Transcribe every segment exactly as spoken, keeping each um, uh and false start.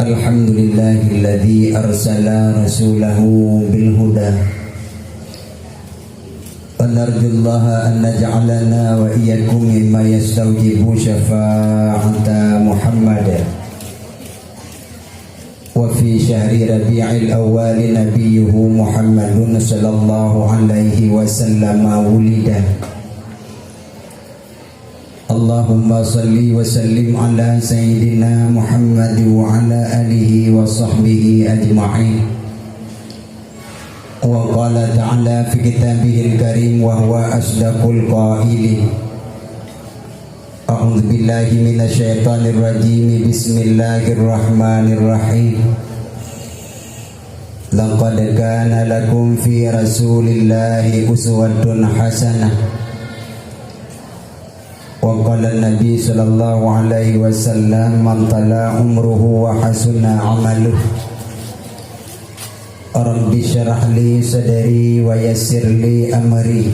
Alhamdulillahilladzi arsala rasulahu bil huda. Wa narjullaha an naj'alana wa iyyakum mimman yastaujibu syafa'ata Muhammad. Wa fi syahri Rabi'il Awwal nabiyyuhu Muhammadun sallallahu alaihi wasallam wulida. Allahumma salli wa sallim ala sayyidina Muhammad wa ala alihi wa sahbihi ajma'in. Wa qala ta'ala fi kitabihil karim wa huwa asdaqul qailin. A'udzu billahi minasy syaithanir rajim. Bismillahirrahmanirrahim. Laqad kana lakum fi Rasulillahi uswatun hasanah. Wa qala Nabi sallallahu alaihi wasallam, "Man tala umruhu wa hasuna amaluh." Rabbi syrah li sadri wa yassir li amri.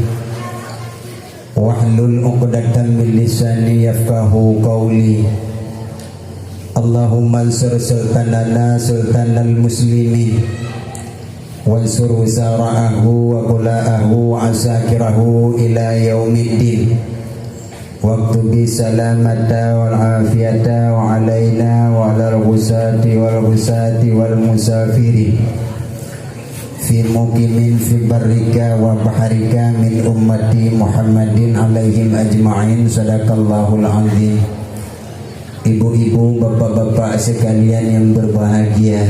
Wahlul uqdatam min lisani yafqahu qawli. Allahumma ansur sultanana sultanal muslimin. Wansur wuzara'ahu wa qula'ahu wa asakirahu ila yaumiddin. Waktubi salamata wal afiyata wa alaina wa alal ghusati wal ghusati wal musafirin. Fi muqimin fi barrika wa bahrika min ummati Muhammadin alaihim ajma'in. Sadaqallahul azim. Ibu-ibu, bapak-bapak sekalian yang berbahagia,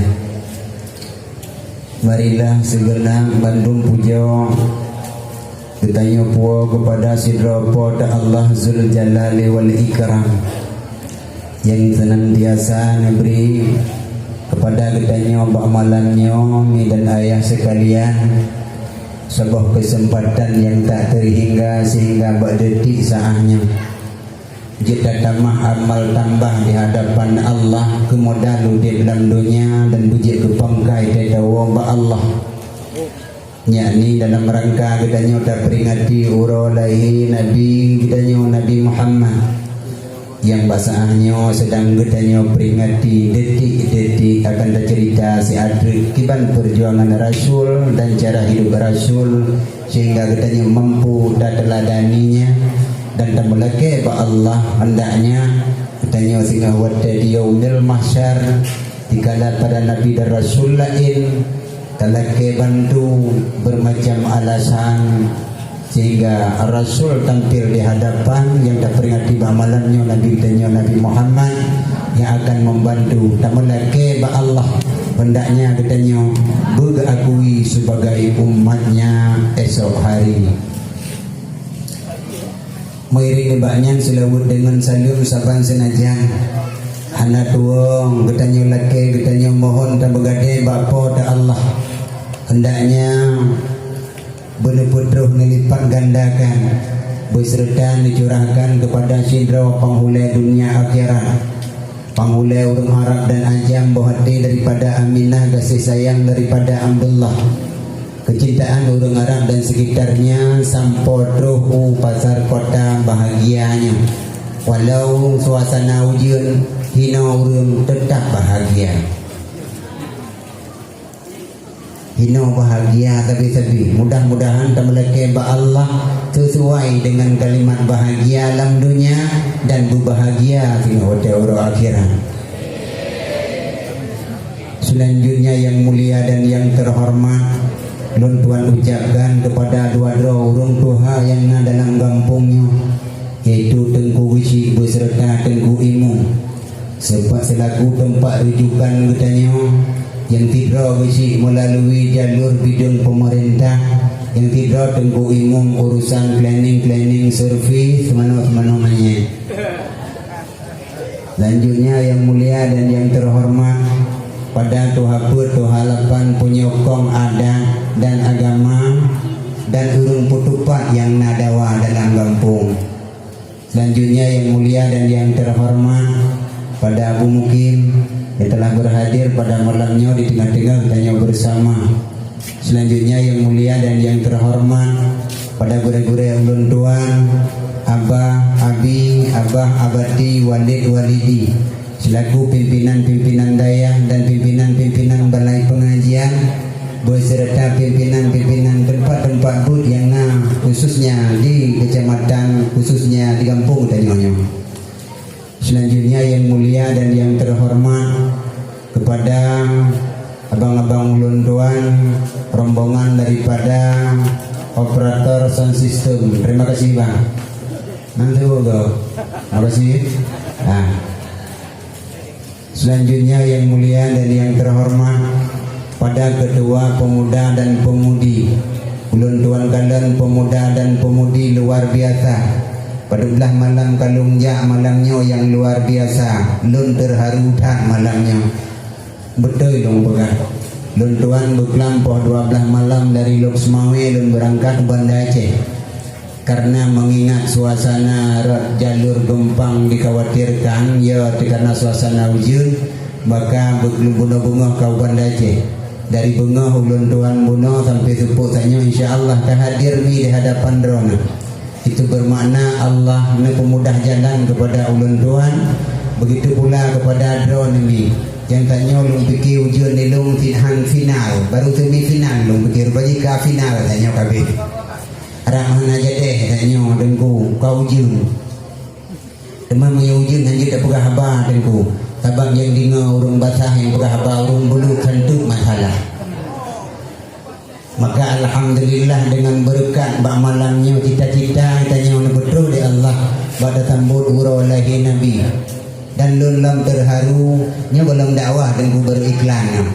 marilah segenap bandum pujoe geutanyoe puwoe keupada sidroe Po teu Allah Zuljalali wal Ikram, nyang seunantiasa neubri keupada geutanyoe bak malam nyoe, mi dan ayah sekalian, saboh keuseumpatan nyang tak teuhingga sehingga bak detik saát nyoe jeuet tatamah amal tambah di hadapan Allah keu modal udeb lam donya dan beujeuet keu pangkai teudawa bak Allah. Yakni dalam rangka geutanyoe taperingati uroe lahé Nabi geutanyoe Nabi Muhammad, nyang bak saát nyoe seudang geutanyoe peringati detik-detik akan taceurita siat treuk kiban peujuangan Rasul dan cara hidup Rasul, sehingga geutanyoe mampu tateuladaninya dan tameulakée bak Allah, hendaknya geutanyoe singoh watée di Yaumil Mahsyar, dikala para nabi dan rasul laén talakée bantu beumacam alasan, sehingga Rasul tampil di hadapan nyang taperingati bak malam nyoe, Nabi geutanyoe Nabi Muhammad, nyang akan membantu tameulakée bak Allah, hendaknya geutanyoe beugeuakui sebagai umat-Nya esok hari. Meuiring nibak nyan seulaweuet deungon saleuem saban seunajan hana tuwöng geutanyoe lakée, geutanyoe mohon tabeugadée bak Po teu Allah. Hendaknya beuneupeutroh neulipat gandakan, beuseureuta neucurahkan keupada sidroe panghulée dunia akhirat. Panghulée ureuëng Arab dan Ajam boh até daripada Aminah, gaséh sayang daripada Abdullah. Keucintaan ureuëng Arab dan sekitarnya sampoe troh u pasar kota bahagia nyoe. Walau suasana ujeuen, hinoe ureuëng teutap bahagia. Hinoe bahagia sabe-sabe. Mudah-mudahan tameulakée bak Allah sisuai deungon kalimat bahagia lam donya dan beubahagia singoh watée uroe akhirat. Selanjutnya yang mulia dan yang terhormat, lôn tuan ucapkan keupada dua droe ureuëng tuha nyang na dalam gampông nyoe, yaitu Teungku Geuchik beserta Teungku Imum. Sebab selaku teumpat rujukan geutanyoe, nyang sidroe geuchik meulalui jalur bideueng peumeurintah, nyang sidroe Teungku Imum urusan cleaning-cleaning servis manoe-manoe manyét. Lanjutnya yang mulia dan yang terhormat pada tuha peuet, tuha lapan, penyokong adat dan agama dan ureuëng peutupat nyang na dawa dalam gampông. Selanjutnya yang mulia dan yang terhormat pada Abu Mukim yang telah berhadir pada malam nyoe di tengah-tengah geutanyoe bersama. Selanjutnya yang mulia dan yang terhormat pada gurée-gurée ulôn tuan, Abah, Abi, Abah, Abati, Walid, Walidi, selaku pimpinan-pimpinan dayah khususnya di gampông tanyoe nyoe. Selanjutnya yang mulia dan yang terhormat kepada abang-abang ulôn tuan, rombongan daripada operator sound system. Terima kasih, Bang. Nanti, Bang. Terima kasih. Nah. Selanjutnya yang mulia dan yang terhormat pada Ketua Pemuda dan Pemudi. Ulôn tuan kalon pemuda dan pemudi luar biasa. Padub blaih malam ka lôn jak malam nyoe nyang luar biasa. Lôn terharu that malam nyoe. Beutôi lôn peugah. Lôn tuan beuklam poh dua blaih malam dari Lhokseumawe lôn beurangkat u Banda Aceh. Karena mengingat suasana rot jalur geumpang dikhawatirkan, ya, karena suasana ujeuen, maka beu-, bunoe beungoh ka u Banda Aceh. Dari beungoh ulôn tuan bunoe sampai seupôt tanyoe, insya Allah ka hadir mi di hadapan droeneuh. Itu bermakna Allah neupeumudah jalan kepada ulôn tuan, begitu pula kepada droeneuh mi. Nyang tanyoe lôn pike ujeuen lé lôn sit han final, baru semi final lôn pike, rupajih ka final tanyoe kabeh. Harab hana jadeh tanyoe Teungku, ka ujeuen. Teuma meunyoe ujeuen hanjeuet tapeugah haba Teungku, sabab nyang deungoe ureuëng basah, nyang peugah haba ureuëng bulut, kan teuk masalah. Maka alhamdulillah, dengan beureukat bak malam nyoe cita-cita tanyoe neubeutôi lé Allah bak tasambot uroe lahé Nabi. Dan lôn lom terharu, nyoe gohlom dakwah Teungku, baru iklan nyoe.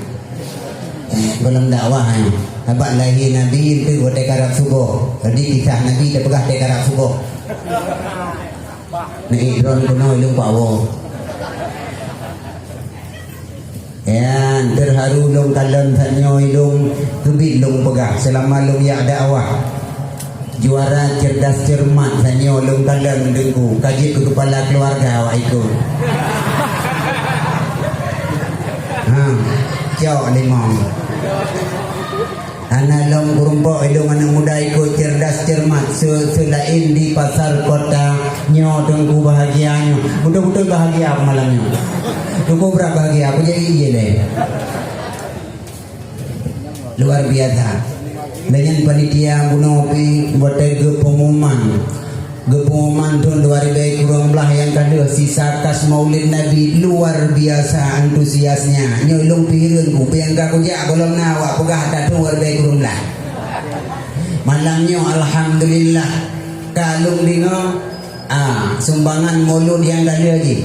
Eh, gohlom dakwah nyoe. Sabab lahé Nabi itu watée karab suboh. Jadi kisah Nabi tapeugah watée karab suboh. Neuék droen keunoe ilong poh. Nyan, terharu lôn kalon tanyoe ilong, keubiet lôn peugah seulama lôn jak dakwah. Juara cerdas cermat tanyoe lôn kalon Teungku, ka jeuet keu keupala keuluwarga awak ikot. Ha, cok limong. Hana lom keurumpok ilong aneuëk muda ikot cerdas cermat se-, seulaén di pasar kota nyoe Teungku, bahagia nyoe. Beutôi-beutôi bahagia malam nyoe. Teungku brat bahagia, peue jadi ie lé. Luar biasa. Lé nyan panitia bunoe pih watée geupengumuman. Geupengumuman thon dua ribée kureueng blaih nyang ka lheueh sisa kas Maulid Nabi, luar biasa antusiasnya. Nyoe ilong pih hireuen ku, peue nyang ka kujak gohlom na awak peugah that thon dua ribée kureueng blaih. Malam nyoe alhamdulillah ka lôn deungoe, ah, sumbangan mulod nyang ka lheueh jih.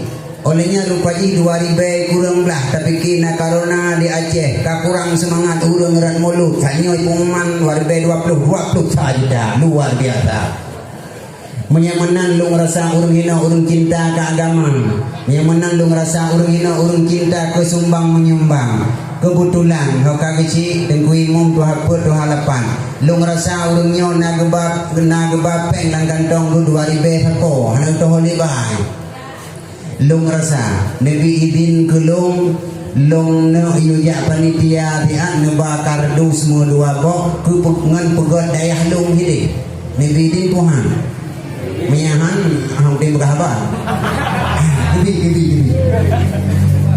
Óh lheueh nyan rupa jih dua ribée kureueng blaih, tapike na corona di Aceh, ka kurang seumangat ureuëng rot mulod. Saat nyoe pengumuman dua ribée dua ploh, dua ploh sa juta, luar biasa. Meunyoe meunan lôn rasa ureuëng hinoe ureuëng cinta keu agama. Meunyoe meunan lôn rasa ureuëng hinoe ureuëng cinta keu sumbang meunyumbang. Keubeutulan ho ka geuchik Teungku Imum tuha peuet tuha lapan. Lôn rasa ureuëng nyoe na geuba, na geuba péng lam kantong geuh dua ribée sapo, hana geutoh lé bai. Lôn rasa, neubi idin keu lôn, lôn neuk yue jak panitia siat neuba kardus meudua boh keu pe-, ngon peugét dayah lôn hideh. Neubi idin Tuhan. Meunyo han, han udeb peugah haba. Neubi, neubi, neubi.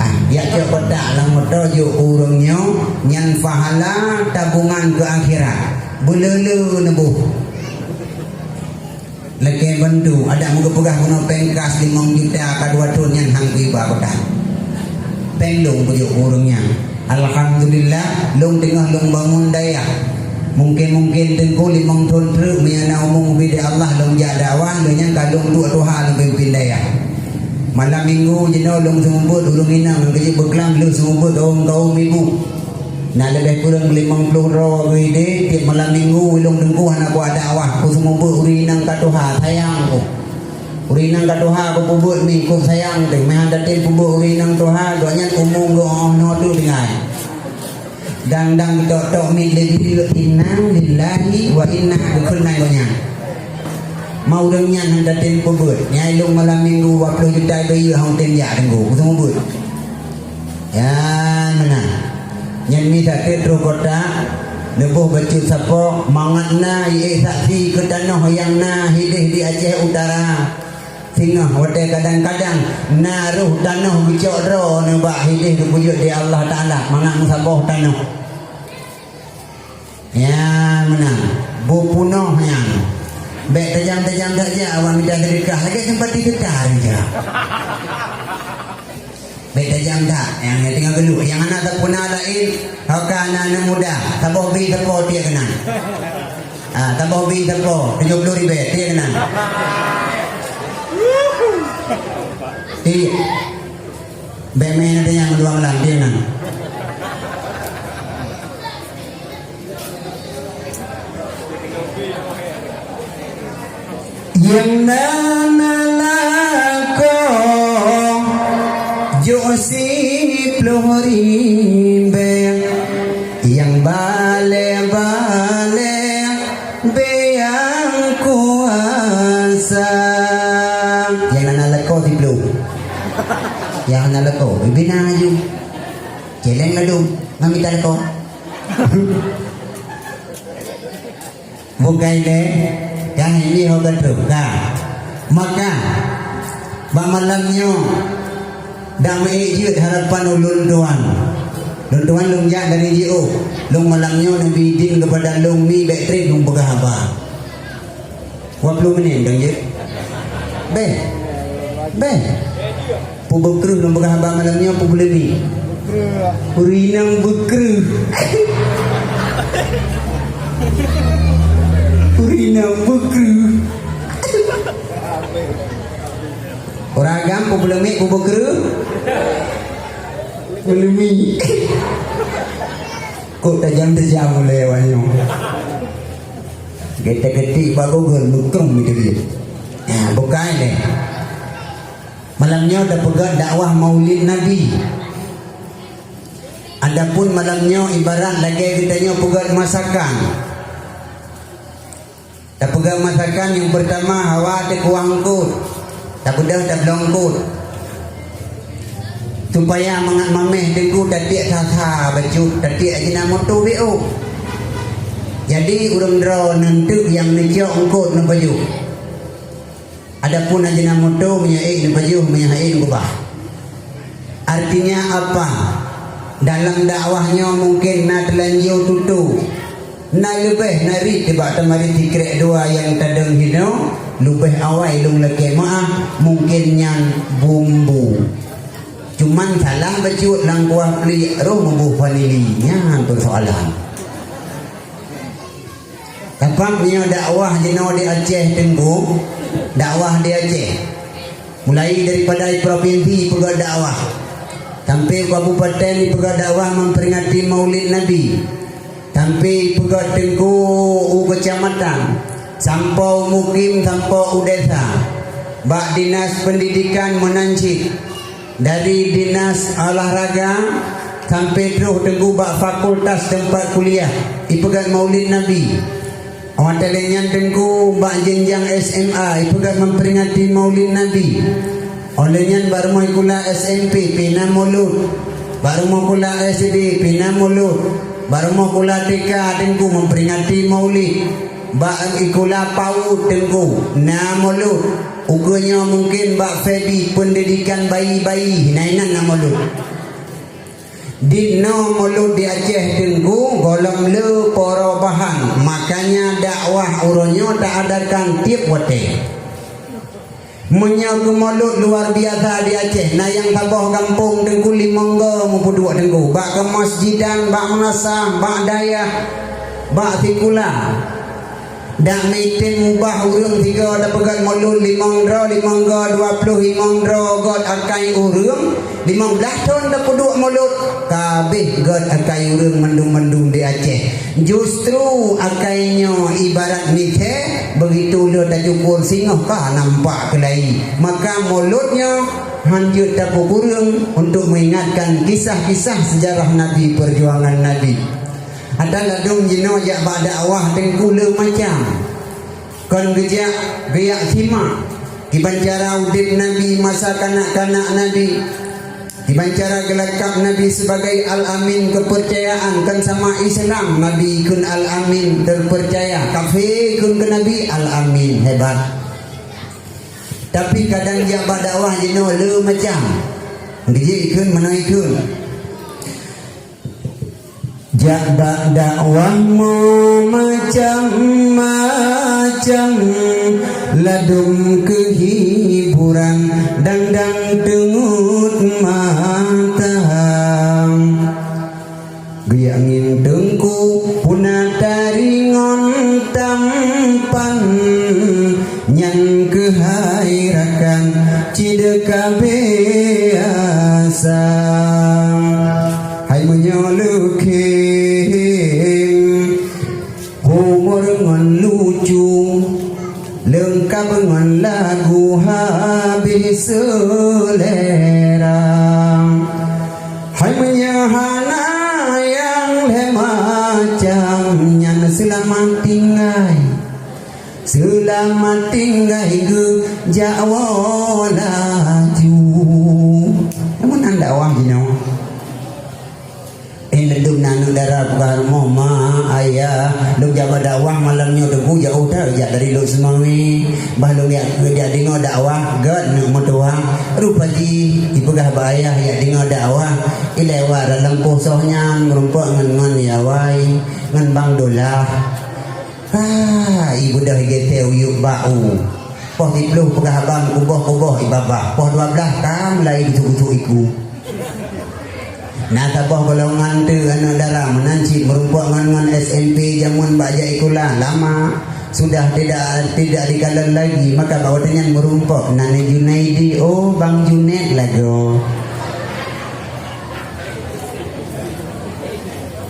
Ah, jak cok kotak lam moto jok ureuëng nyoe, nyan pahala tabungan keu akhirat. Beuleu-leu neuboh. Lakée bantu, adak meugeupeugah keunoe péng kas limong juta ka dua thon nyan han kuiba keu tan. Péng lôn kujok keu ureuëng nyan. Alhamdulillah, lôn teungoh lôn bangun dayah. Mungken-mungken Teungku limong thon treuk meunyo na umu ubit di Allah lôn jak dakwah, lôn nyan ka lôn duek tuha lôn pimpin dayah. Malam minggu jinoe lôn seumeubeuet ureuëng inong nyang keujieb beuklam lheueh seumeubeuet kawöm-kawöm ibu. Na leubeh kureueng limong ploh droe geuh ideh, tieb malam minggu ilong Teungku hana kuat dakwah, kuseumeubeuet ureuëng inong ka tuha, sayang ku. Ureuëng inong ka tuha kupeubeuet mi, kok sayang teuh, meuhan tatem peubeuet ureuëng inong tuha, gobnyan umu geuh óh noe teuh tinggai. Dang-dang tok-tok mi lé bideuek, "Inna lillahi wa inna," geukheun nan gobnyan. Ma ureuëng nyan han tatem peubeuet, nyang ilong malam minggu dua ploh juta ibayeue han tem jak Teungku, kuseumeubeuet. Nyan meunan. Nyan mi that troh kota, neuboh bacut sapo, mangat na ié saksi keu tanoh nyang na hideh di Aceh Utara. Singoh watée kadang-kadang na roh tanoh geucok droe neuba hideh geupeujeuet di Allah Taala, mangat meusaboh tanoh. Nyan meunan, beupunoh nyan. Bèk tajam-tajam that jak awak mita seudeukah, lagèe seumpati teutar jak. Bèk tajam that, nyang tinggai geuluek. Nyang hana tapuna laén, haka na aneuk muda, saboh bi sapo tiek keunan. Ah, saboh bi sapo, tujoh ploh ribèe, tiek keunan. Tiek. Bèk meu'en ata nyang dua malam, tiek keunan. Nyang na lakoe jok siploh ribèe, nyang balèe-balèe bèe nyang kuasa. Nyang na lakoe siploh. Nyang na lakoe, bibina aju. Celeng ladôm, ngamita lakoe. Bukai lé, ka ini ho ka trok, ka. Maka, bak malam nyoe, dak meuék jeuet harapan ulôn tuan. Lôn tuan lôn jak dari jiôh. Lôn malam nyoe neubi idin keupada lôn mi bèk trép lôn peugah haba. Dua ploh menit dong jeuet. Bèk. Bèk. Peubeukreuh lôn peugah haba malam nyoe, peubeuleumi. Ureueng inong beukreuh. Ureueng inong beukreuh. Ureueng agam peubeuleumi, peubeukreuh. Beuleumi. Kok tajam-tajam ulèe awak nyoe. Geutek-geutek bak Google, beukreuh mi teubiet. Nah, bukai lé. Malam nyoe tapeugöt dakwah Maulid Nabi. Adapun malam nyoe ibarat lagèe geutanyoe peugöt masakan. Tapeugöt masakan nyang peurtama hawa teukuah eungkôt. Tabeudôh tabloe eungkôt. Supaya mangat mamèh teungku tatiek that-that bacut, tatiek Ajinomoto B O. Jadi ureueng droeneuh teuk nyang neucok eungkôt neupajoh. Adapun Ajinomoto meunyoe ék neupajoh, meunyoe han ék neugubah. Artinya apa? Dalam dakwah nyoe mungken na teulanjô tutoe, na leubeh na riet nibak tamarit sikrek dua nyang tadong hinoe, leubeh awai lôn lakèe meu'ah, mungken nyan bumbu. Cuman salah bacut lam kuah pliek roh meuboh vanili, nyan peusoalan. Teumpat nyoe dakwah jinoe di Aceh Teungku, dakwah di Aceh. Mulai daripada provinsi peugöt dakwah, sampai kabupaten peugöt dakwah memperingati Maulid Nabi, sampai peugöt Teungku u kecamatan, sampoe u mukim, sampoe u desa, bak dinas pendidikan meunan cit. Dari dinas olahraga sampai troh teungku bak fakultas teumpat kuliah, ipeugöt Maulid Nabi. Watèe lheuh nyan teungku bak jenjang S M A, ipeugöt memperingati Maulid Nabi. Óh lheuh nyan bak rumoh sikula S M P pih na mulod. Bak rumoh sikula S D pih na mulod. Bak rumoh sikula T K teungku memperingati Maulid. Bak sikula PAUD teungku na mulod. Ukeue nyoe mungken bak Feby pendidikan bayi-bayi, na inan na mulod. Dinoe mulod di Aceh teungku gohlom le perubahan, makanya dakwah uroe nyoe taadakan tiep watèe. Meunyoe keu mulod luar biasa di Aceh, na nyang saboh gampông teungku limong goe meupeuduek teungku, bak keumeusejidan, bak meunasah, bak dayah, bak sikula. Dak meuitem ubah ureueng sigoe tapeugöt mulod limong droe, limong goe dua ploh, limong droe göt akai ureueng, limong blah thon tapeuduek mulod, ka abéh göt akai ureueng mandum-mandum di Aceh. Justru akai nyoe ibarat misé, begitu le tacukur singoh ka nampak keulayi. Maka mulod nyoe han jeuet tapeukureueng untuk mengingatkan kisah-kisah sejarah Nabi, perjuangan Nabi. Ata ladôm jinoe jak bak dakwah teungku le macam. Kon geujak, geujak simak kiban cara udép Nabi masa kanak-kanak Nabi. Kiban cara geulakab Nabi sebagai Al-Amin, keupeurcayaan kon sama Islam, Nabi kheun Al-Amin, teupeurcaya. Kafé kheun keu Nabi, Al-Amin, hebat. Tapi kadang jak bak dakwah jinoe le macam. Geujak kheun meunoe kheun. Jak bak dakwah mo macam-macam, ladom keu hiburan, dang-dang teungeut mata. Geujak ngieng teungku puna tari ngon tampan, nyan keuhai rakan cit ka biasa. Hai meunyoe leukheng, humor ngon lucu, leungkab ngon lagu habéh seulera. Hai meunyoe hana nyang lhée macam, nyan seulamat tinggai. Seulamat tinggai geujak woe laju. Namun anda wah jinoe. Eh, neudum na aneuk dara peugah rumoh, "Ma, ayah, lôn jak bak dakwah malam nyoe Teungku, jak udah jak dari Lhokseumawe. Bah lôn jak, jak deungoe dakwah, gét neuk meutuah." Rupa jih, ipeugah bak ayah jak deungoe dakwah, ilewat dalam poh soh nyan, meurumpok ngon, ngon Yawai, ngon Bang Dolah. Ah, ibeudôh igeuté uyuek bak u. Poh siplôh peugah haba meukuboh-kuboh ié babah. Poh dua blaih ka mulai geutuk-gutuk iku. Na saboh golongan teuh aneuk dara meunan cit meurumpok ngon, ngon S M P jameun bak jak sikula lama. Sudah tidak, tidak dikalon lagi, maka bak watée nyan meurumpok nan Junaidi, oh, Bang Junet lagoe.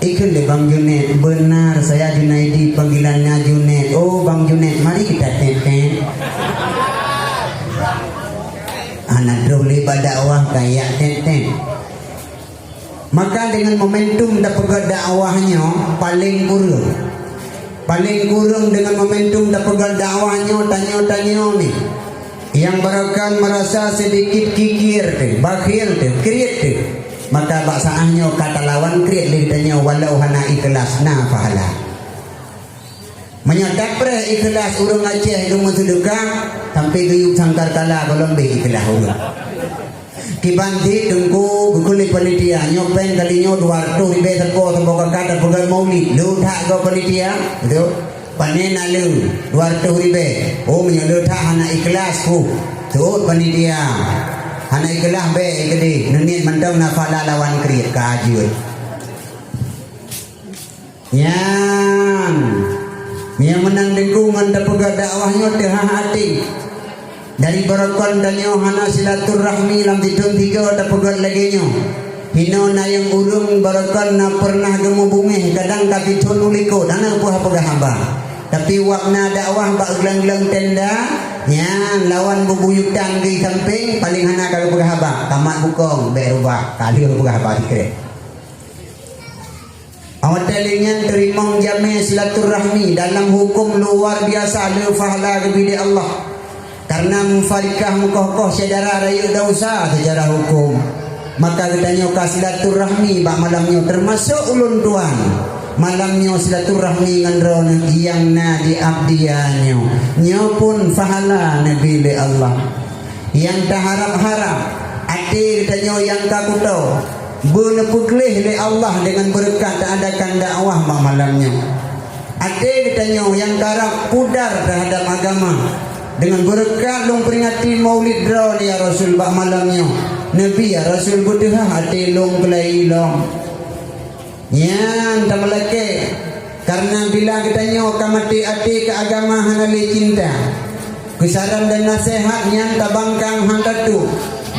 Ikheun lé Bang Junet, "Benar, saya Junaidi, panggilannya Junet." "Oh, Bang Junet, mari kita tét-tét." Hana troh lé bak dakwah kajak tét-tét. Maka dengan momentum tapeugét dakwah nyoe paleng kureueng. Paleng kureueng dengan momentum tapeugét dakwah nyoe tanyoe-tanyoe ni. Nyang barokon meurasa seudikit kikir teuh, bakhil teuh, kriet teuh, maka bak saát nyoe ka talawan kriet lé geutanyoe walau hana ikhlaih na pahala. Meunyoe tapreh ikhlaih ureuëng Aceh geumeuseudeukah, sampai geuyue sangkar kala gohlom beh ikhlaih ureuëng. Kiban cit Teungku geukheun lé panitia, nyoe péng kali nyoe dua reutôh ribée sapo, sapo kakak tapeugét maulid, le that goe panitia, beutôi? Pane na le dua reutôh ribée. Oh, meunyoe le that hana ikhlaih, huh. Seuôt panitia. Hana ikhlaih bék keudeh, neuniet mantong na pahala lawan kriet ka jeuet. Nyan, nyang meunan Teungku ngon tapeugét dakwah nyoe teuhah até. Dari barokon tanyoe hana silaturahmi lam sithon sigoe tapeugét lagée nyoe. Hinoe na nyang ureuëng barokon na peureunah geumeubungéh, kadang ka sithon u likot hana peue peugah haba. Tapi wak na dakwah bak glang-glang tenda, nyan lawan bubuyutan geuisampéng, paleng hana ka geupeugah haba, ka mat bukong, bék rubah, ka lheueh peugah haba sikrek. Awai lheueh nyan teurimong jamé silaturahmi dalam huköm luar biasa le pahala geubri lé Allah. Kareuna mufarikah meukoh-koh syedara rayeuk desya seucara huköm. Maka geutanyoe ka silaturahmi bak malam nyoe, teumasok ulôn tuan. Malam nyoe silaturahmi ngon droeneuh nyang na di Abdia nyoe. Nyoe pun pahala neubri lé Allah. Nyang taharab-harab, até geutanyoe nyang ka kuto, beuneupeugleh lé Allah deungon beureukat taadakan dakwah bak malam nyoe. Até geutanyoe nyang karab pudar teuhadab agama, deungon beureukat lôn peuringati maulid droeneuh ya Rasul bak malam nyoe. Neubi ya Rasul beuteuhah até lôn keulai lom. Nyan tameulakée, kareuna bila geutanyoe ka maté até keu agama hana lé cinta. Keusaran dan naseuhat nyan tabangkang hán tatuek,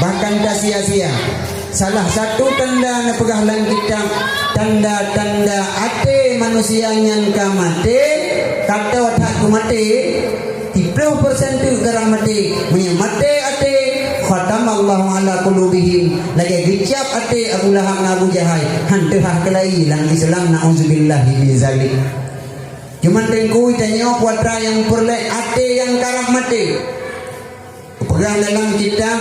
bahkan tasia-sia. Salah satu tanda neupeugah lam kitab, tanda-tanda até manusia nyan ka maté, ka toe that keu maté, Siplôh persen teuk karab maté, meunyoe maté até, khatamallahu ala qulubihim, lagée geucab até Abu Lahab ngon Abu Jahai, han teuhah keulai lam Islam, na'udzubillahi min zalik. Cuman Teungku, tanyoe peue atra nyang peureulée até nyang karab maté. Peugah dalam kitab,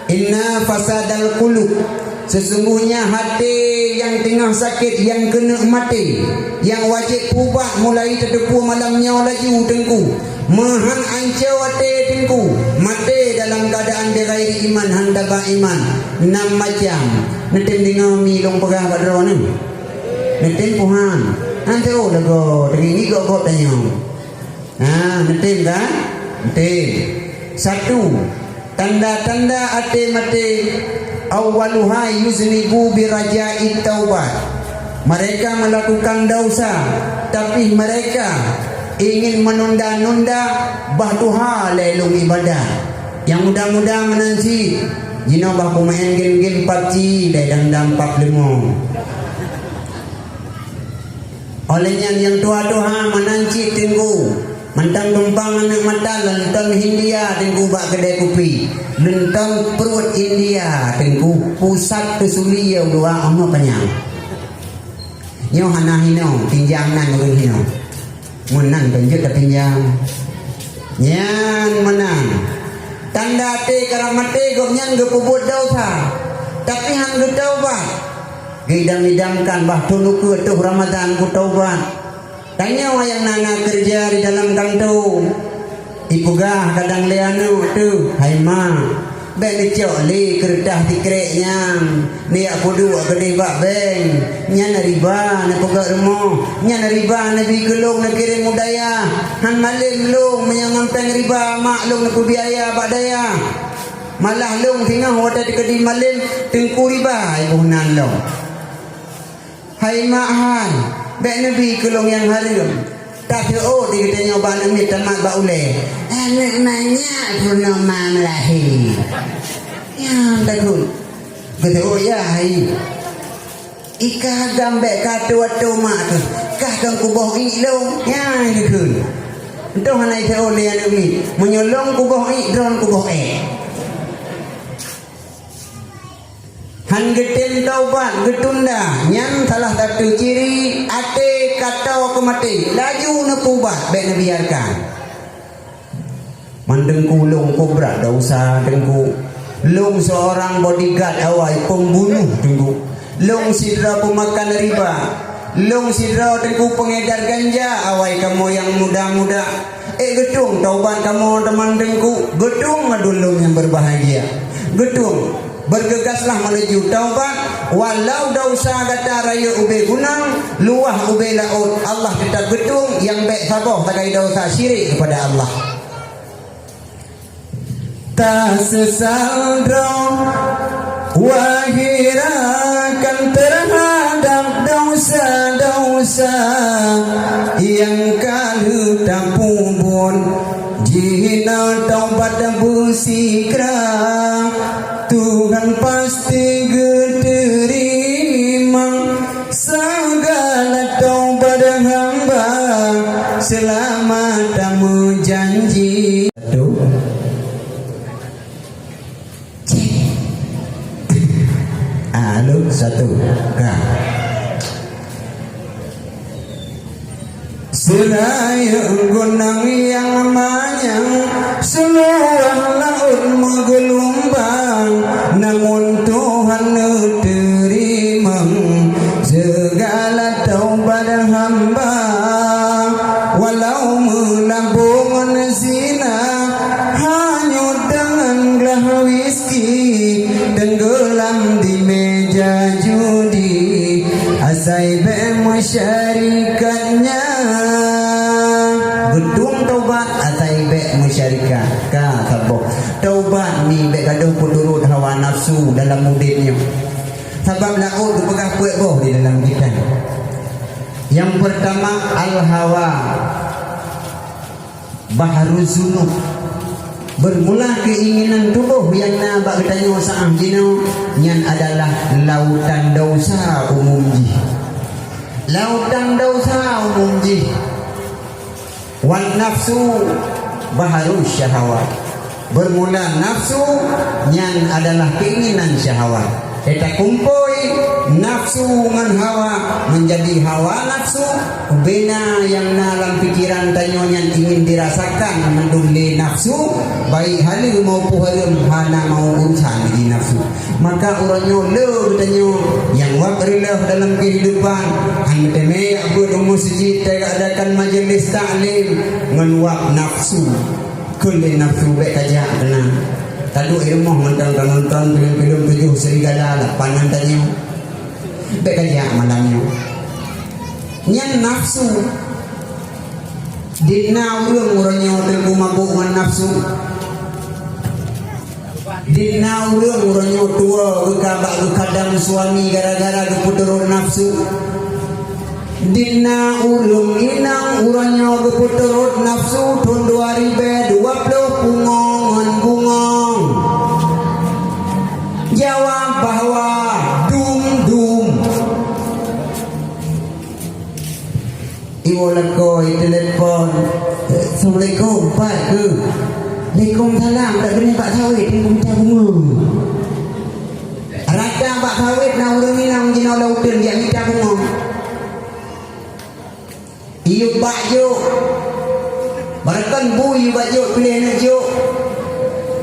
"Inna fasadal qulub, sesungguhnya até nyang teungoh sakét nyang keuneuk maté, nyang wajéb peuubat mulai tateupeue malam nyoe laju Teungku. Meuhan anco até Teungku, maté dalam keuadaan bighairi iman, han taba iman, nam macam." Neutem deungoe mi lôn peugah bak droeneuh. Neutem puhan. Nyan teuh lagoe, teungieng gob-gob tanyong. Ha, neutem kan? Neutem. Satu, tanda-tanda até maté, awwaluha yuznibu biraja'it taubat. Mereka melakukan dosa, tapi mereka ingin menunda-nunda bah tuha lé lôn ibadah. Nyang muda-muda meunan cit, jinoe bah peumaén game-game PUBG lé dang-dang pap leumong. Óh lheueh nyan nyang tuha-tuha meunan cit teungku, mantong tumpang aneuk mata leuntong Hindia teungku bak keudè kupi, leuntong pruet India teungku, pusat teusuli ya dua amat panyang. Nyoe hana hinoe, pinjam nan ureueng hinoe. Meunan beunjeuet tapinjam. Nyan meunan. Tanda até karab maté gobnyan geupeubuet desya, tapi han geutaubat. Geuidam-idamkan bah thon ukeue toh Ramadhan geutaubat. Tanyoe nyang na, na keureuja di dalam kantô. Ipeugah kadang lé aneuk teuh, "Hai ma, bèk neucok lé keureutah sikrek nyan, neujak peuduek keudeh bak bank. Nyan riba neupeugöt rumoh, nyan riba neubi keu lôn neukirém u dayah. Han malém lôn meunyoe ngon péng riba mak lôn neupeubiaya bak dayah. Malah lôn singoh watèe teukeudi malém teungku riba iboh nan lôn." Hai mak hai, bèk neubi keu lôn nyang hareuem. Taseuôt di geutanyoe bak aneuk miet tamat bak ulèe. Aneuk manyak peurunoe ma meulahé. Nyan takot. Geuseuôt ya hai. Ika agam bèk ka atoe-atoe mak teuh. Kah kang kuboh iek lôn. Nyan geukheun. Entôh hana iseuôt lé aneuk miet. Meunyoe lôn kuboh iek, droen kuboh èk. Han geutem taubat, geutunda, nyan salah satu ciri até ka toe keu maté. Laju neupeubat, bèk neubiarkan. Man teungku lôn kobra desya teungku. Lôn seurang bodyguard awai pembunuh teungku. Lôn sidroe peumakan riba. Lôn sidroe teungku pengedar ganja awai kamoe nyang muda-muda. Eh, geutueng taubat kamoe teuma teungku, geutueng mandum lôn nyang berbahagia. Geutueng, bergegaslah menuju taubat, walau desya gata rayeuk ubé gunong, luwah ubé laôt, Allah teutap geutueng, nyang bèk saboh sagai desya syirik kepada Allah. Taseusal droe, wahirakan terhadap desya-desya nyang ka lheueh tapeubuet. Jinoe taubat beusigra, Tuhan pasti geuteurimong. Segala taubat hamba seulama tameujanji. Satu. Cek. Ah, halo, satu. Ka. Seurayeuk gunong nyang manyang, seuluwah laôt meugeulumbang, namun Tuhan neuteurimong segala taubat hamba. Walau meulabong ngon zina, hanyut deungon glah wiski, tenggelam di meja judi, asai bèk meusyarikat nyan. Geutueng taubat, asai bèk meusyarikat. Ka saboh. Taubat ni bèk gadôh peuturot hawa nafsu dalam udép nyoe. Sabab laôt geupeugah peuet boh di dalam kitab. Nyang peurtama, al-hawa. Bahruz zunub. Bermula keinginan tuboh nyang na bak geutanyoe saat jinoe, nyan adalah lautan desya umum jih. Lautan desya umum jih. Wan nafsu bahruz syahawat. Bermula nafsu, nyan adalah keinginan syahwat. Teuka kumpôi nafsu ngon hawa meunjadi hawa nafsu, ubena nyang na lam pikeran tanyoe nyan ingin dirasakan mandum lé nafsu, baik haleue maupun hareuem hana mau urusan di nafsu. Maka uroe nyoe le geutanyoe nyang wab reuloh dalam keuhidupan, han meuteumé jak beuet u meuseujid teuka adakan majelis taklim ngon wab nafsu. Kheun lé nafsu bèk kajak keunan. Taduek i rumoh mantong tanonton filem-filem tujoh serigala lapan nyan tanyoe. Bèk kajak malam nyoe. Nyan nafsu. Di na ureuëng uroe nyoe teungku mabök ngon nafsu. Di na ureuëng uroe nyoe tuwoe geuka bak geukhadam suami gara-gara geupeuturot nafsu. Di na ureuëng inong uroe nyoe geupeuturot nafsu thon dua ribèe dua ploh pungo ngon bungong. Jaweueb bahwa dum-dum. Iwoe lakoe telepon. "Assalamualaikum, Pak, keu." "Waalaikumsalam, tak keuneuk bak sawét, teungku mita bunga." Rata bak sawét na ureuëng inong jinoe lam uteuen jak mita bunga. Iyup bak jok. Barokon bu iyup bak jok piléh neuk jok.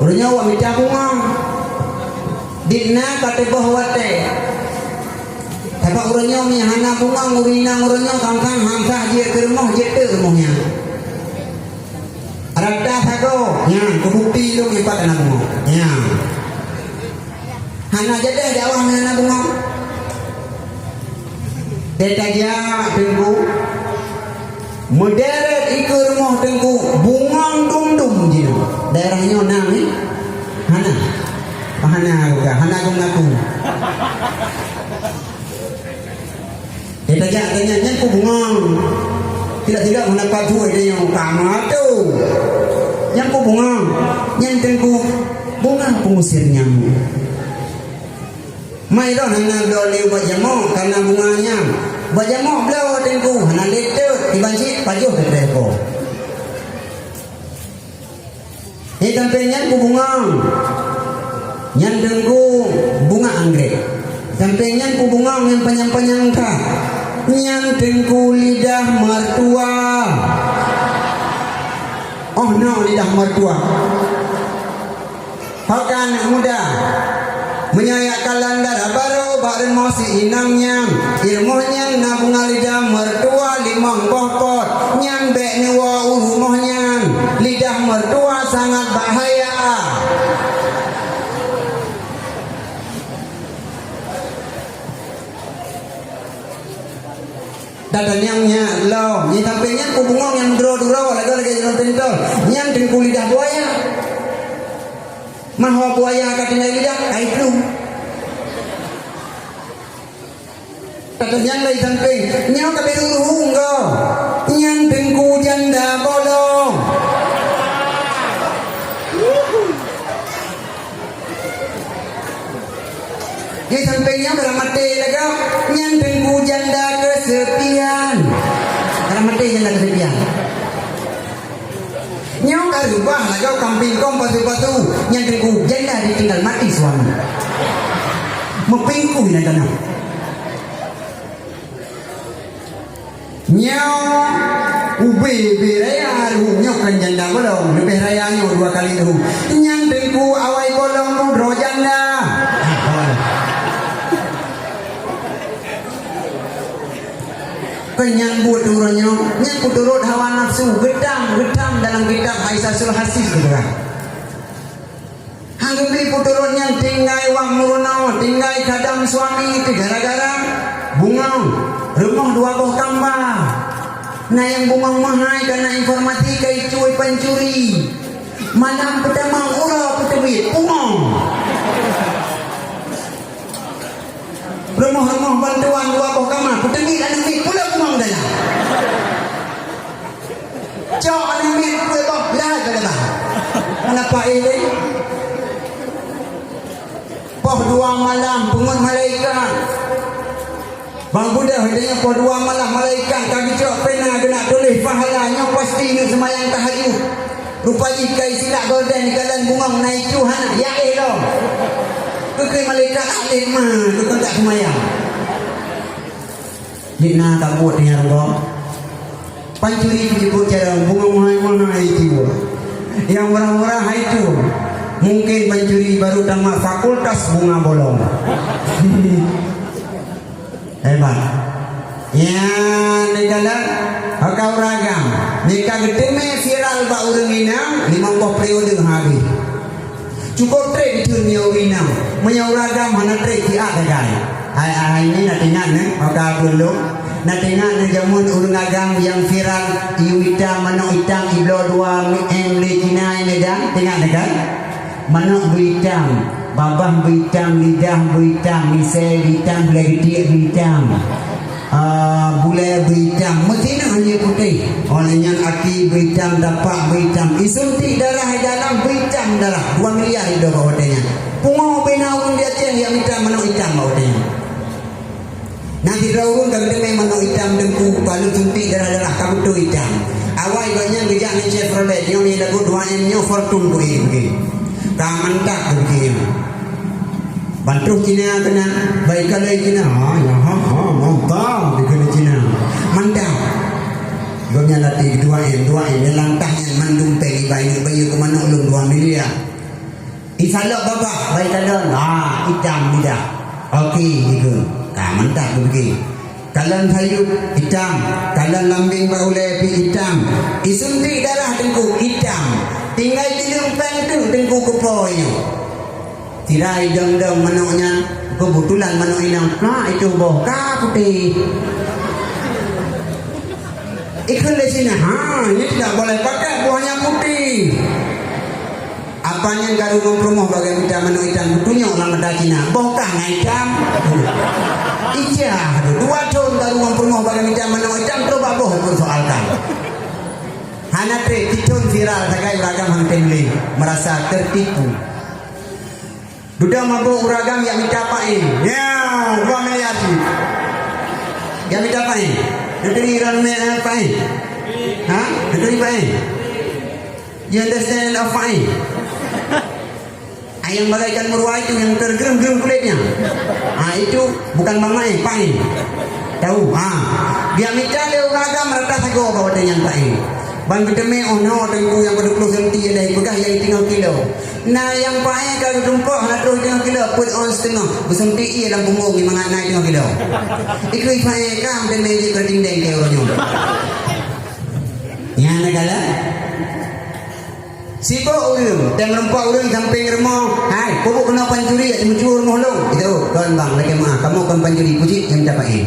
Uroe nyoe wak mita bunga. Di na ka teuboh watée. Sabab uroe nyoe meunyo hana bunga, ureuëng inong uroe nyoe sang-sang han sah jeuet keu rumoh, jeuet teuk rumoh nyan. Rata sagoe, nyan, keu bukti lôn ipat hana bunga. Nyan. Hana jadeh dakwah ngon hana bungong. Teutajak teungku. Meuderet ikeue rumoh teungku, bungong dum-dum jinoe. Daerah nyoe na, eh? Hana. Hana, hana geumengaku. Teutajak tanya, "Nyan peue bungong?" Tidak-tidak mendapat duit dia yang utama tu. "Nyan peue bungong?" "Nyan teungku, bunga pengusir nyamuk." Mai roh hana bloe lé ubat jamok karena bunga nyan. Ubat jamok bloe teungku, hana lé teuk, iban cit pajoh teutreh po. Eh, sampéng nyan peue bungong? Nyan teungku bunga anggrek. Sampéng nyan peue bungong nyang panyang-panyang that? Nyan teungku lidah mertua. Oh no lidah mertua. Ho ka aneuk muda. Meunyoe jak kalon dara barô bak rumoh si inong nyan, i rumoh nyan na bunga lidah mertua limong boh pot, nyan bék neuwoe u rumoh nyan. Lidah mertua sangat bahaya. Tatanyong nyan lom, nyan sampéng nyan peue bungong nyang meudroe-droe lagèe-lagèe jalan tol. Nyan teungku lidah buaya. Maho buaya ka tinggai lidah, ka iplueng. Tatanyong lé sampéng, nyoe ka beuruhu-ruhu goe. Nyan teungku janda bolong. Di sampéng nyan barang maté lagak, nyan teungku janda keuseupian. Barang maté janda keuseupian. Nyoe ka reubah lagak kampéng kong pasu-pasu, nyan teungku janda ditinggal mati suami. Meupingkui nan tanoh. Nyoe ubé-ubé raya ruhu nyoe kan janda bolong, leubeh raya nyoe dua kali ruhu. Nyan teungku awai bolong droe janda. Keu nyan buet uroe nyoe, nyan peuturot hawa nafsu, geutam-geutam dalam kitab Haisasul Hasis geupeugah. Hana geubri peuturot nyan tinggai wak meurunoe, tinggai khadam suami teuh gara-gara bungong, rumoh dua boh kamba. Na nyang bungong meuhai kana informasi ka icue pancuri. Malam peutamong uroe peuteubiet, bungong. Rumoh-rumoh bantuan dua boh kama, peuteubiet aneuk miet, pula bungong dalam. Cok aneuk miet kue boh, lahat ka gata. Kenapa ini? Poh dua malam, pungut malaikat. Bang Buda, dia poh dua malam, malaikat ka geucok pena geunak tuléh pahala nyoe pasti nyoe seumayang tahajud. Rupa jih kai silak golden di kalan bungong na icu hana, ya eh lom. Keu malaikat alim mah, keu kontak seumayang. Jih na ka buet nyang rongkong. Pancuri peujeuet carông, bunga mahai-mahai itu. Nyang murah-murah itu. Mungkin pancuri baru tamat fakultas bunga bolong. Hebat. Nyan neukalon, haka uragam. Neka geuteumé viral bak ureuëng inong, limong boh periode habéh. Cukup treb itu nyoe ureuëng inong. Meunyoe uragam hana treb siat sagai. Hai, hai, hai, ini nak ingat, eh? Haka belum. Na teuingat na jameun ureuëng agam nyang viral, itam manok itam ibloe dua M lé Cina i Medan, teuingat na kan? Manok beuitam, babah beuitam, lidah beuitam, misée beuitam, gulai geutiek beuitam, ah, bulée beuitam, meusineuk hana putéh. Óh lheueh nyan aki beuitam, tapak beuitam, isuntik darah di dalam beuitam darah, dua miliar itam bak watée nyan. Pungo bina ureuëng di Aceh nyang mita manok itam bak watée nyan. Nah, sidroe ureuëng ka geuteumé manok itam teungku, ka lheueh suntik darah-darah ka beutôi itam. Awai gobnyan geujak ngon Chevrolet, nyoe mie lagu dua M nyoe Fortune ku ék. Ka mantap beugé nyoe. Ban troh Cina keunan, bai kalai Cina. Ha, ya, ha, ha, mantap dikheun Cina. Mantap. Gobnyan latih dua M, dua M, nyang lantah nyan mandum péng ibai nyoe bayeue keu manok lôn dua miliar. Isalok babah bai kalon, ha, itam lidah. Oke, ikheun. Ka mantap beugé. Kalon sayup itam, kalon lambeng bak ulée pih itam. Isuntik darah teungku itam. Tinggai jileueng péng teuk teungku keupoe nyoe. Sira idong-dong manok nyan, keubeutulan manok inong, ka itu boh ka putéh. Ikheun lé Cina, ha, ini tidak boleh pakai buahnya putih. Apa nyan karu ngon peurumoh bagai mita manok itam, kutunyok lam mata Cina. Boh kah na itam? Ija, dua thon karu ngon peurumoh bagai mita manok itam, troh bak boh peusoalkan. Hana treb, tithon viral sagai ureuëng agam hana tem lé, merasa tertipu. Dudoe mabök ureuëng agam jak mita paéh. Ya, dua miliar cit. Jak mita paéh. Neuturi ureuëng mé paéh. Ha? Neuturi paéh. You understand of paéh? Ah, nyang bagaikan meuruwa itu nyang tergereueng-gereueng kulitnya. Ah, itu bukan bang maéh, paéh. Tahu? Ah, jak mita lé ureuëng agam rata sagoe bak watée nyan paéh. Ban geuteumé oh noe teungku nyang padub ploh senti ada ipeugah nyang teungoh kilo. Na nyang paéh ka geutumpok hana troh teungoh kilo, peuet on siteungoh, beuseuti ié lam punggong nyan mangat na teungoh kilo. Ikheun paéh ka meuteumé jeuet keu dindeng keu uroe nyoe. Nyan na galak. Sibok ureuëng, teumeureumpok ureuëng sampéng rumoh, "Hai, peubuet keunoe pancuri, jak meucue rumoh lôn." Itu, "Kon bang, lakée meuah, kamoe kon pancuri, pucit nyang mita paéh."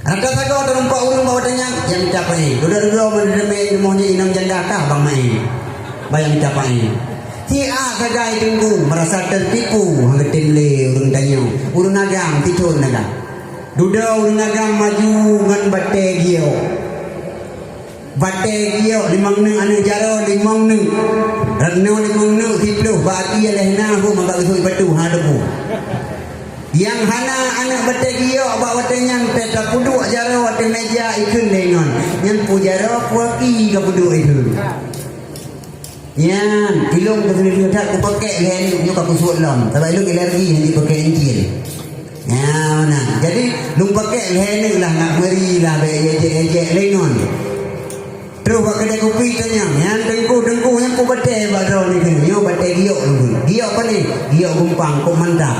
Rata sagoe teumeureumpok ureuëng bak watée nyan, nyang mita paéh. Dudoe-dudoe meuneudeumi rumoh nyan inong janda kah bang maéh. Bah nyang mita paéh. Siat sagai teungku, merasa tertipu, hana tem lé ureuëng tanyoe. Ureuëng agam, tithon agam. Dudoe ureuëng agam maju ngon batée giok. Batée giok limong neuk, aneuëk jaroe limong neuk. Reunong limong neuk siploh, bak até lhée na hom bak geusui batu ha teupeu. Nyang hana aneuëk batée giok bak watée nyan teuh tapeuduek jaroe watée meja ikheun lé ngon. Nyan peue jaroe peue aki ka peuduek ikheun. Nyan, ilong keuneuk that kupakék lhée neuk nyoe ka kusuet lom. Sabab ilong alergi hana jipakék encil. Nyan, nah. Jadi, lôn pakék lhée neuk lah nak meuri lah bék ejek-ejek lé ngon. Troh bak keudée kupi tanyong, "Nyan teungku, teungku, nyan peue batée bak droeneuh keunoe?" "Nyoe batée giok," lôn kheun. "Giok pane?" "Giok gumpang, kok mantap."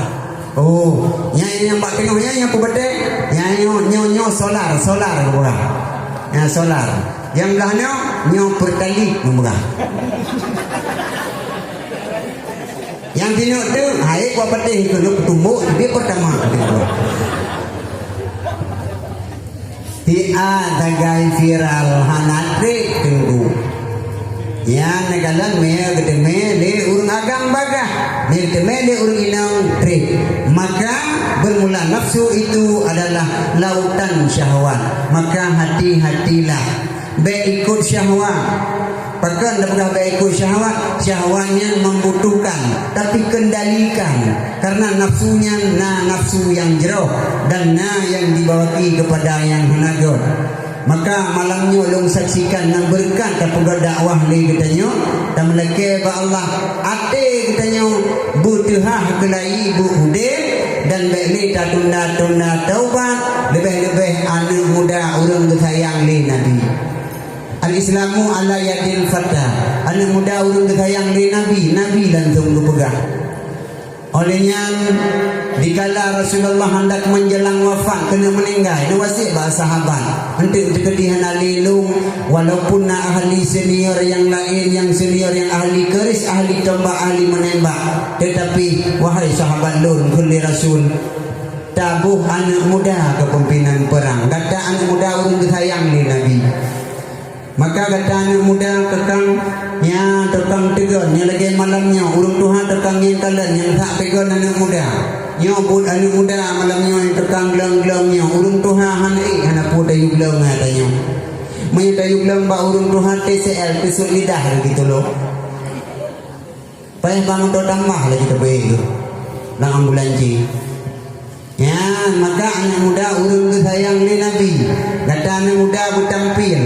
"Oh, nyan nyang bak teungoh nyan, nyan peue batée?" "Nyan nyoe, nyoe, nyoe solar, solar," geupeugah. "Nyan solar. Nyang blah nyoe, nyoe Pertalite," geupeugah. Nyang keuneuk teuk, hai kuah patéh keuneuk peutumbok, teubiet peurtama. Siat sagai viral hana treb teungku. Nyan neukalon meunyo geuteumé lé ureuëng agam bagah, meunyo geuteumé lé ureuëng inong treb. Maka bermula nafsu itu adalah lautan syahwat. Maka hati-hatilah. Bék ikut syahwat. Pakon tapeugah bék ikut syahwat? Syahwat nyan membutuhkan, tapi kendalikan. Karena nafsu nyan na nafsu nyang jroh dan na nyang dibawaki kepada nyang hana göt. Maka malam nyoe lôn saksikan nyang beureukat tapeugah dakwah lé geutanyoe, tameulakée bak Allah, até geutanyoe beuteuhah keulayi beu udeb dan bék lé tatunda-tunda taubat, leubeh-leubeh aneuëk muda ureuëng geusayang lé Nabi. Al-Islamu ala yadil fata. Aneuëk muda ureuëng geusayang lé Nabi, Nabi langsung geupeugah. Oleh nyan, dikala Rasulullah handak menjelang wafat keuneuk meuninggai, neuwasiet bak sahabat, "Eunteuk teukeudi hana lé lôn, walaupun na ahli senior nyang laén, nyang senior nyang ahli keris, ahli tombak, ahli menembak, tetapi, wahai sahabat lôn," kheun lé Rasul, Taboh aneuëk muda keu pimpinan peurang. Gata aneuëk muda ureuëng geusayang lé Nabi. Maka gata aneuëk muda tukang, ya, tukang teugon, nyang lagée malam nyoe, ureuëng tuha tukang ngieng kalon nyang that teugon aneuëk muda. Nyoe buet aneuëk muda malam nyoe nyang tukang glong-glong nyoe, ureuëng tuha hana ék, hana peue tayue glong ngon tanyoe. Meunyoe tayue glong bak ureuëng tuha T C L, teusut lidah lagée tulok. Payah bangon tambah lagi teubeueng tu lam ambulansi. Ya, maka aneuëk muda ureuëng geusayang lé Nabi. Gata aneuëk muda beutampil.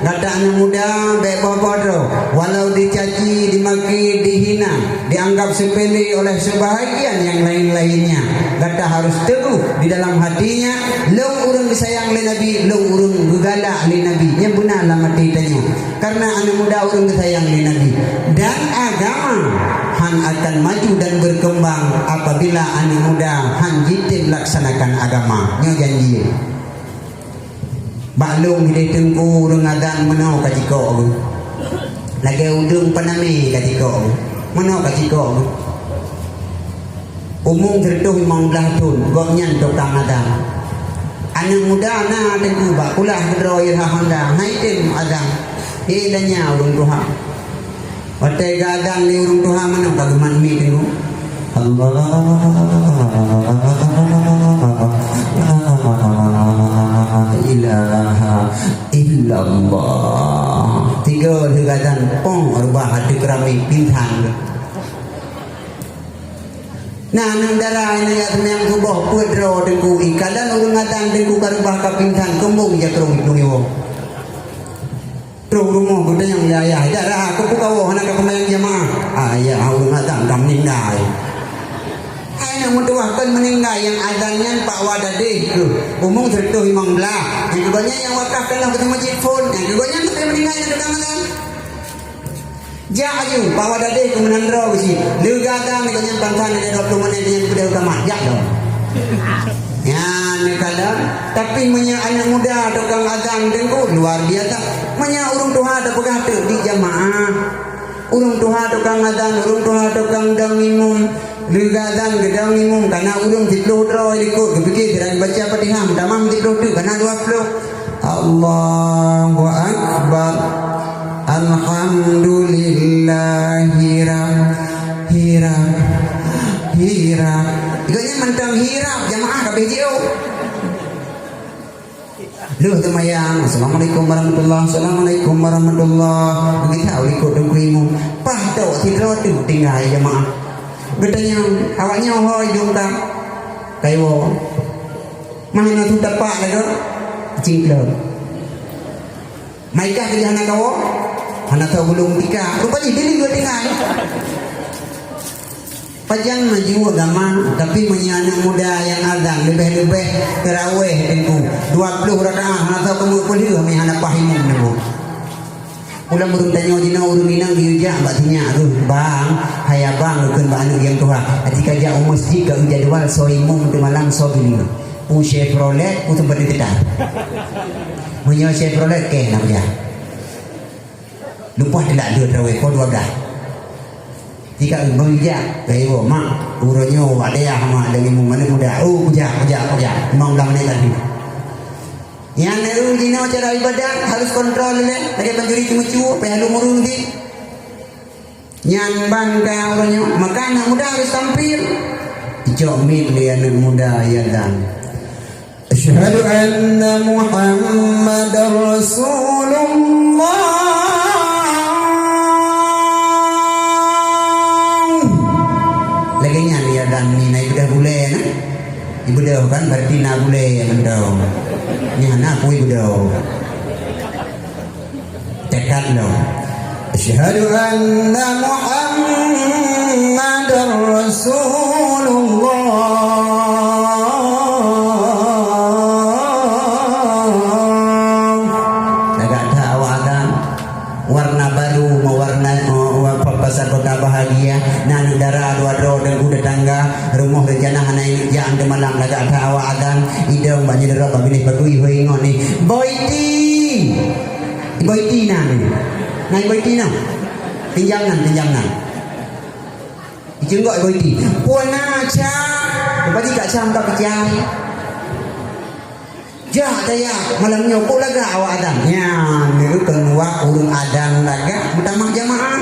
Gata aneuëk muda bék boh-boh droe. Walau dicaci, dimaki, dihina, dianggap sepele oleh sebahagian yang lain-lainnya, gata harus teguh di dalam hatinya, lôn ureuëng geusayang lé Nabi, lôn ureuëng geugalak lé Nabi. Nyan beuna lam até tanyoe. Karena aneuëk muda ureuëng geusayang lé Nabi. Dan agama han akan maju dan berkembang apabila aneuëk muda han jitem laksanakan agama. Nyoe janji. Bak lôn hideh teungku ureuëng azan meunoe ka jikok geuh. Lagée udeueng paname ka jikok geuh. Meunoe ka jikok geuh. Umong sireutôh limong blaih thon, gobnyan tukang azan. Aneuëk muda na teungku bak kulah keudroe yeuh honda, hai tem azan. Hé danya ureuëng tuha. Watée geuazan lé ureuëng tuha meunoe ka geumat miet teungku. Allah ilaha illallah. Tiga lheueh geuazan pong rubah hati keramik pingsan. Nah, aneuk dara nyang jak seumayang suboh peuet droe teungku, ikalon ureueng azan teungku ka reubah ka pingsan, keumbong jakrong iplueng iwoe. Troh rumoh geutanyong lé ayah, "Jak dara, keupeue kawoe hana ka seumayang jamaah?" "Ayah, ureueng azan ka meuninggai." Hai aneuk meutuwah, kon meuninggai, nyang azan nyan Pak Wadadeh keuh, umong sireutôh limong blaih. Nyang keudua nyan nyang wakaf tanoh keu masjid phon, nyang keudua nyan meuninggai nyang tukang azan. Jak aju, Pak Wadadeh keu meunan droe geuchik. Leuga gata nibak nyan pansan lagèe dua ploh menit nyan peudeuh kamat. Jak dong. Nyan neukalon. Tapi meunyoe aneuk muda tukang azan teungku, luar biasa. Meunyoe ureueng tuha tapeugah teuk di jamaah. Ureueng tuha tukang azan, ureueng tuha tukang dong imum. Leuga azan geudong imum, kana ureueng siploh droe likot, geupike sira baca Fatihah, meutamah siploh teuk, kana dua ploh. Allahu Akbar. Alhamdulillahirab-, hirab, hirab. Gobnyan mantong hirab, jamaah ka abéh jiôh. Lheueh seumayang, "Assalamualaikum warahmatullah, assalamualaikum warahmatullah." Geugisa u likot teungku imum. Paih tok sidroe teuk tinggai jamaah. Geutanyong, "Awak nyoe hôi jumpa?" "Kaiwoe." "Mah na su tapak lagèe?" "Cingklot." "Maikah keu hana kawoe?" "Hana tho bulong tika." Rupa jih dili geutinggai. Pajan maju agama, tapi meunyoe aneuk muda nyang azan leubeh-leubeh tarawih teungku, dua ploh rakaat hana tho keumeung peulheueh, meuhana paih imum teungku. Ulôn ureueng tanyoe jinoe ureueng inong geuyue jak bak sinyak geuh, "Bang, hai abang," geukheun bak aneuk nyang tuha, "atika jak u meuseujid ka jadwal soe imum teumalam soe bileue." "U Chevrolet, u teumpat teuta." "Meunyoe Chevrolet, kèe na peugah." Leupah teulat dua tarawih, poh dua blah. Tika bang jak, "Kaiwoe, Mak, uroe nyoe bak dayah, Mak, dan imum aneuk muda." "Oh, kujak, kujak, kujak." Limong blah menit laju. Nyan neu jinoe cara ibadat harus kontrol lé, lagèe pancuri ceumeucue, payah lôn ureueng cit. Nyan ban ka uroe nyoe, maka aneuk muda harus tampil. Icok mic lé aneuk muda iazan. Asyhadu anna Muhammadar Rasulullah. Lagèe nyan iazan ni na ibeudôh bulèe na. Ibeudôh kan, berarti na bulèe mantong. Nyan na pui ibeudôh. Tekat lom. Asyhadu anna Muhammadar Rasulullah. Lagak that awak azan. Warna baru, mewarna, eh, pasar kota bahagia. Na aneuk dara dua droe teungku tetangga. Rumoh rencana hana ingat jak, anteu malam lagak that awak azan. Idong bak nyoe droe bak binéh bagui hôi ngon ni. Boiti! Ibu Iti na ni. Na Ibu Iti na. Pinjam nan, pinjam nan. Iceunggok Ibu Iti. Puan na cha. Bagi Kak Syam, Kak Picai. Jak tajak malam nyoe, kok lagak awak adan. Nyan, nyoe keuluwa ureueng adan lagak meutamah jamaah.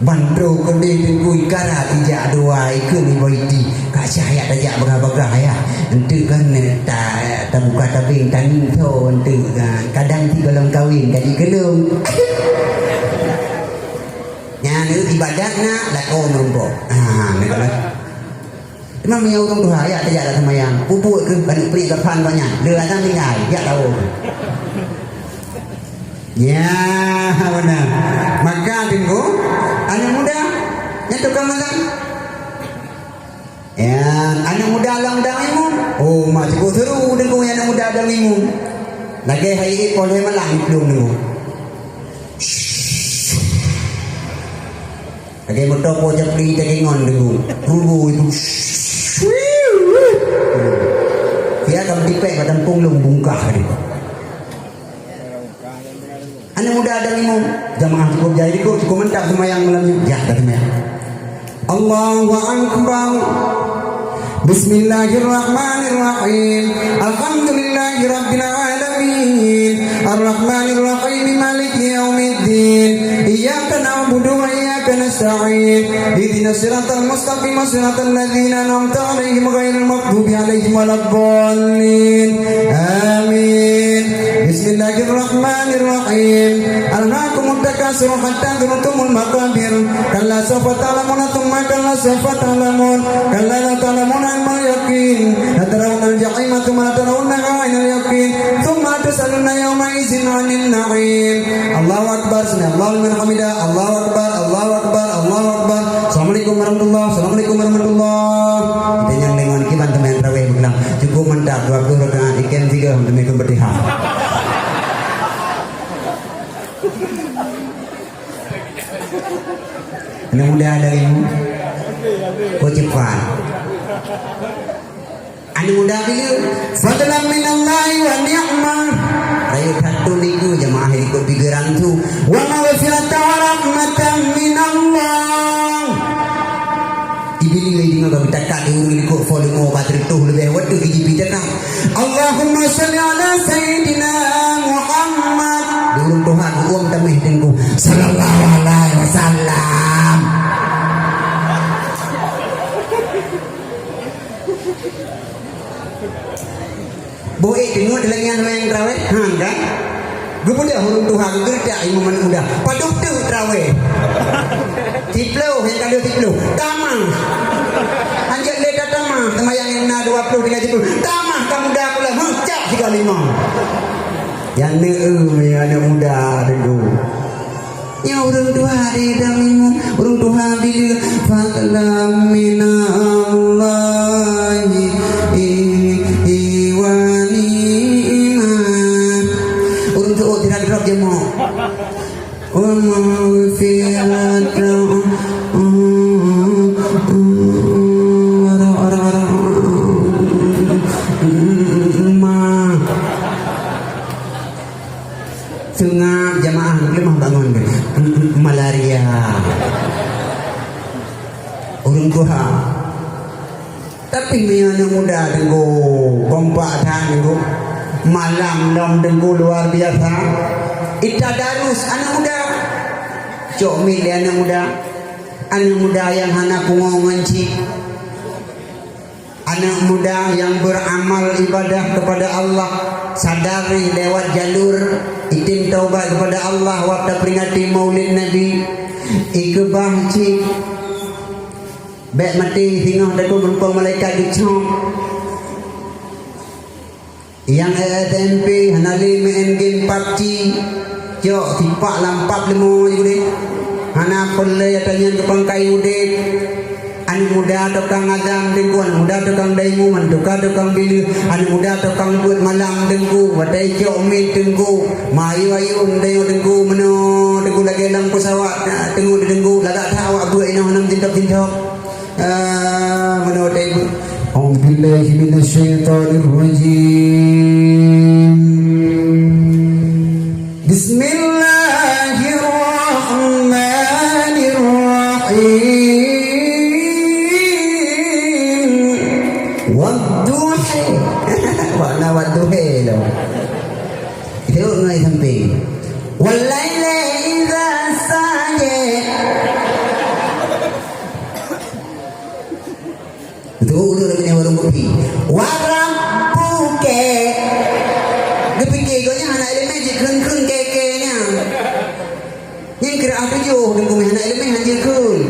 Bandum keudeh teungku ikara tijak dua ikeu ni baiti. Kak Syah jak tajak bagah-bagah ya. Enteuk kan ta-, tabuka tabeng tani tho enteuk kan. Kadang ti golom kawin ka jikeulong. Nyan ibadat na lakoe meurumpok. Ha, ni kalau Teuma meunyoe ureueng tuha, jak tajak lam seumayang, peubuet keuh baneuk peuet gafan gobnyan, le azan tinggai, jak tawoe. Ya, beuna. Maka teungku, aneuk muda, nyan tukang azan. Ya, aneuk muda lam dang imum. Oh, mak cukup seru teungku, aneuk muda dang imum. Lagèe hai ék poh lhèe malam iplueng teungku. Lagèe moto po japli teugingon deungon. Rubu itu. Dia akan tipek badan punggung bungkah tadi. Aneuk muda dang imum, jamaah cukup jai dikuk, cukup mantap seumayang malam nyoe. Jak dah seumayang. Allahu Akbar. Bismillahirrahmanirrahim. Alhamdulillahirabbil alamin. Arrahmanirrahim. Maliki yaumiddin. Iyyaka na'budu wa iyyaka nasta'in. Ihdinas siratal mustaqim, siratal ladzina an'amta 'alaihim ghairil maghdubi 'alaihim waladdallin. Amin. Bismillahirrahmanirrahim. Alhaakumut takatsur hatta zurtumul maqabir. Kalla sawfa ta'lamuna tsumma kalla sawfa ta'lamun. Kalla la ta'lamuna 'ilmal yaqin. Latarawunnal jahima tsumma latarawunnaha 'ainal yaqin. Tsumma latus'alunna yauma'idzin 'anin na'im. Allahu Akbar, sami'allahu liman hamidah. Allahu Akbar, Allahu Akbar, Allahu Akbar. Assalamualaikum warahmatullah, assalamualaikum warahmatullah. Kita nyang deungon kiban teumanyong tarawih beukeunong. Cukup mantap, dua puluh rakaat, ikan tiga, demi Fatihah. Aneuk muda dari, kok cepat. Aneuk muda bila? Fadlan minallahi wa ni'mah. Rayeuk that tu niku jamaah ikut pikiran tu. Wa maghfiratan wa rahmatan minallah. Ibilih deungon bak takat di ureueng likot volume bak teureutôh leubeh wadoh I G P takat. Allahumma shalli ala Sayyidina Muhammad. Di ureueng tuha geuom tameh teungku. Sallallahu alaihi wasallam. Boh ék teungoh lagèe nyan tarawih, han kan? Geupeugah ureueng tuha geugeureudak imum aneuk muda. Padub teuk tarawih. Siploh, nyang ka lheueh siploh. Tamah. Hanjeuet lé tatamah, seumayang nyang na dua ploh tinggai siploh. Tamah ka muda pula, meucak sigoe limong. Nyan neueu aneuk muda teungku. Nyoe ureueng tuha di dalam ilmu, ureueng tuha bila fadlan minallahi, i, i, wa ni'mah. Ureueng tuha tidak drop jemok. Wa maghfiratan, ma. Seungab jamaah, lemah bangun. Malaria. Ureueng tuha. Tapi meunyoe aneuk muda teungku, kompak that teungku. Malam lom teungku luar biasa. Itadarus aneuk muda. Cok miet lé aneuk muda. Aneuk muda nyang hana pungo ngon cit. Aneuk muda nyang beuramal ibadah kepada Allah, sadari lewat jalur item taubat kepada Allah, watèe taperingati Maulid Nabi, ikeubah cit, bèk maté singoh, takot meurumpok malaikat geucok. Nyang S M P hana lé main game PUBG, cok sipak lam pub leumo jih udép. Hana peureulèe ata nyan geupangkai udép. Aneuk muda tukang azan teungku, aneuk muda tukang daimon, tukang, tukang bileuh, aneuk muda tukang buet malam teungku, watèe cok miet teungku, meuayun-ayun tanyoe teungku, meunoe teungku lagèe lam peusawat, teungku, teungku, lagak that awak buet inoe hana meujintop-jintop. Ah, meunoe teungku. A'udzubillahi minasyaitonirrajim. Na wat duhe lo. Itu ngai samping. Walaili idza saje. Itu dulu punya warung kopi. Warabbuke. Dia fikir kau ni anak elemen je kheun-kheun keke nya. Nyang qiraah tujoh, teungku meuhana ileumèh hanjeuet kheun.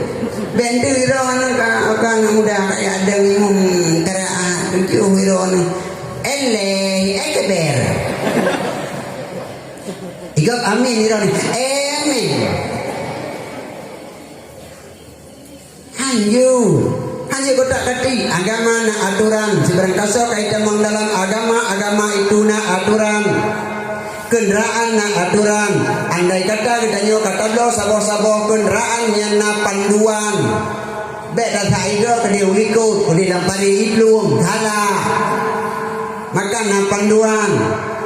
Bèk deuh droeneuh ka, ka aneuk muda, ka ya deuh imum qiraah tujoh droeneuh. Allahu Akbar. Igop amin droeneuh. Amin. Hanjeuet, hanjeuet kotak kati. Agama na atoran. Sibarang kasoe ka itamong dalam agama, agama itu na atoran. Keundraan na atoran. Andai kata geutanyoe ka tabloe saboh-saboh keundraan nyang na panduan, bèk tasaidroe keudeh u likot, keudeh lam padé iplueng, salah. Maka na panduan,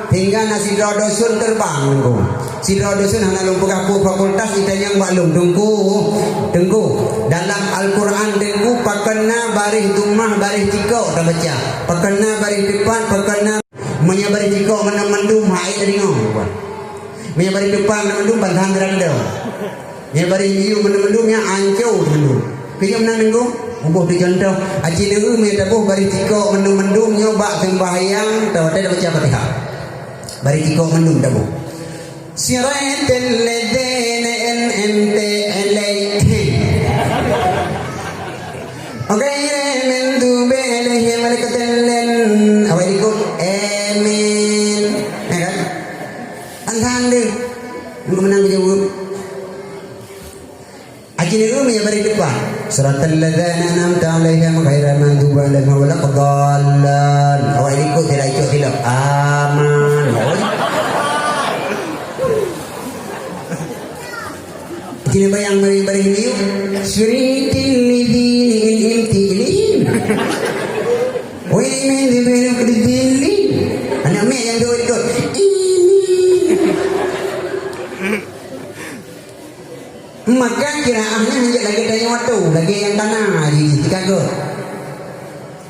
sehingga na sidroe dusun terbang, Teungku. Sidroe dusun hana lôn peugah peue fakultas, itanyong bak lôn, Teungku, Teungku, dalam Al-Quran, Teungku, pakon na baréh dumah, baréh cikok tabaca? Pakon na baréh teupat, pakon na, meunyoe baréh cikok mandum-mandum, hai tadeungoe. Meunyoe baréh teupat mandum-mandum, ban that teudeungoe. Nyoe baréh miyueb mandum-mandum nyan ancô mandum. Keu nyoe meunan Teungku, muboh teucontoh, aci neueu meunyoe taboh baréh cikok mandum-mandum nyoe bak seumbahyang, ta watèe tabaca Fatihah. Baréh cikok mandum taboh. Siratal ladzina an'amta 'alaihim. Ghairil maghdubi 'alaihim waladdallin. Awai likot. Amin. Ya kan? Tan-tan deuh. Meunan geujaweueb. Aci neueu meunyoe baréh teupat. Siratal ladzina an'amta 'alaihim ghairil maghdubi 'alaihim waladdallin. Awai likot tidak ikut silap. Aman. Aci neubayang baréh-baréh miyueb. Siratal ladzina an'amta 'alaihim. Ghairil maghdubi 'alaihim waladdallin. Aneuk miet nyang dua ikut. Ini. Maka qiraah nyan hanjeuet lagèe tanyoe watèe, lagèe nyang kana jih, teuka göt.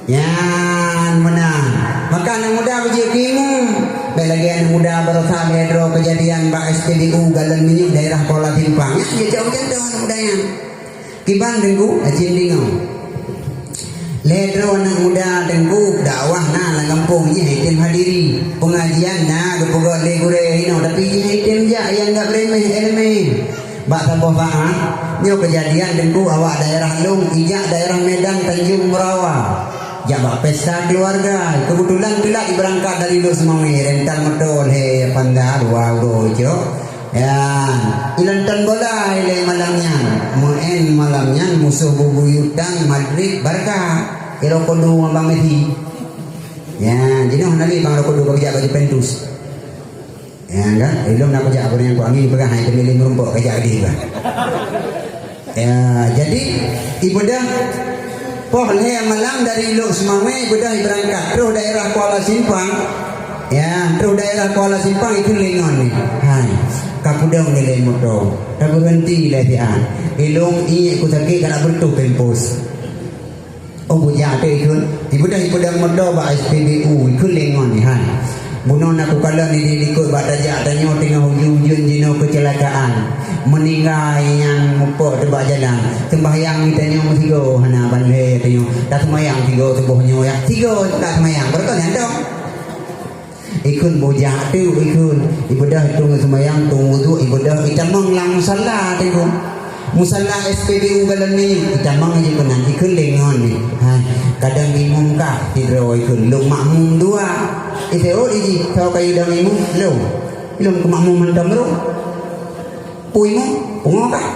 Nyan meunan. Maka aneuk muda beujeuet keu imum. Bèk lagèe aneuk muda baroesa lhèe droe keujadian bak S P B U Galon Minyeuk daerah Kuala Simpang. Nyan jeuet cok meucandong aneuk muda nyan. Kiban Teungku, aci deungoe. Lhèe droe aneuk muda Teungku, dakwah na lam gampông jih han item hadiri. Pengajian na geupeugöt lé gurèe inoe, tapi jih han item jak, nyang anggab remeh èleumèe. Bak saboh saát, nyoe keujadian Teungku awak daerah lôn, ijak daerah Medan Tanjung Meurawa. Jak bak pesta keuluwarga, keubeutulan teulat ibeurangkat dari Lhokseumawe, rental moto lhèe Honda dua uroe cok. Ya, ilôn ton bola ilèe malam nyan. Meu'en malam nyan musoh bubuyutan Madrid Barca. Ilôn kodu ngon Bang Messi. Ya, jinoe hana lé Bang Rokodu ka geujak bak Juventus. Ya kan? Ilôn na kujak abang nyang ku angin peugah hai teumilih meurumpok kajak gede bah. Ya, jadi ibadah poh lhèe malam dari Lhokseumawe ibadah ibeurangkat. Terus daerah Kuala Simpang. Ya, terus daerah Kuala Simpang itu lengon ni. Hai, ka pudong ni lé moto. Ka berhenti lé siat. Ilôn iék ku sakét ka nak beureutoh tempos. Oh, bujak tu ikut. Tiba dah ikut dah moto bak S P B U, ikut lengon ni hai. Bunoe na kukalon di, di, di likot bak tajak tanyoe teungoh ujeuen-ujeuen jinoe kecelakaan. Meuninggai nyan mupok teubak jalan. Sembahyang di tanyoe meusigoe hana ban lhèe tanyoe. Dak sembahyang sigoe tuboh nyoe ya. Sigoe tak sembahyang. Beureukat nyan dong. Ikheun bujak teuk ikheun. Ibeudôh tueng seumayang, tueng wudhu, ibeudôh itamong lam musalla teuk. Musalla S P B U Galon Minyeuk, itamong jih keunan, ikheun deungon ni. Ha, kadang imum kah sidroe ikheun, lôn makmum dua. Iseuôt jih, soe kayue dong imum, lôn. Lôn keu makmum mantong rôh. Peue imum, pungo kah?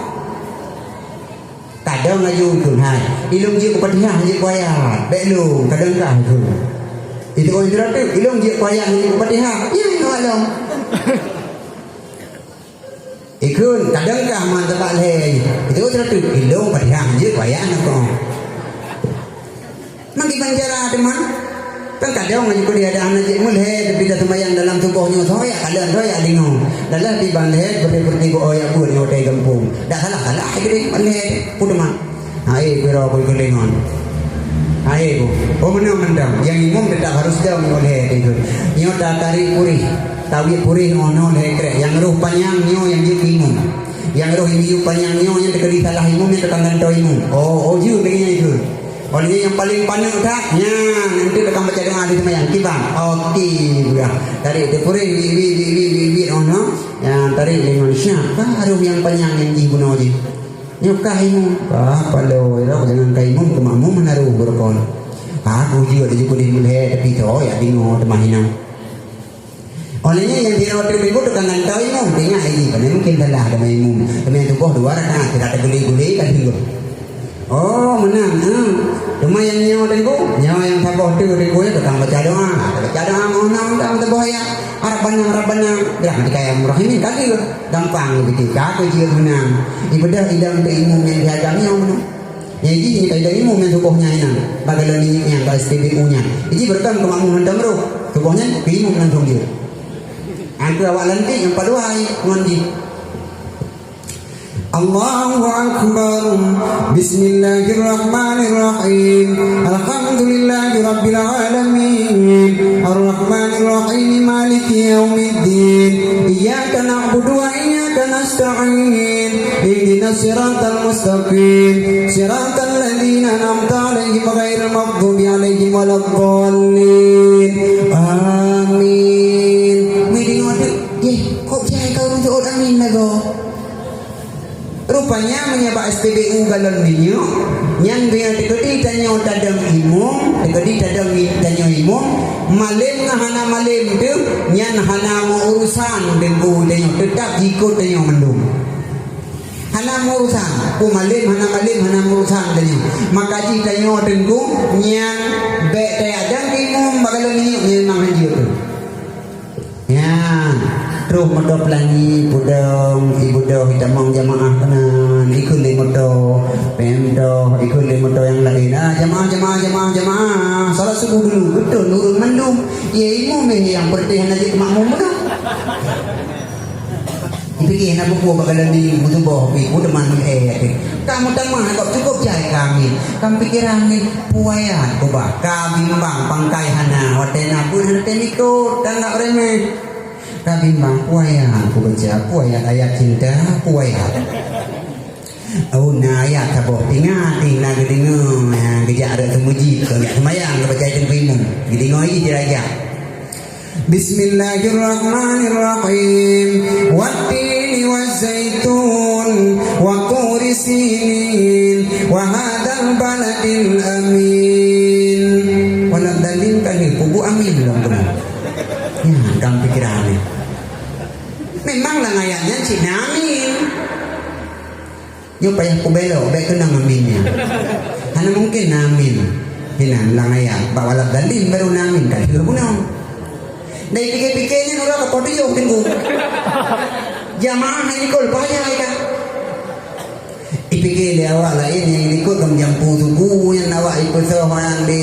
Kadang laju ikheun hai. Ilôn jeuet keu Fatihah, jeuet keu ayat. Bèk lôn, kadang kah ikheun. Itu orang jeuet rapi, ilôn jeuet keu ayat, jeuet keu Fatihah. Ya, ya, lôn. Ikheun, kadang kah man tabak lhèe. Itu orang jeuet rapi, ilôn Fatihah, jeuet keu ayat, nak kong. Mangki banjara teuma. Kan kadang laju keu dia ada anak cik mulhèe, tapi dah sembahyang dalam tuboh nyoe, soe yak kalon, soe yak deungoe. Dalam di ban lhèe, seperti-seperti bak oyak buet nyoe tai gampông. Dak salah-salah, hai gede ban lhèe, peue teuma. Hai, pira pun keulingon. Hai, Bu. Oh, meunan mantong. Nyang imum teutap harôh dong nyoe lhèe teungku. Nyoe tatarék puréh. Tawiet puréh ngon nyoe lhèe krek. Nyang roh panyang nyoe nyang jeuet keu imum. Nyang roh imum panyang nyoe nyang teukeudi salah imum, nyang tukang gantoe imum. Oh, oh, jeuet lagèe nyan itu. Oh, lagèe nyang paleng paneuk that, nyan, nanti tukang baca doa di seumayang. Kiban. Oke, buya. Tarék teupuréh, wi, wi, ngon nyoe. Nyang tarék lé ngon siap. Baru nyang panyang nyang jih bunoe jih. Nyoe kah imum. Ah, paloe, jangan kah imum, keu makmum hana roh beurukon. Aku jeuet di jukut di mulhé, tapi tu, ya, deungoe teuma hinan. Oleh nyan, nyang sidroe teuk minggu tukang gantoe imum, teuingat lagi, pane mungkin salah teuma imum. Teuma nyang tuboh dua rakaat, sira teuguli-guli kan teungku. Oh, meunan, hmm. Teuma nyang nyoe teungku, nyoe nyang saboh teuk teungku, ya, tukang baca doa. Baca doa, mohon ampôn, saboh ayat. Rabbana, Rabbana, birahmatika ya arhamar rahimin, ka lheueh. Gampang beutôi, ka keu jeuet meunan. Ibadah idang teu imum nyang di agam nyoe meunan. Nyang jih nyoe ka idang imum nyang suboh nyan inan. Bak galon minyeuk nyan, bak S P B U nyan. Jih beureukan keu makmum hantom roh. Suboh nyan, keu imum langsung jeuet. Angkeu awak lantik nyang padua hai ngon jih. Allahu Akbar. Bismillahirrahmanirrahim. Alhamdulillahirabbil alamin. Arrahmanirrahim. Maliki yaumiddin. Iyyaka na'budu wa iyyaka nasta'in. Ihdinas siratal mustaqim. Siratal ladzina an'amta 'alaihim ghairil maghdubi 'alaihim waladdallin. Amin. Meudeungoe teuk, yeh, kok jai ka ureueng seuôt amin lagoe? Rupanya meunyoe bak S P B U galon minyeuk, nyan meunyoe teukeudi tanyoe tadong imum, teukeudi tadong i-, tanyoe imum, malem ngon hana malem teuh, nyan hana meu-urusan teungku tanyoe, teutap jikot tanyoe mandum. Hana meu-urusan, peue malem hana malem hana meu-urusan tanyoe. Maka jih tanyoe teungku nyan bèk tajak dong imum bak galon minyeuk nyan memang hanjeuet teuh. Nyan, troh meudoh Peulanggi, Pudong, Sibudoh, itamong jamaah keunan, ikheun lé moto, pemdoh, ikheun lé moto nyang laén. Ah, jamaah, jamaah, jamaah, jamaah, salat suboh dulu, beutôi nurun mandum. Ye, imum meh nyang peureuté hana jeuet makmum meunan. Dipike hana buku bak galon di meusuboh, pi, peue teuma meu'èk, pi. Ka meutamah, ka cukôp jai ka amin. Ka pikiran ni, peue ayat, peue bah. Ka bimbang, pangkai hana, watèe na pun hana teunikot, tanggap remeh. Ka bimbang, peue ayat, peue baca, peue ayat, ayat cinta, peue ayat. Oh, na ayat saboh, ingat, eh, na geudeungoe, ha, geujak rot seumeujid, kon jak seumayang, geubaca teungku imum. Geudeungoe jih dirajak. Bismillahirrahmanirrahim. Wattini wazzaitun, wa turi sinin, wa hadzal baladil amin. Waladdallin kan ni, kubu amin lom tu. Ya, dalam pikiran ni. Memang lam ayat nyan cit na amin. Nyoe payah kubelok, bèk keunong amin nyan. Hana mungken na amin. Hinan lam ayat, bak waladdallin baru na amin, ka lheueh bunoe. Dai pike-pike nyan ureueng ka poh tujoh teungku. Jamaah hai likot payah ka. Ipike lé awak laén nyang likot lam jampu suku nyan awak ipeusoh nyan di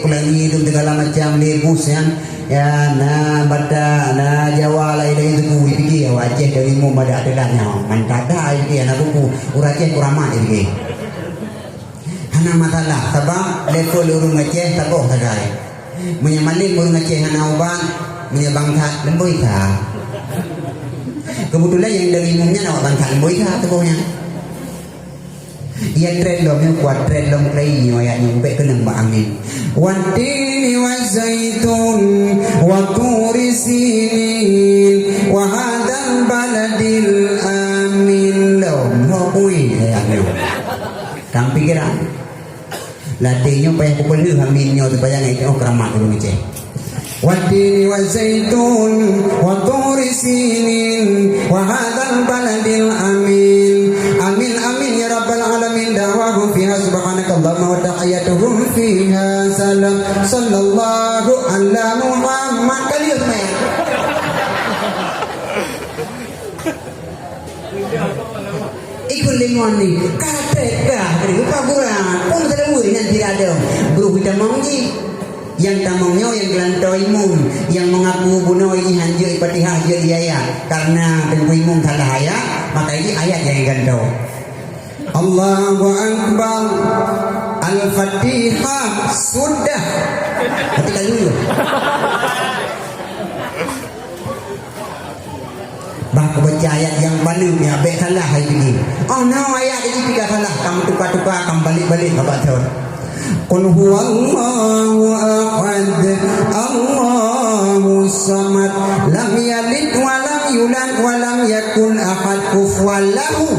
Peulanggi tu segala macam di bus nyan. Ya, na Batak, na Jawa, laén-laén suku, ipike awak Aceh dari mu madak teulat nyoe. Mantap dah, ipike aneuk buku. Ureueng Aceh kuramat, ipike. Hana masalah, sabab level ureueng Aceh saboh sagai. Meunyoe malem ureueng Aceh hana ubat, meunyoe bangsat lemboi sa. Keubeutulan nyang dari mu nyan awak bangsat lemboi sa saboh nyan. Iya trend lom, nyoe kuat trend lom, klai nyoe ayat nyoe, bèk keunong bak angén. Wattini wazzaitun, wa turi sinin, wa hadzal baladil amin. Lom, lom, ui, ayat nyoe. Dalam pikiran. Latih nyoe payah kupeulheueh amin nyoe supaya ngai teuh keuramat ureueng Aceh. Wattini wazzaitun, wa turi sinin, wa hadzal baladil amin. Amin, amin, ya rabbal alamin. Da'wahum fiha subhanakallahumma wa tahiyyatuhum fiha salam. Sallallahu ala Muhammad. Kali ya, teman. Ikut lé ngon ni, ka trép ka, bri upah gura, pun seuleuweue nyan tidak ada. Bro, kita mau ji. Yang tamong nyoe yang geulantoe imum, yang mengaku bunoe ini hanjeuet Fatihah jeuet di ayat. Karena teungku imum salah ayat, maka ini ayat yang digantoe. Allahu Akbar. Al-Fatihah sudah. Tapi tak dulu. Bah kubaca ayat nyang baneuk nyan, bék salah hai gini. Oh no, ayat ini tiga salah. Kamu tukar-tukar, kamu balik-balik, babak thon. Qul huwallahu ahad, Allahu samad, lam yalid wa lam yulad wa lam yakul ahad kufuwan lahu.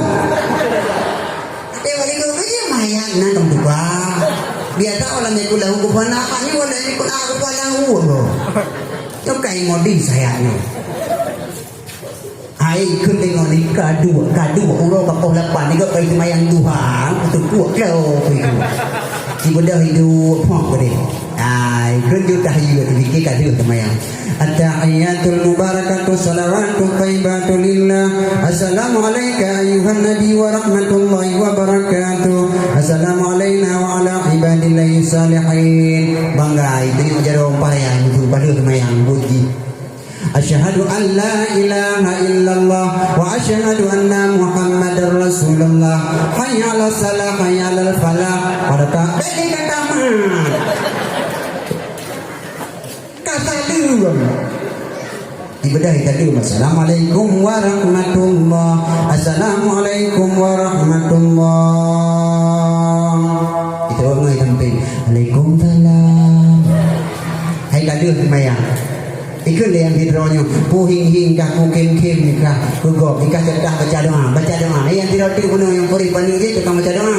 Tapi waktu itu dia mayat nak kamu tukar. Biasa orang yang kulah hukum anak ni, orang yang kulah hukum anak. Nyokai ngodi saya ni. Hai, keu tengok ni, ka duek, ka duek uroe ka poh lapan, ni gak kai seumayang duha, teupuek lo, itu. Ibadah hidup, hok gede. Hai, keu juta hidup, tu fikir ka duek seumayang. At-tahiyyatul mubarakatu salawatu thayyibatu lillah. Assalamu alaika ayyuhan nabi wa rahmatullahi wa barakatuh. Assalamu alaina wa ala ibadillahi salihin. Bangga, itu ni ujar orang payah, itu pada seumayang, buji. Asyhadu an la ilaha illallah wa asyhadu anna Muhammadar Rasulullah. Hayya 'alas salah, hayya 'alal falah. Pada tak, beri kata mat. Kata dulu. Ibadah kita dulu. Assalamualaikum warahmatullah. Assalamualaikum warahmatullah. Kita orang ngai tampil. Waalaikumsalam. Hai gaduh sembahyang. Ikut lé nyang sidroe nyoe, pu hing-hing kah, pu khem-khem kah, pu gob, ikah ceudah baca doa, baca doa. Nyang sidroe tu bunoe nyang purih paneuk jih tukang baca doa.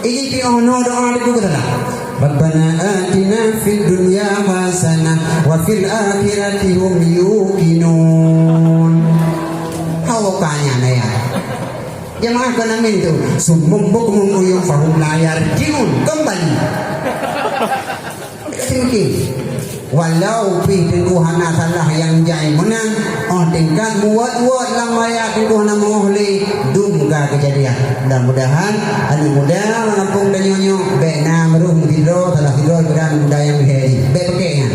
Iji pi oh no doa di buku salah. Rabbana atina fid dunya hasanah wa fil akhirati hum yuqinun. Hawa kanya naya. Jamaah kan amin tu. Sumum bukmun uyun fahum la yarji'un. Kembali. Singkih. Walau pih teungku hana salah nyang jai meunan, oh tingkat muwat-wat lam raya teungku hana meuoh lé, dum ka keujadian. Mudah-mudahan aneuk muda lam gampông tanyoe nyoe bèk na meureuh meusidroe, salah sidroe keudan muda nyang lhèe jih. Bèk peuke nyan.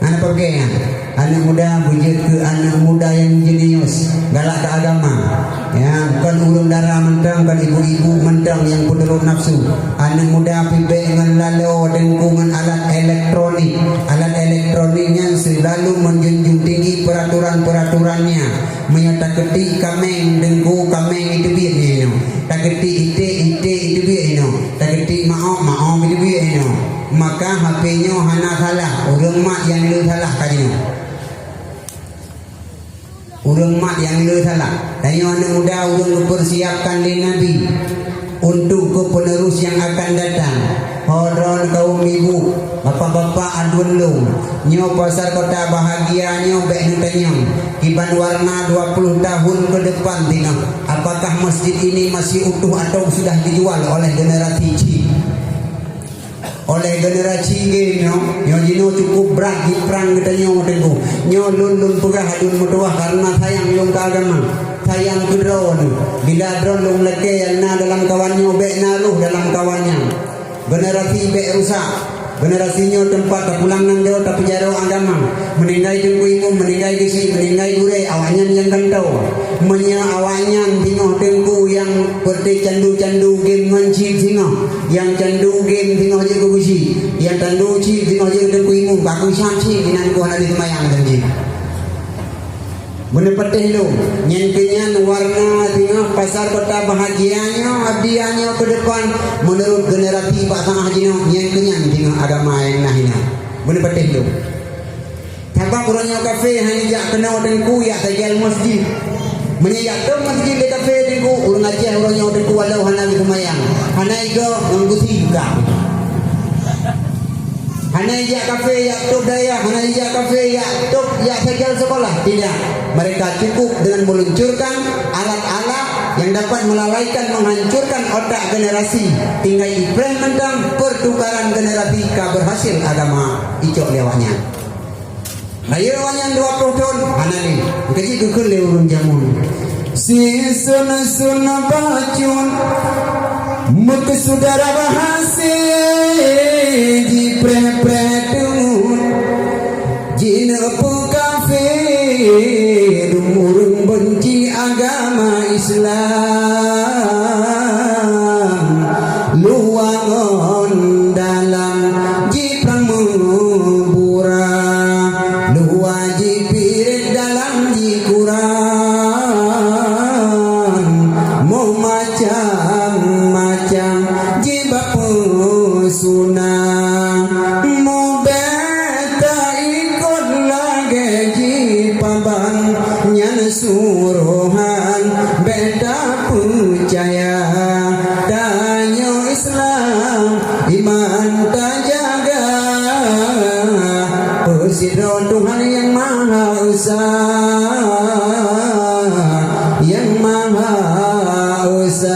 Hana peuke nyan. Aneuk muda beujeuet keu aneuk muda nyang jenius, galak keu agama. Ya, kon ureueng dara mantong, kon ibu-ibu mantong nyang peuturot nafsu. Aneuk muda pih bèk ngon lalo deungku ngon alat elektronik. Alat elektronik nyan seulalu meunjunjung tinggi peuratoran-peuratorannya. Meunyoe takeutik kaméng deungku, kaméng iteubiet nyan inoe. Takeutik iték, iték iteubiet inoe. Takeutik maok, maok iteubiet inoe. Maka H P nyoe hana salah, ureueng mat nyang le salah ka jinoe. Ureueng mat nyang le salah. Tanyoe aneuk muda ureueng geupeursiapkan lé Nabi untuk keu penerus nyang akan datang. Ho droen kaum ibu, bapak-bapak aduen lôn, nyoe pasar kota bahagia nyoe bèk neutanyong. Kiban warna dua puluh tahun ke depan singoh, apakah masjid ini masih utuh atau sudah dijual oleh generasi C? Oleh generasi G nyoe, nyoe jinoe cukup brat jiprang geutanyoe teungku. Nyoe lôn, lôn peugah aduen meutuwah kareuna sayang lôn keu agama, sayang keu droeneuh. Bila droen lôn lakèe nyang na dalam kawan nyoe, bèk na roh dalam kawan nyan. Generasi bèk rusak. Generasi nyoe teumpat tapulang nan droe tapeujaroe agama. Meuninggai teungku imum, meuninggai geuchik, meuninggai gurèe, awaknyan nyang gantoe. Meunyoe awaknyan singoh teungku nyang peureute candu-candu game ngon chip singoh, nyang candu game singoh jeuet keu geuchik, nyang candu chip singoh jeuet keu teungku imum, ka keuchap chip inan keuh hana jiseumayang lagèe jih. Beuneupatéh lôn, nyan keuh nyan warna singoh pasar kota bahagia nyoe, abdi nyoe keu depan, meunurot generasi bak saah jinoe, nyan keuh nyan singoh agama nyang na hina. Beuneupatéh lôn. Sabab uroe nyoe kafé hana jak keunoe teungku jak sagai masjid. Meunyoe jak tom masjid lé kafé teungku, ureueng Aceh uroe nyoe teungku walau hana geuseumayang, hana igoe ngon gusi buka. Hana ijak kafé jak top dayah, hana ijak kafé jak top jak sagai sekolah. Tidak. Mereka cukup dengan meluncurkan alat-alat yang dapat melalaikan, menghancurkan otak generasi. Tinggai ipreh mantong pertukaran generasi ka berhasil agama icok lé awaknyan. Rayeuk awaknyan dua ploh thon, hana lé. Maka jih geukheun lé ureueng jameun. Si sun-sun bacut, meukeusudara bahase, jipreh-preh teungeut. Jineuk peukafe, dum ureueng beunci agama Islam. Luwang Luwa jipirit dalam jikurang, meumacam-macam jibapeusuna. Mubeta ikot lagée jipaban nyan surohan, beta peucaya tanyoe Islam iman tajaga. Peusidroe Tuhan Nyang Maha Esa, Nyang Maha Esa.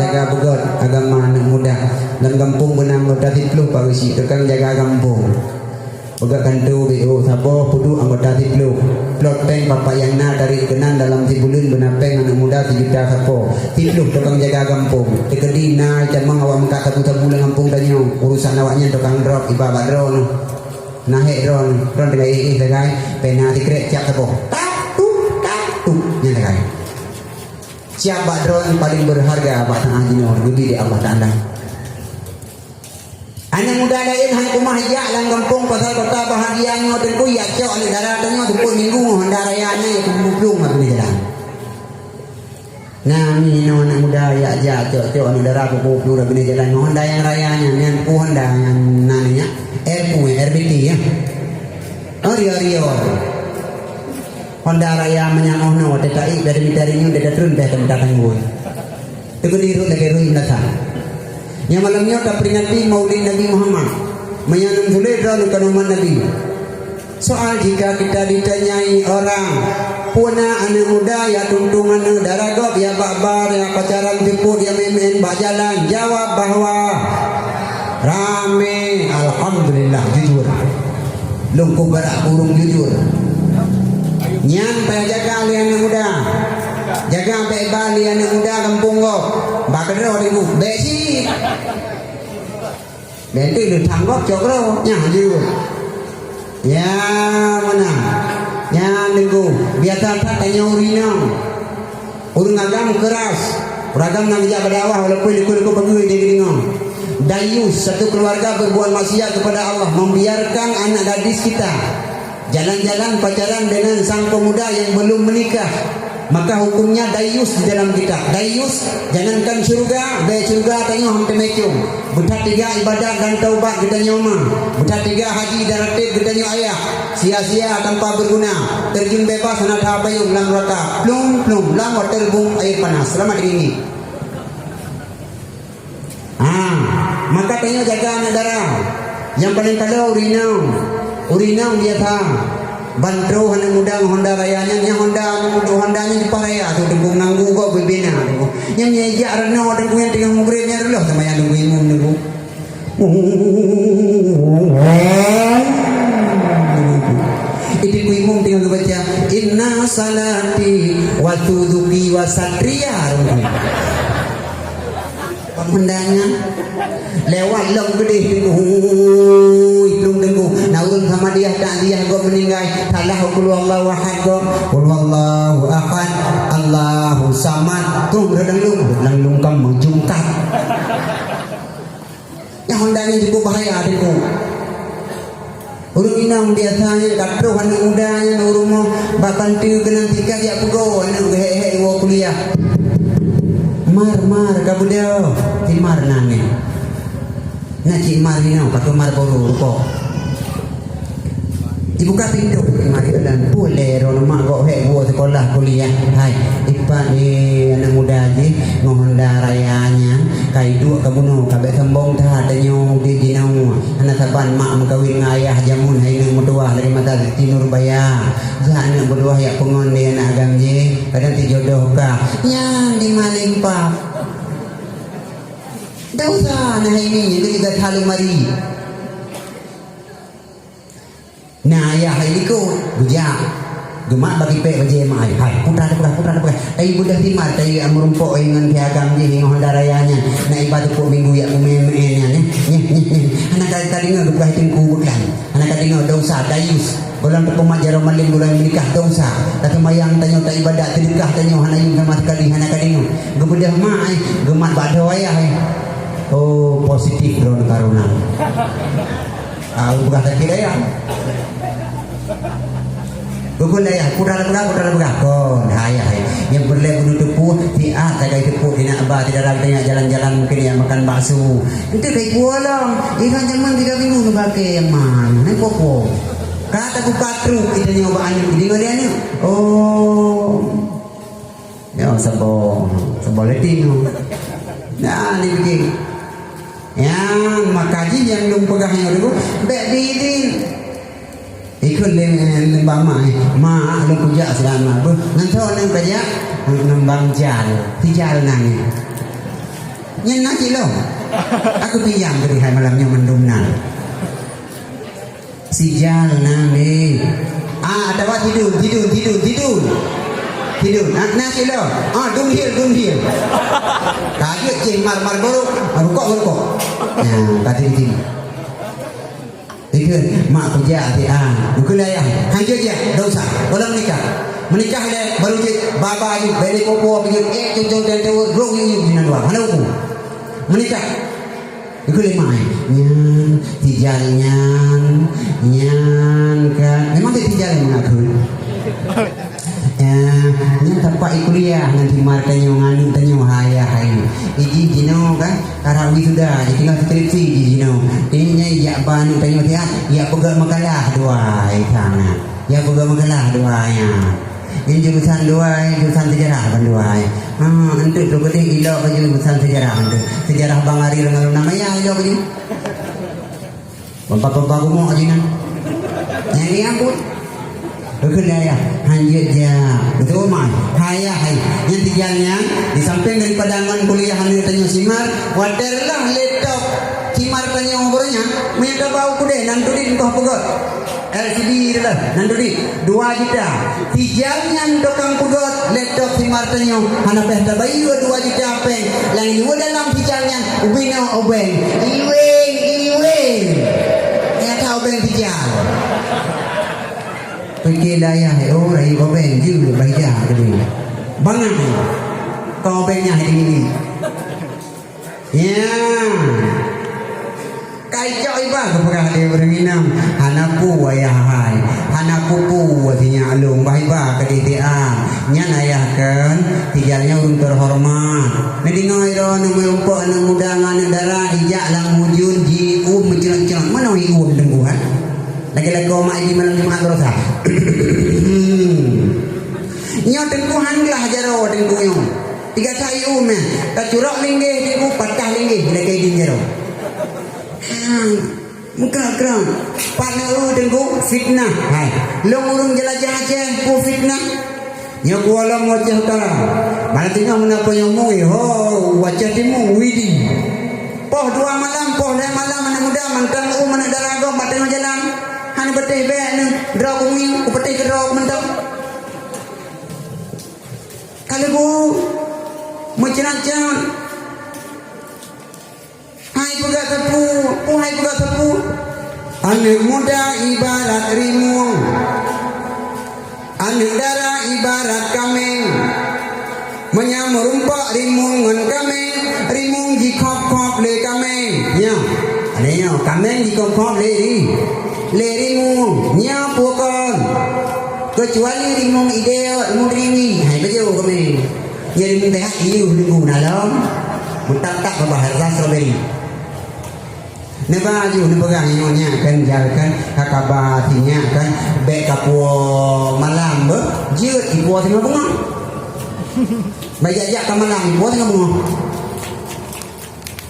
Jaga beugöt agama aneuk muda. Lam gampông beuna anggota siplôh Pak Geuchik, tukang jaga gampông. Peugah kantô B O saboh, peuduek anggota siplôh. Plot péng Bapak Yana tarék keunan dalam sibuleuen beuna péng aneuk muda sijuta sapo. Siplôh tukang jaga gampông. Teukeudi na itamong awak meukat sabu-sabu lam gampông tanyoe. Urusan awaknyan tukang drop iba bak droeneuh. Na hék droeneuh. Droeneuh tinggai éh-éh sagai. Péng na sikrek cap saboh. Tak, tuk, tak, tuk. Nyan sagai. Cap bak droeneuh paléng beureuharga bak tanah jinoe geubri lé Allah Taala. Aneuk muda laén han keumah jak lam gampông pasal kota bahagia nyoe teungku, jak cok aneuk dara tanyoe teupot minggu ngon honda raya nyan, jak peuplung lam binéh jalan. Nah, meunoe aneuk muda jak, jak cok-cok aneuk dara peuplung lam binéh jalan ngon honda nyang raya nyan, nyan peue honda nyan na nyan? R P, R B T ya. Oh, Rio, Rio. Honda raya manyang oh noe, teuka ék dari mita rinyueng, teuka treun teuh teumita tanggôi. Teukeudirot lagée rui meunasah. Nyang malam nyoe taperingati Maulid Nabi Muhammad. Meunyoe neusulet droe neuka umat Nabi. Soal jika kita ditanyai orang, peue na aneuk muda ya tuntung aneuk dara gob ya bak bar ya pacaran seupôt ya meu'en-meu'en bak jalan, jawab bahwa ramé, alhamdulillah, jujur. Lôn keubarak burông jujur. Nyan payah jaga lé aneuk muda. Jaga bék ba lé aneuk muda gampông gob. Ba keudroe teungku, bék cit. Bék teuk leuthang gob cok keudroe. Nyan jujur. Ya, meunan. Nyan teungku. Biasa that tanyoe ureueng inong. Ureueng agam keuras, ureueng agam nyang geujak bak dakwah walaupun likot-likot peugui di geudeungoe. Dayus, satu keluarga berbuat maksiat kepada Allah, membiarkan anak gadis kita jalan-jalan pacaran dengan sang pemuda yang belum menikah. Maka hukumnya dayus di dalam kitab. Dayus, jangankan syurga, bèk syurga tanyoe han teumé com. Beuthat teuga ibadat dan taubat geutanyoe ma. Beuthat teuga haji dan ratéb geutanyoe ayah. Sia-sia tanpa berguna. Terjun bebas hana that payong lam neuraka. Plung, plung, lam waterboom air panas. Selamat dingin. Ha, maka tanyoe jaga aneuk dara. Nyang paleng kalo ureueng inong. Ureueng inong biasa. Ban troh aneuk muda ngon honda raya nyan, nyang honda aneuk muda honda nyan jipah raya tu, teungku, nanggu gob bubena tu. Nyan nyang jak reunoe teungku, nyang teungoh mugreb nyan reuloh seumayang teungku, imum teungku. Itu teungku imum teungoh geubaca, "Inna salati wa suduki wa satria." Honda nyan lewat lom geudeh teungku. Hui, lom teungku. Na ureueng Muhammadiyah takziah gob meuninggai, salah qul huwallahu ahad gob. Qul huwallahu ahad, Allahu samad. Kong reulang lom, reulang lom kam meujungkat. Nyang honda nyan cukup bahaya teungku. Ureueng inong biasa nyan ka troh aneuk muda nyan u rumoh bak panteue keunan tika jak peugoe aneuk geuhek-hek woe kuliah. Mar, mar, ka beudôh, si mar nangis. Na cit mar inoe, ka keu mar boru rukok. Ibuka pintoe, si mar ikalon, pue lé droeneuh mak gok hek woe sikolah kuliah. Hai, ipat ni aneuk muda jih ngon honda raya nyan, ka iduek ka bunoe, ka bèk sombong that tanyoe udép jinoe. Hana saban mak meukawen ngon ayah jameun hai aneuk meutuwah lagèe masa Siti Nurbaya. Jak aneuk meutuwah jak peungon lé aneuk agam jih, kadang sijodoh kah. Nyan di maléng pap. Desya na hai nyan, jadi gata lom mari. Na ayah hai likot, geujak. Geumat bak ipèk bajèe mak ai. Hai, putra teupeugah, putra teupeugah. Ai beudôh si mar, tai meurumpok ai ngon si agam jih ngon honda raya nyan. Na iba teupot minggu jak meu'en-meu'en nyan, eh. Nyeh, nyeh, nyeh. Hana ka, ka deungö geupeugah teungku beuklam. Hana ka deungö, desya, dayus. Gohlom tapeumat jaroe malém, gohlom meunikah, desya. Taseumayang tanyoe, taibadat, seudeukah tanyoe hana yum sama sekali, hana ka deungö. Geubeudôh mak ai, geumat bak droe ayah ai. Oh, positif droeneuh corona. Ah, peugah sakét ayah. Bukon ayah, putra peugah, putra peugah. Kon, hai, hai. Nyang peureulèe bunoe teupeu, siat sagai teupeu, di nak ba, di dalam tengah jalan-jalan mungkin ya makan bakso. Enteuk kai pulang. Ikan jameun tiga minggu neu pakai yang mana? Neu popo. Kata buka truk, kita nyoba aneuk, di mana aneuk? Oh. Ya, saboh, saboh letih tu. Nah, ni bikin. Ya, maka jih nyang lôn peugah nyoe dulu, bèk bidin. Ikut lem, lem bama, eh. Mak, lôn kujak silan mak. Beuh, ngan tho nang kajak, nang bang jal. Tijal nang ni. Nyan nak cik lo. Aku pinjam tadi hai malam nyoe mandum nang. Sijal nang deh. Ah, atawa tidun, tidun, tidun, tidun. Tidun. Ah, nah, sila. Ah, dunghil, dunghil. Kaget ceh mar, mar borok. Ah, rukok, rukok. Nah, tadi di sini. Ikut, mak kujak di ah. Bukan ayah. Hanya dia, dosa. Kalau menikah. Menikah dia baru dia baba ni, beli kopo, beli eh, cucung dan tahu, rong yuk, yuk, jinan dua. Mana hukum? Menikah. Ikut lima eh. Nyan, tijal nyan, nyan kan. Memang dia tijal yang mengaku. Ya, nyan tempat kuliah ngan timar tanyoe ngan tanyoe hai hai. Iji jino kan, karang wisuda, jadi tinggal skripsi ji jino. Ini nyai jak ba aneuk tanyoe siat, jak peugah makalah dua hai sana. Jak peugah makalah dua ya. Ini jurusan dua, eh, jurusan sejarah kan dua, eh. Ha, untuk tu gede ilok ke jurusan sejarah tu. Sejarah Bang Ari dengan Luna Maya ilok ke. Bapa-bapa gumok je kan. Nyang dia pun. Betul ya, ya. Hanjut je. Betul mai. Hai ya, hai. Yang tiga ni, di samping daripada angan kuliah anda tanya simar, waterlah laptop simar tanya umurnya, minta bau kude, nanti di engkau pegot. L C D dah, nan duri dua juta. Tijal nyan tukang peugöt laptop simar tanyoe hana payah tabayeue dua juta pèng. Nyang yue dalam tijal nyan ubinoe obeng. Iweng, iweng. Nyata obeng tijal. Pike dayah, eh, oh, rayu obeng ju bahja tadi. Bangai. Kau obeng nyah di sini. Ya. Kai cok iba geupeugah lé ureueng inong, hana pu ayah hai, hana pu-pu sinyak lôn bah iba keudeh tiang. Nyan ayah kheun, tijal nyoe ureueng teuhoreumat. Neudeungoe droeneuh meurumpok aneuk muda ngon aneuk dara ijak lam hujun jiuem meucrot-crot. Meunoe iuem teungku, ha? Lagèe lakoe mak jih malam Jumat baroesa. Nyoe teungku han glah jaroe teungku nyoe. Tiga kali um nyan, tacurok linggih teungku, patah linggih, lakèe idin jaroe. Ha, muka keurang. Pat neu teungku, fitnah. Hai, lôn ureueng jelajah Aceh, peue fitnah? Nyoe kuwalong wajah utara. Mana teuingat meunan peue nyang mui, ho, wajah timu, widi. Poh dua malam, poh lhèe malam, aneuk muda mantong um aneuk dara gob bak teungoh jalan. Hana beuteh bèk neu, droe kumui, kupeuteh keudroe mantong. Ka leubu meucrat-crat. Hai peugah sapeue, oh hai peugah sapeue. Aneuk muda ibarat rimueng. Aneuk dara ibarat kaméng. Meunyoe meurumpok rimueng ngon kaméng, rimueng jikhôb-khôb lé kaméng. Nyoe, aneuk nyoe, kaméng jikhôb-khôb lé ri-, lé rimueng. Nyoe peue kon? Keucuali rimueng idéot, rimueng ringi. Hai beujeuet kaméng. Nyang meuntah iéuh nunggu na lom, meutak-tak babah rasa stroberi. Neuba ju neupeugah nyoe nyan kan, jal kan, ka kaba sinyak kan, bèk ka puwoe malam beuh, jeuet ipuwoe teungoh beungoh. Bèk jak-jak ka malam, ipuwoe teungoh beungoh.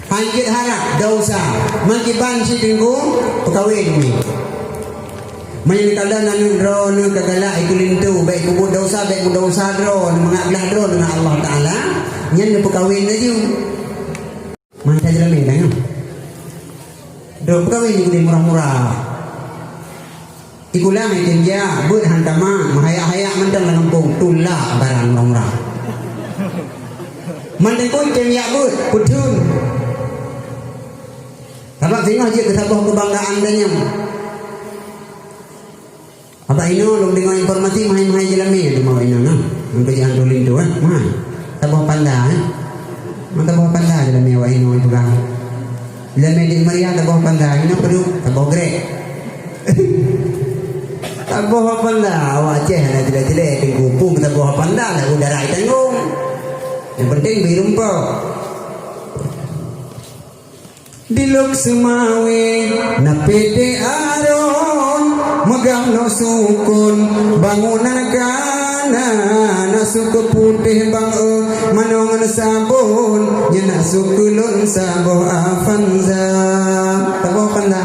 Han jeuet harab, desya. Meukiban cit teungku, peukawen mi. Meunyoe neukalon aneuk droeneuh ka galak ikeu linto, bèk peubuet desya, bèk meudesya droeneuh, mangat glah droeneuh ngon Allah Taala, nyan neupeukawen laju. Mantah jeulamé dah nyoe. Droe peukawen jih udeh murah-murah. Ikulang item jak beuet han tamat, meuhayak-hayak mantong lam gampông, tulak barang murah-murah. Mantong ikot item jak beuet, peutheun. Sabab singoh jeuet keu saboh keubanggaan tanyoe. Abah inoe lôn deungoe informasi meuhai-meuhai jeulamé teuma awak inong nyan. Ngon keujian tulin tu, eh, meuhai. Saboh panda, eh. Ngon saboh panda jeulamé awak inoe peugah. Jeulamé di Maria saboh panda, inoe peuduek saboh grek. Saboh panda, awak Aceh na jelek-jelek, Teungku, pun saboh panda, lagu darah tanggong. Yang penting beri rumpok. Di Lhokseumawe na P T Aron, meugah lôn sukon bangunan kana, na sukon putéh bang e, manoe ngon sabon, nyan na sukon lôn saboh Avanza. Saboh panda.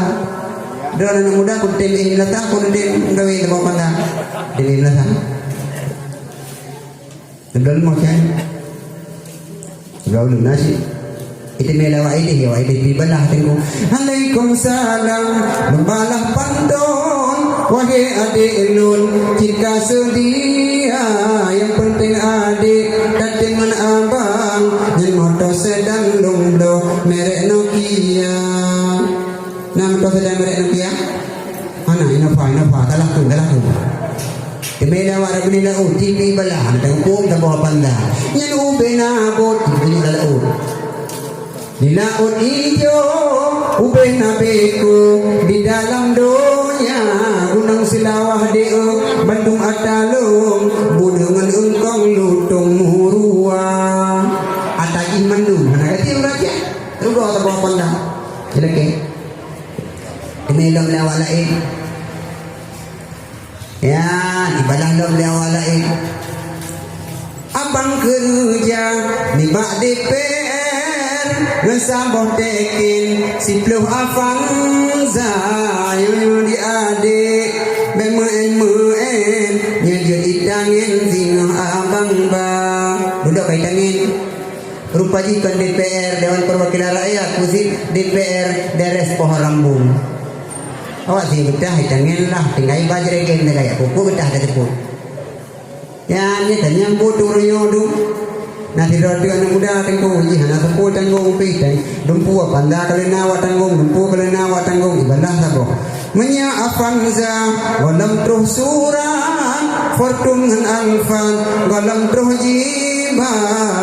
Droeneuh aneuk muda, kutem eh meunasah, kutem gawe teumpat pandang. Jadi meunasah. Sebelum mau cai. Gaul nasi. Itu mela awak idéh, awak idéh dibalah tengok. Alaikumsalam, membalah pantun. Wahai adik lôn, jika sedia, yang penting adik datang dengan abang, nyan motor sedan lôn bloe, merek Nokia. Nah, motor sedan merek Nokia. Hana, Innova, Innova. Salah tu, salah tu. Teumela awak Rabu ni laôt, T V balah, na teumpung saboh panda. Nyan ubé na bot, tunjuk lam laôt. Di laôt ijo, ubé na beko, di dalam donya, gunong Seulawah deuh, bandum ata lôn, bu deungon eungkong lutông murua. Ata jih mandum, hana gaki urang cah. Rugoe saboh panda. Cilake. Teumé lom lé awak laén. Ya, dibalah lom lé awak laén. Abang keureuja nibak D P R, ngon saboh teken, siploh Avanza, yoyo di adek, bèk meu'en-meu'en, nyoe jeuet itangen singoh abang ba. Dudoe ka itangen. Rupa jih kon D P R, Dewan Perwakilan Rakyat, keusit D P R, Deres Pohon Rambung. Awak sih beutah, itangen lah, tinggai ba jregen tinggai, kuku beutah ka teupot. Nyan, nyan, tanyong buet ureueng nyoe dum. Na sidroe teuk aneuk muda teungku, jih hana seupôt tanggong pih, tang-, dumpeue panda ka lheueh na awak tanggong, dumpeue ka lheueh na awak tanggong, ibalah saboh. Meunyoe Avanza gohlom troh surat, Fortuner ngon Alphard gohlom troh jiba.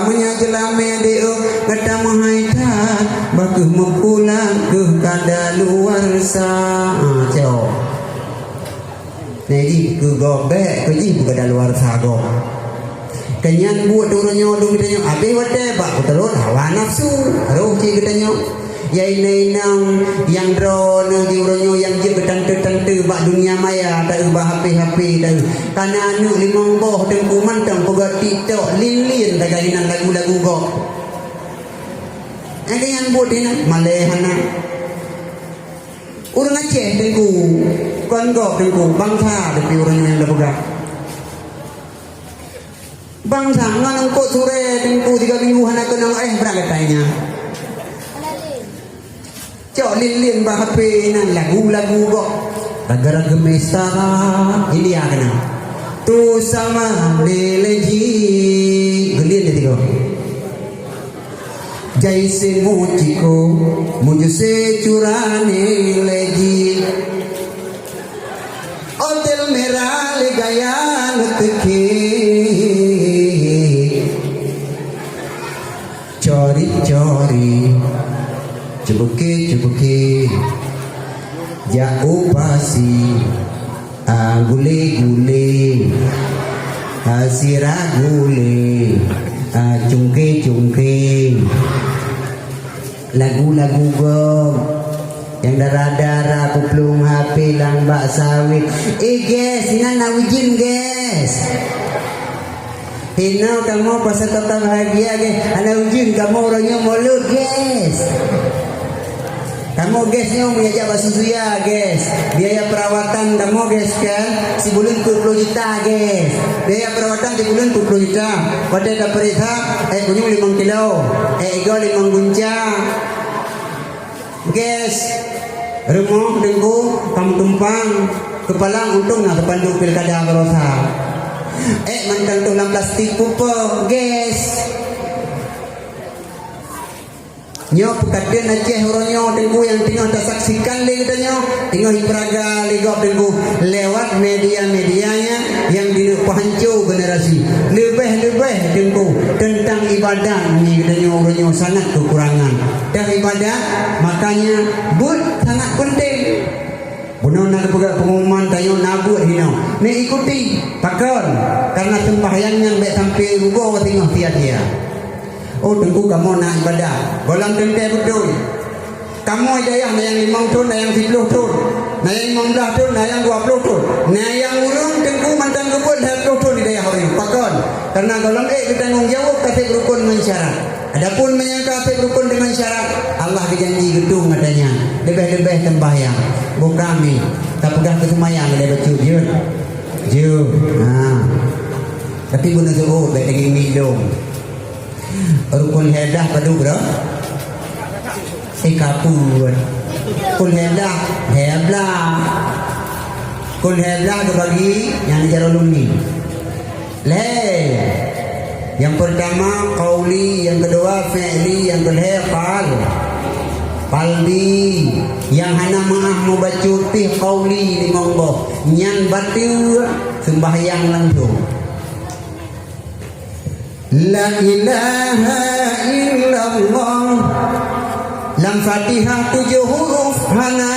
Meunyoe jeulamé deuh gata meuhai that, bah kheueh meupulang kheueh kadaluwarsa. Ah, cok. Nah, jih keu gob bèk, keu jih keu kadaluwarsa gob. Keu nyan buet ureueng nyoe dum geutanyoe, abéh watèe bak peuteulon hawa nafsu, roh cit geutanyoe. Ya inong-inong nyang droeneuh di ureueng nyoe nyang jeuet beutante-tante bak dunia maya, taeu bak H P-H P taeu. Kana aneuk limong boh teungku mantong peugah TikTok, lin-lin tagai inan lagu-lagu gob. Nyang keu nyan buet inan, malèe hana. Ureueng Aceh teungku, kon gob teungku, bansa tapi ureueng nyoe nyang tapeugah. Bansa ngon eungkôt surée teungku tiga minggu hana keunong éh brat gata nyan. Cok lin-lin bak H P inan lagu-lagu gob. Raga-raga mesra India keunan. Tu sama lé lé ji. Geulin lé tiga. Jai se muciko, mujuse curane lé ji. Hotel merah lé gaya nuteke. Cori-cori, cubuke-cubuke, jak u pasi, a gule-gule, a sira gule, a cungke-cungke. Lagu-lagu gob nyang dara-dara kuplueng H P lam bak sawét. Eh, guys, inan na ujeuen, guys. Hinoe kamoe pasai kota bahagia, guys. Hana ujeuen kamoe uroe nyoe mulod, guys. Kamoe, guys, nyoe meunyo jak bak Suzuya, guys. Biaya perawatan kamoe, guys, kan, sibuleuen peuet ploh juta, guys. Biaya perawatan sibuleuen peuet ploh juta. Watèe tapeuriksa, eh, kunyueng limong kilo, eh, igoe limong gunca. Guys, rumoh teungku, kamoe tumpang, keupalang untông na teupanduk pilkada baroesa. Eh, mantong toh lam plastik pupo, guys. Nyoe peukateun Aceh uroe nyoe teungku nyang teungoh tasaksikan lé geutanyoe, teungoh jipeuraga lé gob teungku lewat media-media nyan nyang dineuk peuhanco generasi. Leubeh-leubeh teungku teuntang ibadat nyoe geutanyoe uroe nyoe sangat keukurangan. Dan ibadat, makanya, buet sangat penting. Bunoe na geupeugah pengumuman tanyoe na buet hinoe. Neuikuti. Pakon? Karena sembahyang nyan bèk sampai rugoe singoh sia-sia. Oh, Teungku, kamoe na ibadah. Gohlom teuntèe beutôi. Kamoe di dayah na nyang limong thon, na nyang siplôh thon, na nyang limong blaih thon, na nyang dua plôh thon. Na nyang ureueng Teungku mantong geubuet lhèe plôh thon di dayah ureueng. Pakon? Karena gohlom ék geutanggong jaweueb ka sép rukon ngon syarat. Adapun meunyoe ka sép rukon deungon syarat, Allah geujanji geutueng gata nyan. Leubeh-leubeh sembahyang. Boh kami, tapeugah keu seumayang lé bacut jeuet. Jeuet. Ha. Tapi bunoe seuôt bèk daging mi dong. Rukun lhèe blah padub bro? Eh, kapeuet. Rukun lhèe blah, lhèe blah. Rukun lhèe blah geubagi nyang di jaroe lôn ni. Lhèe. Nyang peurtama qauli, nyang keudua fi'li, nyang keulhèe qal-, qalbi. Nyang hana meuáh mubacut pih qauli limong boh. Nyan bateue seumbahyang langsông. La ilaha illallah. Lam Fatihah tujoh huruf hana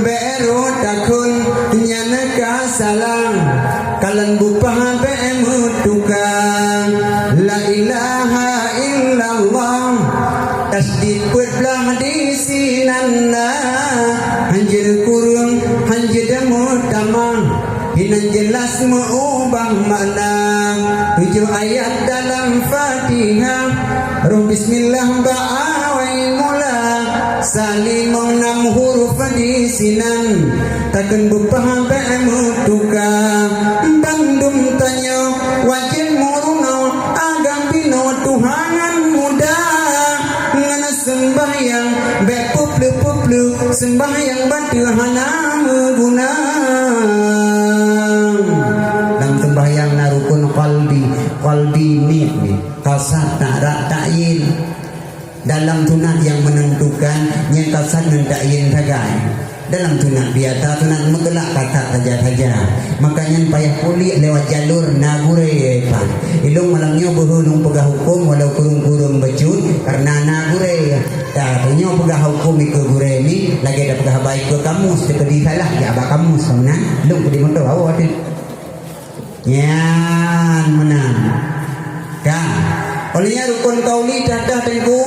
bèk rot takheun nyan ka salah. Kalon bupah bèk meutuka. La ilaha illallah. Tasydid peuet blah di sinan na. Hanjeuet kureueng, hanjeuet meutamah. Hinan jeulaih meuubah makna tujoh ayat dalam Fatihah. Roh bismillah bak awai mula. Salimong nam huruf di sinan. Takheun bupah bèk meutuka. Bandum tanyoe wajéb meurunoe agam binoe Tuhan muda. Ngon seumbahyang bèk peupleuk-peupleuk, seumbahyang bateue hana meuguna. Lam seumbahyang na rukun qalbi, qalbi niet nyan, kasad, ta'rad, ta'yin. Dalam sunat nyang menentukan, nyan kasad ngon ta'yin sagai. Dalam sunat biasa, sunat mutlak, kasad saja-saja. Maka nyan payah puléh lewat jalur na gurée, Pak. Ilôn malam nyoe beuhe lôn peugah huköm walau kureueng-kureueng bacut, karena na gurée. Tanyoe peugah huköm ikeue gurée ni, lagée tapeugah haba ikeue kamus, teukeudi salah, jak bak kamus, meunan. Lôn keudi moto awak tu. Nyan meunan. Ka. Óh lheueh nyan rukun qauli teuh-teuh Teungku,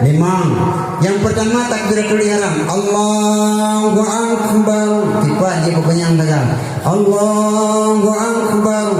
limong. Nyang peurtama takbiratul ihram. Allahu Akbar. Tipa jih peupanyang dagang. Allahu Akbar.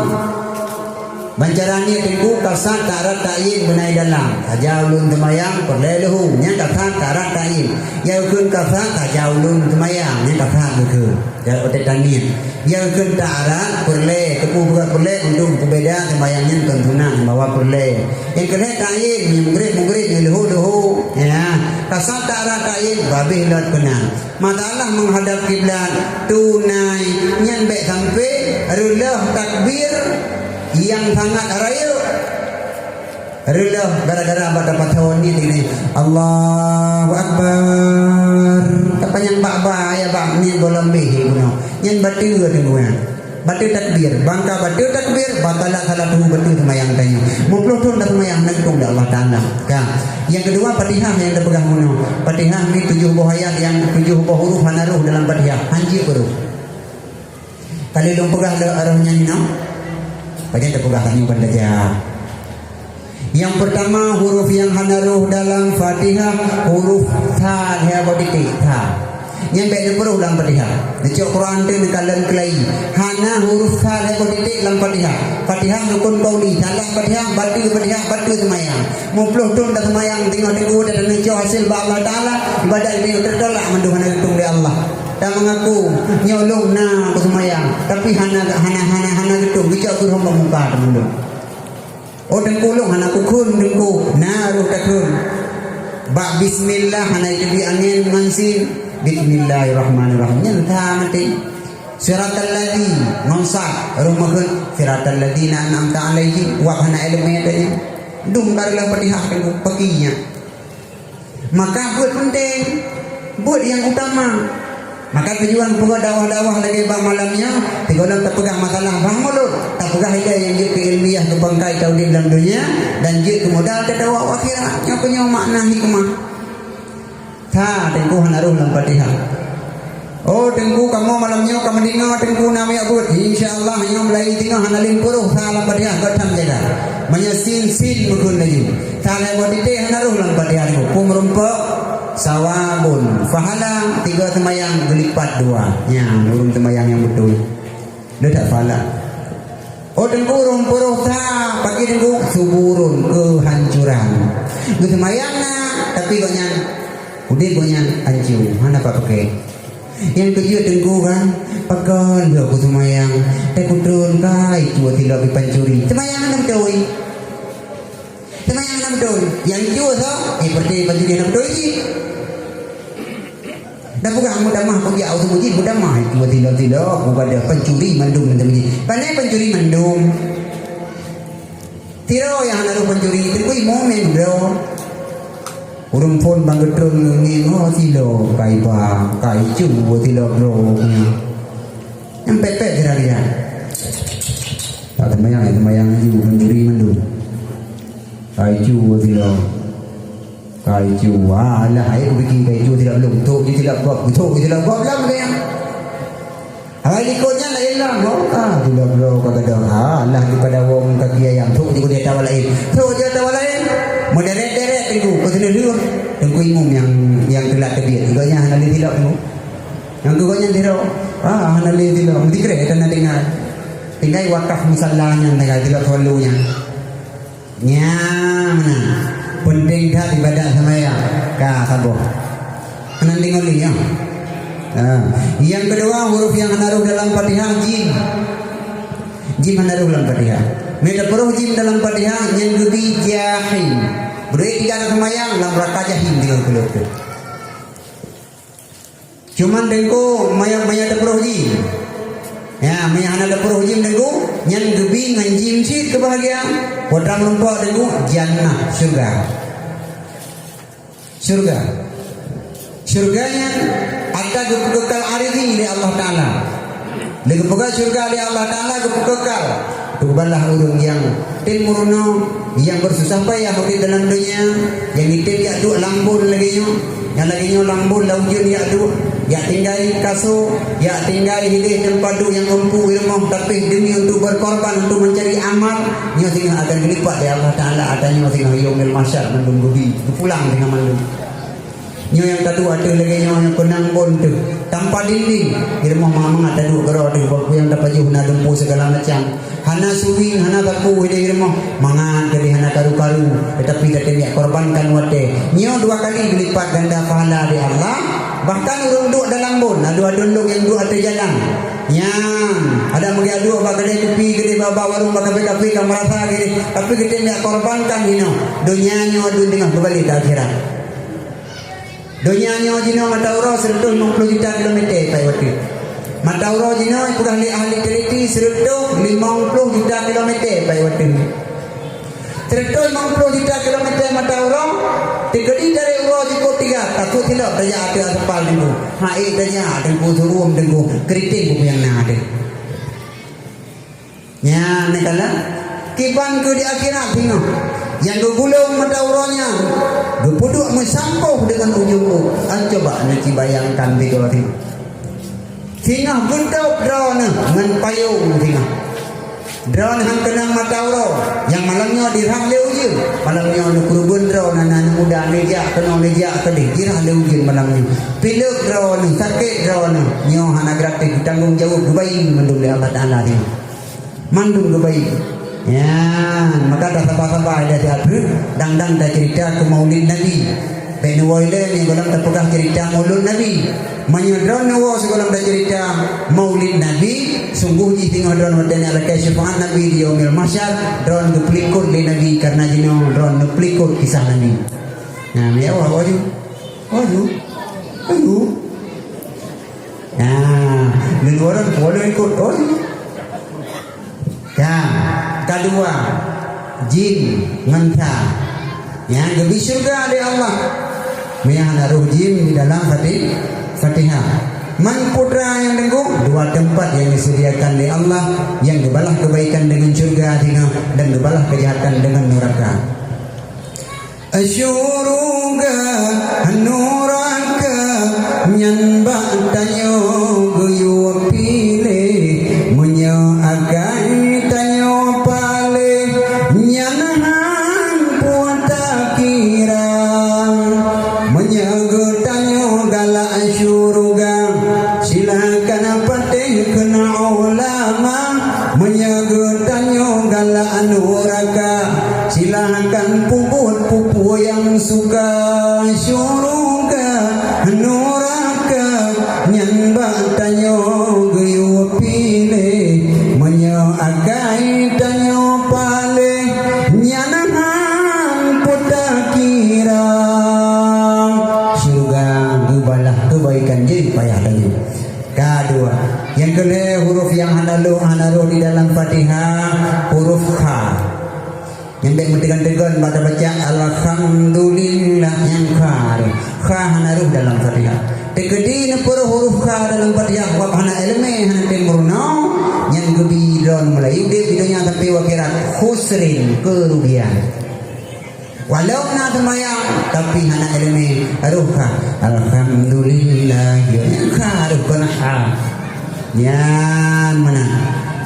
Ban cara nyan Teungku, kasad, ta'rad, ta'yin beunai dalam. Saja ulôn seumayang, peureulée leuhô. Nyan kasad, ta'rad, ta'yin. Nyang kheun kasad, saja ulôn seumayang. Nyan kasad geukheun. Watée taniet. Nyang kheun ta'rad peureulée, teupeu buka peureulée untuk peubeda seumayang nyan kon sunat bahwa peureulée. Nyang keulhée ta'yin, nyang mugrib-mugrib, nyang leuhô-leuhô. Ya, kasad ta'rad ta'yin, babeh lot keunan. Masalah menghadap kiblat, tunai, nyan bék sampai reuloh takbir nyang sangat rayeuk. Reuloh gara-gara bak tapasoe niet ini. Allahu Akbar. Tapanyang bak-bak, ya bak niet gohlom beh bunoe. Nyan bateue teungku nyan. Bateue takbir. Bangka bateue takbir, batalat salatuhu bateue seumayang tanyoe. Muplôh thon taseumayang neutong lé Allah Taala. Ka. Nyang keudua Fatihah nyang tapeugah bunoe. Fatihah ni tujoh boh ayat nyang tujoh boh huruf hana roh dalam Fatihah. Hanjeuet baroh. Ka lheueh lôn peugah lé roh nyan inoe? Pajan tapeugah tanyoe ban tajak. Nyang peurtama huruf nyang hana roh dalam Fatihah, huruf tha, lhée boh titék, tha. Nyan bék neupeuroh lam Fatihah. Neucok Quran teuh neukalon keulayi. Hana huruf tha lhée boh titék lam Fatihah. Fatihah rukun qauli, salah Fatihah, bateue Fatihah, bateue seumayang. Muplôh thon taseumayang teungoh teungku dan neucok hasé bak Allah Taala, ibadat tanyoe teutolak mandum hana geutong lé Allah. Tameungaku nyoe lôn na beuseumayang, tapi hana, hana, hana, hana geutong, geucok keu rumoh muka teumandum. Oh teungku lôn hana kukheun teungku, na roh takheun. Bak bismillah hana jiteubiet angén ngon sin. Bismillahirrahmanirrahim. Nyan tha maté. Siratal ladzi ngon sad, roh makheun siratal ladzina an'amta 'alaihim, wab hana ileumèe tadi. Dum ka reuloh Fatihah teungku, peuki nyan. Maka buet peunteng, buet nyang utama. Maka tujuan peugah dakwah-dakwah lagée bak malam nyoe, sigohlom tapeugah masalah bah mulod, tapeugah ilée nyang jeuet keu ilmiah keu pangkai taudeb lam donya dan jeuet keu modal tatawa akhirat. Nyoe keuh nyoe makna hikmah. Tha teungku hana roh lam Fatihah. Oh, Teungku, kamoe malam nyoe ka meudeungoe Teungku na miet buet. Insya Allah, nyoe mulai singoh hana lheueh peuroh sa lam Fatihah, göt tham jaga. Meunyoe sin, sin meukeun laju. Sa lheueh buet titéh hana roh lam Fatihah Teungku. Peue meurumpok, sawabun, pahala tiga seumayang geulipat dua. Nyan, ureueng seumayang nyang beutôi. Leutak pala. Oh, Teungku, ureueng peuroh sa, pagi Teungku, suburun, kehancuran. Geuseumayang na, tapi gobnyan, udeb gobnyan hanco, hana pat peuke. Nyang keujeuet Teungku kan, pakon lheueh kuseumayang, teukutrôn kai cue silop pancuri. Seumayang hana beutôi. Seumayang hana beutôi. Nyang cue soe? Eh, peureté pancuri hana beutôi cit. Dah peugah meutamah kujak u teumujih, meutamah itu tilo-tilo, ku gadoh pancuri mandum teumujih. Pane pancuri mandum. Tiro nyang hana roh pancuri, teungku imum nyang droe. Ureueng phon bang geutron ngeungieng, oh, tilo, kai ba, kai cue tilo droe nyan. Nyang pet-pet geura-geura. Tak seumayang, seumayang laju, pancuri mandum. Kai cue tilo. Kai cue, alah, hai kupike kai cue tilo lom. Tok je tilo gob, tok je tilo gob lam kayang. Hai likot nyan laén lam, oh, ah, tilo gob ka gadoh. Alah, daripada wong kaki ayam, tok je kudeh tawa laén. Tok je tawa laén. Meuderet-deret teungku, keu seuneulheueh. Teungku imum nyang, nyang teulat teubiet. Gobnyan hana lé tilo teungku. Nyang gobnyan tilo. Ah, hana lé tilo. Meusikrek tan na tinggai. Tinggai wakaf musalla nyan tinggai tilo selalu nyan. Nyan meunan. Peunteng that ibadat seumayang. Ka saboh. Keunan deungoe lé nyoe. Ha. Nyang keudua, huruf nyang hana roh dalam Fatihah, jim. Jim hana roh dalam Fatihah. Meunyoe tapeuroh jim dalam Fatihah, nyan geubi jahim. Beureuti tiga seumayang lam raka jahim deungon kulot tu. Cuman teungku, maya, maya tapeuroh jim. Ya, maya hana tapeuroh jim teungku, nyan geubi ngon jim cit keubahgiaan. Putra meurumpok teungku, jannah, syurga. Syurga. Syurga nyan ata geupeukekal aridin lé Allah Taala. Lé geupeugah syurga lé Allah Taala geupeukekal. Teubalah ureueng nyang tem meurunoe, nyang beususah payah udeb dalam donya, nyang item jak duek lam bon lagée nyoe, nyang lagée nyoe lam bon lam ujeuen jak duek, jak tinggai kaso, jak tinggai hideh teumpat duek nyang empu i rumoh, tapi demi untuk berkorban untuk mencari amal, nyoe singoh akan geulipat lé Allah Taala, ata nyoe singoh yaumil mahsyar mandum geubi, geupulang singoh mandum. Nyoe nyang taduek ateueh lagée nyoe nyang keunang bon teuh. Tampa dinding. Di rumoh mangat-mangat taduek keudroe teuh, bak nyang tapajoh na lumpu segala macam. Hana suwing, hana sapu di rumoh. Mangat jadi hana karu-karu. Tetapi tatem jak korbankan watée. Nyoe dua kali geulipat ganda pahala di Allah. Bahkan ureueng duek dalam bon, aduek aduen lôn nyang duek ateueh jalan. Nyan, ada meugeuduek bak keudée kupi, keudée bak, bak warong, bak kafe-kafe ka meurasa geuh. Tapi geutem jak korbankan inoe. Donya nyoe aduen teungoh keubalek keu akhirat. Donya nyoe jinoe mata uroe seratus lima puluh juta kilometer pai watée. Mata uroe jinoe peugah lé ahli teliti seratus lima puluh juta kilometer pai watée. Seratus lima puluh juta kilometer mata uroe, teukeudi dari uroe jikôt tiga, takot silop tajak ateueh aspal teungku. Hai tajak teungku, suruem teungku, keriting kupiang na deh. Nyan neukalon kiban keu di akhirat singoh. Nyang geugulong mata uroe nyan, geupeuduek meusampôh deungon ujong ueh. An coba neuci bayangkan sigoe singoh. Singoh geutôb droeneuh ngon payong singoh. Droeneuh han keunong mata uroe, nyang malam nyoe dirhah lé ujeuen. Malam nyoe neukeureubeuen droeneuh, na aneuk muda neujak keunoe neujak keudeh, dirhah lé ujeuen malam nyoe. Pileuk droeneuh, sakét droeneuh, nyoe hana gratis, geutanggong jaweueb, geubayeue mandum lé Allah Taala singoh. Mandum geubayeue. Nyan, maka tasaba-saba ilée siat treuk, dang-dang taceurita keu Maulid Nabi. Bék neuwoe ilée nyoe gohlom tapeugah ceurita Maulud Nabi. Meunyoe droeneuh neuwoe sigohlom taceurita Maulid Nabi, sunggoh jih singoh droeneuh watée nyan lakée syeufaát Nabi di Yaumil Mahsyar, droeneuh geupeulikot lé Nabi kareuna jinoe droeneuh neupeulikot kisah Nabi. Nah, meuwoe, woe ju. Woe ju. Woe ju. Nah, leunuran polo ikot, oh. Ka, kadua, jim ngon sa. Nyang geubi syurga lé Allah. Meunan na roh jim di dalam Fati-, Fatihah. Man putra nyang teungku, dua teumpat nyang disediakan lé Allah, nyang geubalah keubaikan deungon syurga singoh dan geubalah keujahatan deungon nuraka. Syurga, nuraka, Nyan bak tanyoe geuyue piléh, meunyoe akai tanyoe paléh, nyan han peue takira. Meunyoe geutanyoe galak syeuruga, silahkan patéh keu ulama. Meunyoe geutanyoe galak nuraka, silahkan peubuet peue-peue nyang suka. Syeuruga, nuraka, nyan bak tanyoe geuyue piléh. Meunyoe akai tanyoe paléh, nyan han peue takira. Syeuruga geubalah keubaikan jih payah tanyoe. Ka dua. Nyang keulhèe, huruf nyang hana lheueh, hana rhoh di dalam Fatihah, huruf kha. Nyang bèk meuteugon-teugon bak tabaca alhamdulillah, nyang kha. Kha hana rhoh dalam Fatihah. Teukeudi neupeuroh huruf kha dalam Fatihah, wab hana ileumèe, hana tem meurunoe, nyan geubi droe Meulayu udép di donya sampai u akhirat, khusrin, keurugian. Walau na seumayang, tapi hana ileumèe, rhoh kha. Alhamdulillah, nyan kha rhoh kon ha. Nyan meunan.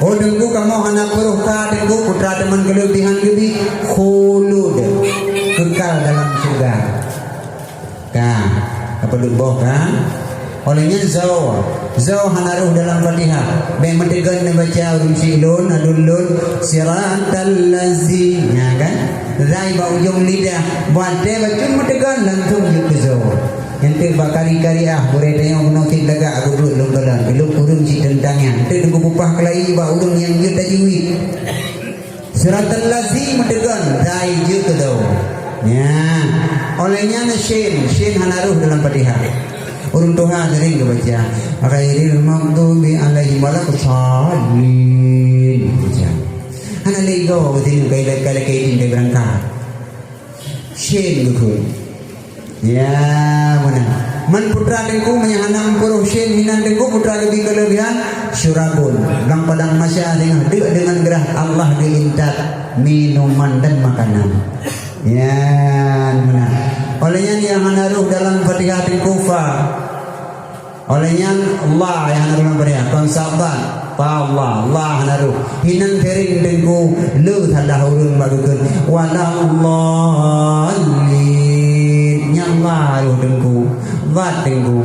Oh, Teungku, kamoe hana peuroh kha, Teungku, putra teuma keuleubihan geubi, khulud, kekal dalam syeuruga. Ka, apa deuek boh ka? Óh lheueh nyan zau. Zau hana rhoh dalam Fatihah. Bèk meuteugon neubaca ureueng syiek lôn, aduen lôn, siratal lazi. Nya kan? Zai bak ujong lidah. Watèe bacut meuteugon langsong jeuet keu zau. Nyan teuk bak kari-kari ah, gurèe tanyoe bunoe cit lagak geubrok lôn golan. Bilôn ureueng cit teuntang nyan. Teuk teungku peupah keulayi bak ureueng nyang jeuet tajwid. Siratal lazi meuteugon, zai jeuet keu zau. Nya. Óh lheueh nyan shin, shin hana rhoh dalam Fatihah. Ureueng tuha sering geubaca, "Ghairil maghdubi alaihim waladdallin." Baca. Hana lé goe geutanyoe kai, kai lakèe idin dai beurangkat. Shin geukheun. Ya, meunan. Man putra Teungku, meunyo hana meupuroh shin hinan Teungku, putra geubi keuleubihan, syurabun. Lam padang mahsyar singoh deuk deungon grah Allah geuintat minuman dan makanan. Ya, meunan. Óh lheueh nyan nyang hana rhoh dalam Fatihah Teungku fa. Óh lheueh nyan, Allah nyang hana rhoh lam Fatihah, kon sabat, fa Allah, Allah hana rhoh. Hinan sering Teungku, le salah ureueng bak geukheun, "Waladdallin." Nyan Allah rhoh Teungku. Zat Teungku.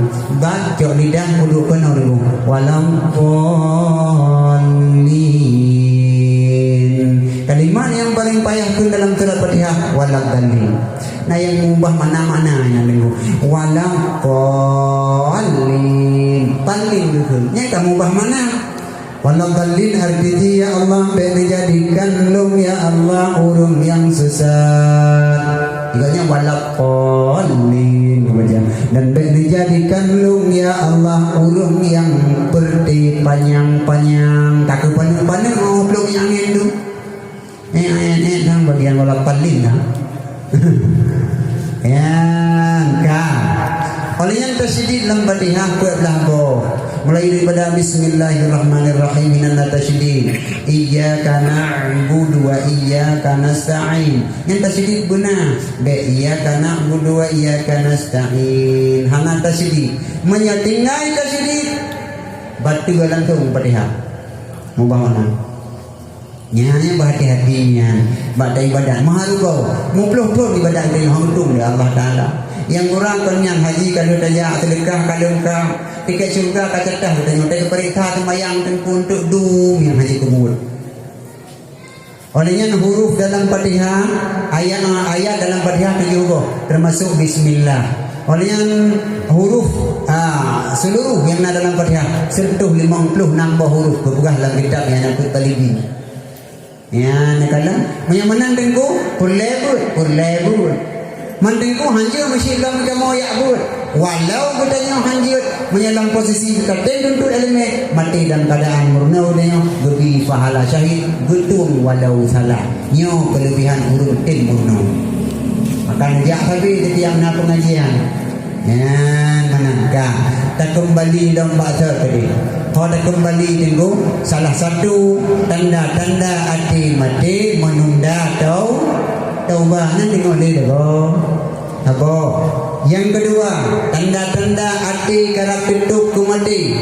Zat cok lidah peuduek keunoe Teungku. "Waladdallin." Kalimat nyang paleng payah kheun dalam surat Fatihah, "Waladdallin." Na nyang meubah makna-makna nyan Teungku. Waladdallin. Dallin geukheun. Nyan ka meubah makna. Waladdallin arti jih, ya Allah, bèk neujadikan lôn, ya Allah, ureueng nyang sesat. Ibaratnya waladdallin, macam. Dan bèk neujadikan lôn, ya Allah, ureueng nyang peureute panyang-panyang. Ka keu paneuk-paneuk, oh, plueng angén tu. Eh, eh, eh, nang bagian waladdallin, ha? Nyan, ka. Óh lheueh nyan tasydid lam Fatihah peuet blah boh. Mulai daripada Bismillahirrahmanirrahim, hinan na tasydid. Iyyaka na'budu wa iyyaka nasta'in. Nyan tasydid beuna. Bèk iyyaka na'budu wa iyyaka nasta'in. Hana tasydid. Meunyo tinggai tasydid, bateue langsong Fatihah. Mubah makna. Nyan, nyan, beuhati-hati nyan bak taibadat. Meuhareuga, meuplôh thôn ibadat geutanyoe hana meutueng lé Allah Taala. Nyang kurang kon nyan, haji ka lheueh tajak, seudeukah ka lheueh ka, tiket syeuruga ka catat geutanyoe. Teupeuriksa seumayang Teungku untuk dum nyang haji keubuet. Óh lheueh nyan huruf dalam Fatihah, ayat, ayat dalam Fatihah tujoh boh, teumasok bismillah. Óh lheueh nyan huruf, ah, seuluruh nyang na dalam Fatihah, seureutôh limong ploh nam boh huruf geupeugah lam kitab I'anatul Thalibin. Nyan, neukalon, meunyo meunan Teungku, peureulèe beuet, peureulèe beuet. Man Teungku hanjeuet meusidroe meukamoe jak beuet. Walau geutanyoe hanjeuet, meunyo lam posisi geukatem tuntot ileumèe, maté dalam keuadaan meurunoe geutanyoe, geubi pahala syahid, geutueng walau salah. Nyoe keuleubihan ureueng tem meurunoe. Maka neujak sabe teuh nyang na peungajian. Nyan meunan ka. Takeumbali lom bak sot tadi. Ho takeumbali Teungku, salah satu tanda-tanda até maté meununda tau-, taubat. Nyan teungoh lé lagoe. Saboh. Nyang keudua, tanda-tanda até karab teutôp keu maté.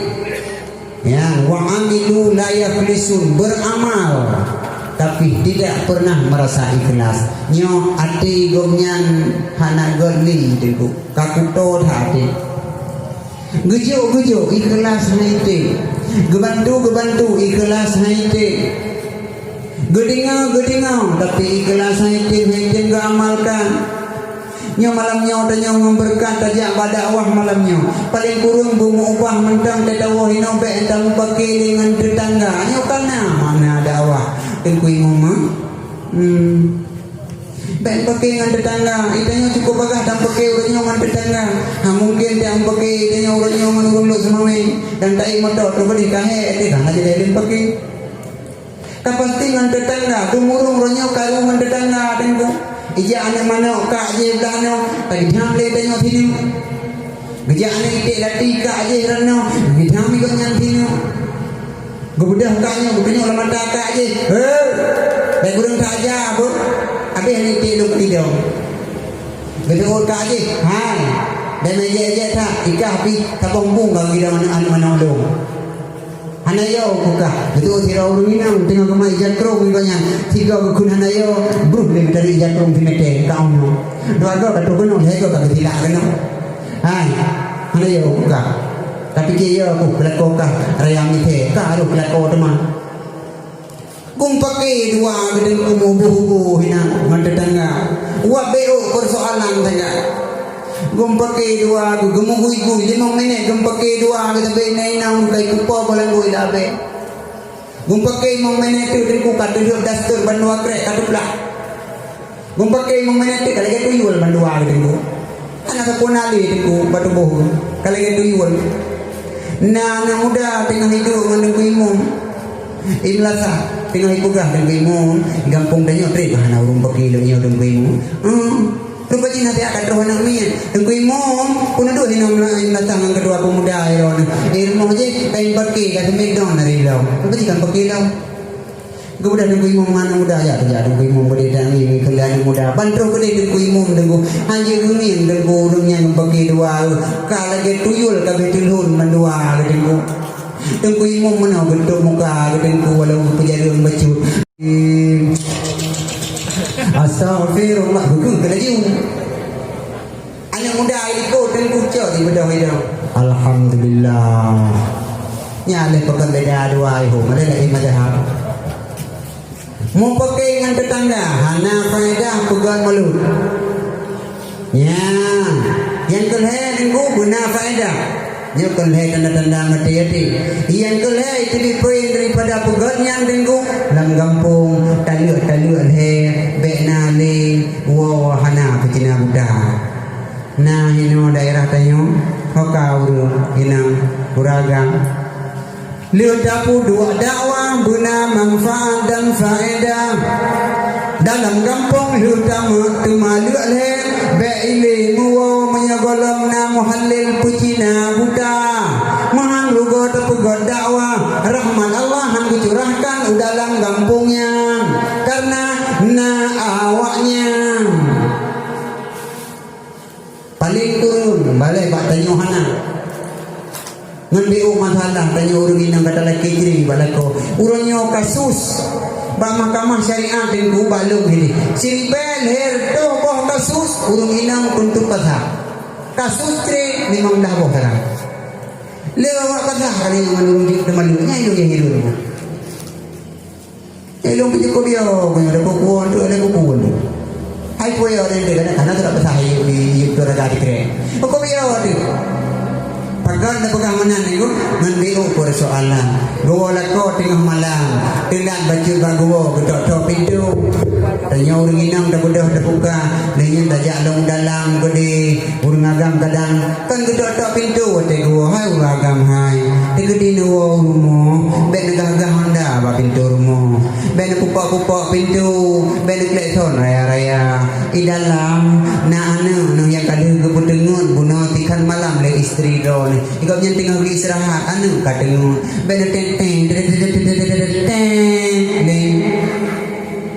Ya, wa amilu la yaflisun, beramal tapi tidak pernah merasa ikhlas. Nyoe até gobnyan hana gét lé teungku, ka kuto that até. Geujok-geujok ikhlas hana item. Geubantu-geubantu ikhlas hana item. Geudeungoe-geudeungoe tapi ikhlas hana item, hana item geuamalkan. Nyoe malam nyoe tanyoe ngon beureukat tajak bak dakwah malam nyoe. Paleng kureueng beumeuubah mantong tatawoe inoe bék tamupake lé ngon teutangga. Nyoe ka na makna dakwah. Teungku Imum, hmm. Bék pake ngon teutangga. Itanyoe cukup bagah tamupake ureueng nyoe ngon teutangga. Ha mungken tamupake itanyoe ureueng nyoe ngon ureueng Lhokseumawe. Dan taék moto tu beudeh ka hék, teuh ka hana jadeh lé pake. Ka pasti ngon teutangga, teumurung roh nyoe karu ngon teutangga teungku. Ijak aneuk manok kak jih blah nyoe, tageujam lé tanyoe sinoe. Geujak aneuk iték lati kak jih roh nyoe, geujam lé gobnyan sinoe. Geubeudôh kak nyoe, geutunyok lam mata kak jih. Hei! Bèk kureueng that aja, beuh. Abéh aneuk iték lôn keudidong. Geuteuôt kak jih, hai! Bèk meuéjek-éjek that, ikah pih saboh embung ka geudidong aneuk, aneuk manok lôn. Hana yo kukah. Beutôi sidroe ureueng inong teungoh geumat ija krông ngon gobnyan. Sigoe geukheun hana yo, bruh lé meutarek ija krông simeté ka unoe. Dua goe ka trok keunoe, lhèe goe ka geusilak keunoe. Hai, hana yo kukah. Tapike yo ku keulakoe kah raya miseue, ka harôh keulakoe teuma. Geumpake dua geudeungoe muboh-boh inan ngon teutangga. Wak beuôk peusoalan sagai. Geumpake dua geu-, geumugui-gui, limong minèt geumpake dua geuh sabé na inong kai kupo beulanggui labé. Geumpake limong minèt teuk teungku ka tujoh daster bandua krek ka teuplah. Geumpake limong minèt teuk ka lagèe tuyul bandua geuh teungku. Hana sapeue na lé teungku bak tuboh geuh ka lagèe tuyul. Na aneuk muda teungoh hidup ngon Teungku Imum. Imlasah teungoh ipeugah Teungku Imum, gampông tanyoe trép hana ureueng pake lé nyoe Teungku Imum. Hmm. Rupa jih naseuhat ka troh aneuk miet. Teungku Imum, peuneudeuh inong meunan lasang ngon keutua peumuda droeneuh. Di rumoh jih kain pake ka seumet don dari lom. Rupa jih kan pake lom. Geubeudôh Teungku Imum ngon aneuk muda, jak teujak Teungku Imum keudeh tangieng keu aneuk muda. Ban troh keudeh Teungku Imum Teungku. Hanjeuet geungieng Teungku ureueng nyang pake dua. Ka lagèe tuyul ka abéh teulhon mandua Teungku. Teungku Imum meunoe geutôp muka Teungku walau geupeujareueng bacut. Astaghfirullah, beugeuh keu laju. Aneuk muda ilikot Teungku cok di beudôh idong. Alhamdulillah. Nyan lé pakon beda dua ai hom, ada lagi madahab. Mupake ngon teutangga, hana faedah peugah mulut. Nya, nyang keu lhèe Teungku beuna faedah. Nyoe keu lhèe tanda-tanda maté até. Nyang keu lhèe itu dipeue daripada peugöt nyan Teungku lam gampông taleuek-taleuek lhèe bèk na lé woe hana peucina buta. Na inoe daerah tanyoe, hoka ureueng inong ureueng agam. Lheueh tapeuduek dakwah beuna manfaat dan faedah. Dalam gampông lheueh tamat teuma leuek lhèe, bèk ilèe meuwoe meunyoe gohlom na muhallel peucina buta. Meuhan rugoe tapeugöt dakwah, rahmat Allah han geucurahkan u dalam gampông nyan, kareuna na awaknyan. Paleng kureueng balèe bak tanyoe hana. Ngon beuôk masalah tanyoe ureueng inong ka talakèe jri bak lakoe. Uroe nyoe kasus bak mahkamah syariat Teungku bak lôn hideh. Siribèe lhèe reutôh boh kasus ureueng inong tuntut pasah. Kasus jri limong blah boh sagai. Lé awak pasah kali ngon ureueng jeuet teumalu. Nyan ilôn nyang hireuen. Ilôn peucukôp yo, meunyoe ada kukuon tu, ada kukuon tu. Hai peue yo, ada yang kena, kena tu tak besah, yuk, yuk, yuk, tu raga di keren. Pokok yo tu. Pagan dah pegang meunan ni, ngon beuôk peusoalan. Geuwoe lakoe teungoh malam. Teulat bacut bak geuwoe, geutok-tok pintoe. Tanyoe ureueng inong tabeudôh tabuka. Lé nyan tajak lom dalam keudeh. Ureueng agam kadang kan geutok-tok pintoe watèe geuwoe, hai ureueng agam hai. Teukeudi neuwoe u rumoh, bèk neugah-gah honda bak pintoe rumoh. Bèk neupupok-pupok pintoe, bèk neuklakson raya-raya. I dalam na aneuk neuh nyang ka lheueh geupeuteungeut bunoe tikhan malam lé istri droeneuh. Gobnyan teungoh geuistirahat, aneuk ka teungeut. Bèk neuteng-teng, teng, teng, teng, teng, teng, teng.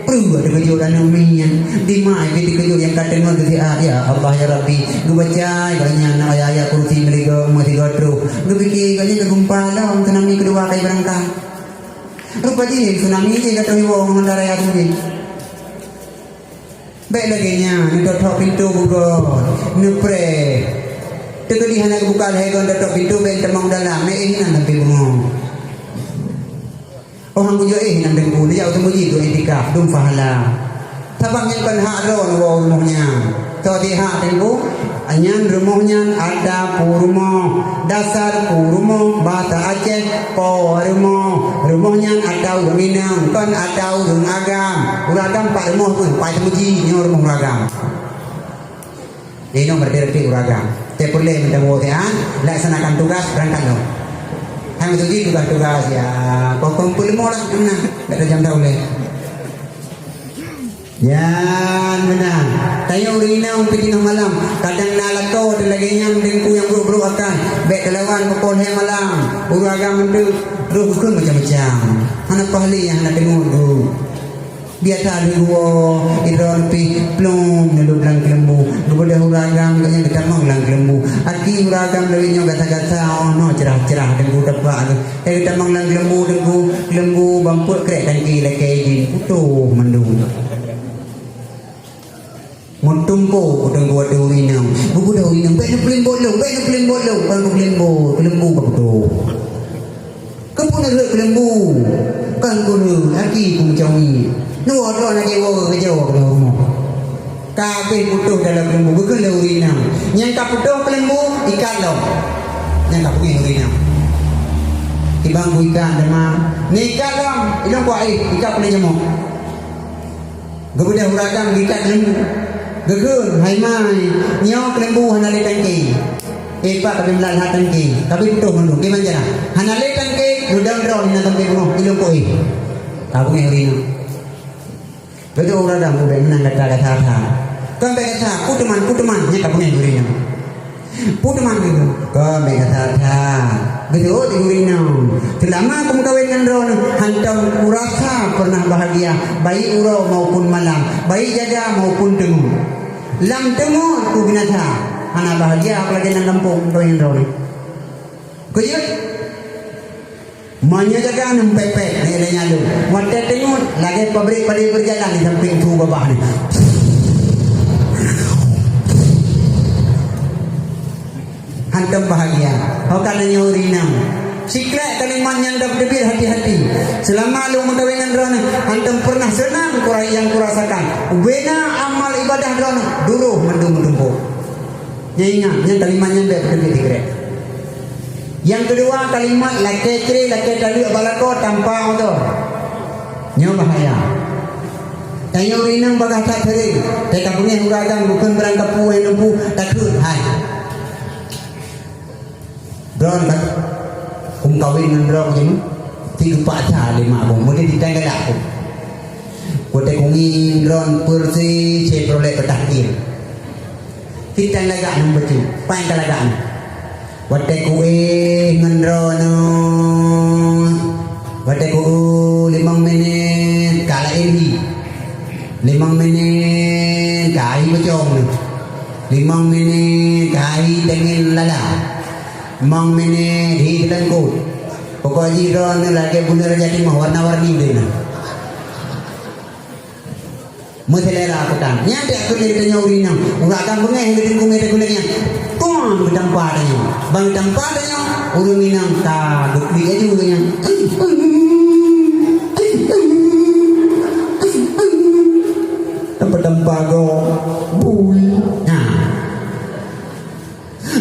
Peue teukeujot aneuk miet? Di ma pih teukeujot nyang ka teungeut geusiat, ya. Allah ya Rabbi, geubaca gobnyan ayat-ayat kursi meuligoe meusigoe troh. Geupike gobnyan geugumpa lom tsunami keudua ka jibeurangkat. Rupa jih tsunami jih ka troh iwoe ngon dara ayat jih. Bèk lagèe nyan, neutok-tok pintoe bugon, neupreh. Teukeudi hana geubuka lhèe gon, tok-tok pintoe bèk tamong dalam, meu'éh inan sampoe beungoh. Oh, han kujok éh inan Teungku, neujak u teumeuji keu iktikaf, dum pahala. Sabab nyan kon hak droe neuwoe u rumoh nyan. Soe jih hak Teungku? Nyan rumoh nyan ata peurumoh, dasar peurumoh, basa Aceh po rumoh. Rumoh nyan ata ureueng inong, kon ata ureueng agam. Ureueng agam pat rumoh pun, pat teumeuji nyoe rumoh ureueng agam. Inong berarti ureueng agam. Teupeureulee mantong woe siat, laksanakan tugas, beurangkat lom. Hai meutuji tugas-tugas, ya, kokong peuleumah lah, meunan. Dak tajam dah ulèe. Nyan meunan. Tanyoe ureueng inong pih tinoh malam. Kadang na lakoe teuh lagèe nyan, Teungku, nyang brok-brok akan. Bèk teulawan pukul lhèe malam. Ureueng agam meunteuek, roh geukheun macam-macam. Hana paih lé nyang hana teungeut geuh. Biasa lheueh woe, droeneuh pih plueng neulheueh lam keuleumbu. Geubeudôh ureueng agam gobnyan geutamong lam keuleumbu. Aki ureueng agam lawét nyoe gasa-gasa, oh, noe cerah-cerah, Teungku, tapak lôn. Eh, geutamong lam keuleumbu, Teungku, keuleumbu ban peuet krek tangke lakèe idin, putôh mandum. Meutumpôk u teungku ateueh ureueng inong. Geubeudôh ureueng inong, "Bèk neupeulimbot lôn, bèk neupeulimbot lôn." Ban neupeulimbot, keuleumbu ka putôh. Keupeue neurhot keuleumbu? Kon kureueng, aki kumeucawit. Neuwoe droe lagèe woe geujoe keudroe rumoh. Ka habéh putôh dalam keuleumbu, geukheun lé ureueng inong, "Nyang ka putôh keuleumbu, ikat lom." Nyang ka beungèh ureueng inong. Kiban geuikat teuma, "Neuikat lom, ilôn kuah éh, ikat peuleue jamok." Geubeudôh ureueng agam geuikat keuleumbu. Geukheun, "Hai mai, nyoe keuleumbu hana lé tangke." "Eh, Pak, ka bèk meulat that tangke. Ka bèk putôh mandum, kiban cara?" "Hana lé tangke, neudong droe inan sampoe beungoh, ilôn kuah éh." Ka beungèh ureueng inong. Geuteupeue ureueng agam, "Bèk meunan gata, gata that." "Kon bèk that, peue teuma, peue teuma?" Nyan ka beungèh ureueng inong. "Peue teuma?" "Kon bèk that that." Geuteupeue ureueng inong, "Seulama kumeukawen ngon droeneuh, hantom kurasa peureunah bahagia, baik uroe maupun malam, baik jaga maupun teungeut. Lam teungeut kubinasa, hana bahagia apalagi lam gampông kumeukawen ngon droeneuh." Keu jeuet. Meunyoe jaga neuh pèt-pèt, nyan lagèe nyan lôn. Watèe teungeut, lagèe pabrék padé beujalan di sampéng su babah nyoe. Hantom bahagia. Ho ka nyoe ureueng inong. Sikrek kalimat nyan dap teubiet hati-hati. Seulama lôn meukawen ngon droeneuh, hantom peureunah seunang kura-, nyang kurasakan. Ubena amal ibadah droeneuh, duroh mandum meutumpôk. Nyan ingat, nyan kalimat nyan bèk teubiet sikrek. Nyang keudua, kalimat lakèe cré, lakèe taleuek bak lakoe tanpa uzur. Nyoe bahaya. Tanyoe ureueng inong bagaih that seuréng, teuka beungèh ureueng agam geukheun barang kapeue nyang lôn peue, takheun, "Hai, droeneuh ka kumeukawen ngon droe jeuet, ti geupaksa lé mak gob, meudeh ditang galak gob." Watèe kungieng droeneuh peureusé Chevrolet peutah kir. Kitan lagak nyan bacut, paih ka lagak nyan. Watèe kuéh ngon droeneuh, watèe ku limong menit ka laén hi. Limong menit ka hi beucong nyoe. Limong menit ka hi teungen lala. Limong menit hi teulengkot. Pokok jih droeneuh lagèe buleuen raja timoh warna-warni deuh nyan. Meuseulera kutan. Nyan dak keuneuk tanyoe ureueng inong. Ureueng agam beungèh geuteungku mita gulèe nyan. Tuan geutampa tanyoe. Ban geutampa tanyoe, ureueng inong ka geuklik laju nyan. Tampa-tampa gob. Bui. Nah.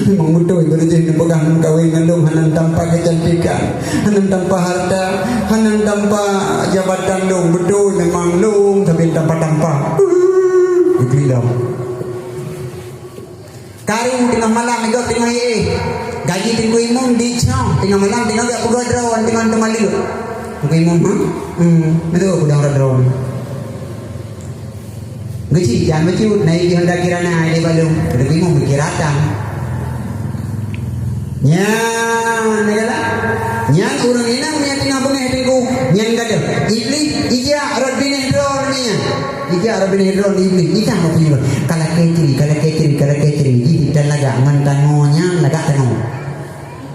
Memang beutôi, beureujeuen neupeugah meukawen ngon lôn hana tanpa keucantikan, hana tanpa harta, hana tanpa jabatan lôn. Beutôi, memang lôn sabe tanpa-tanpa. Beutôi lom. Karu teungoh malam, igob teungoh iéh. Gaji teungku imum dicoh, teungoh malam teungoh gak peugah droe, teungoh teumaleuek. Teungku imum, ha? Hmm, beutôi, peudong droe. Geuchik jan bacut, na i Honda Kirana, i balum, beudeuh bingung, Kiratan. Nyan, galak. Nyan ureueng inong nyang teungoh beungèh teungku, nyan gadôh. Iblih ijak rot binéh droe nyan. Ijak Rabbi Hidron di Iblis, itang Rabbi Hidron. Ka lakée cre, ka lakée cre, ka lakée cre. Jih dan lagak ngon tangoe nyan, lagak tangoe.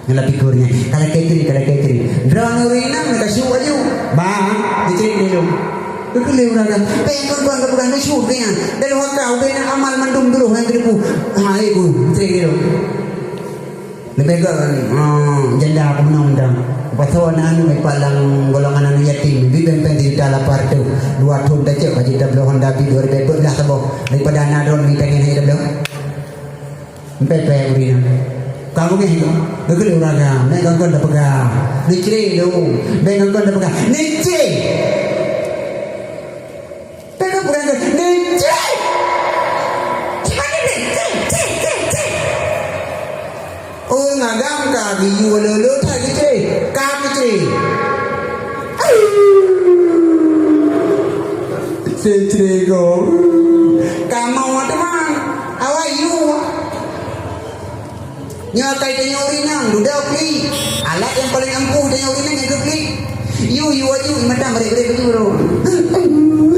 Ngon lam pikôh nyan. Ka lakée cre, ka lakée cre. Droeneuh ureueng inong ka syuk aju. Bang, dicre lé lôn. Geukheun lé ureueng agam. Bèk kon-kon ka peugah neusyuk keu nyan. Dalam waka ubé na amal mandum duroh nyang geudeupu. Ha, eh, bu, dicre lé lôn. Leubeh gét, hmm, janda keumeunong dang. Pasoe na aneuk ipat lam golongan aneuk yatim, bibeng péng sijuta lapan reutôh. Dua thon tacok ka jeuet tabloe Honda Beat dua ribèe peuet blah saboh. Daripada na droen mita nyan hana tabloe. Empat pèh ureueng inong. Ka beungéh keu, geukheun lé ureueng agam, nyan kon-kon tapeugah. Neucre lôn, bèk kon-kon tapeugah. Neucre! Teuka peugah keu, "Neucre! Cit mana neucre? Cre, cre, cre!" Oh, ngagam ka geuyue lolo that geucre. Ka geucre. Seucre gob. Kamoe teuma. Awai yue. Nyoe akai tanyoe ureueng inong, dudoe klik. Alat nyang paleng ampuh tanyoe ureueng inong nyang keu klik. Yu, yu aju, mata merek-merek baju baru.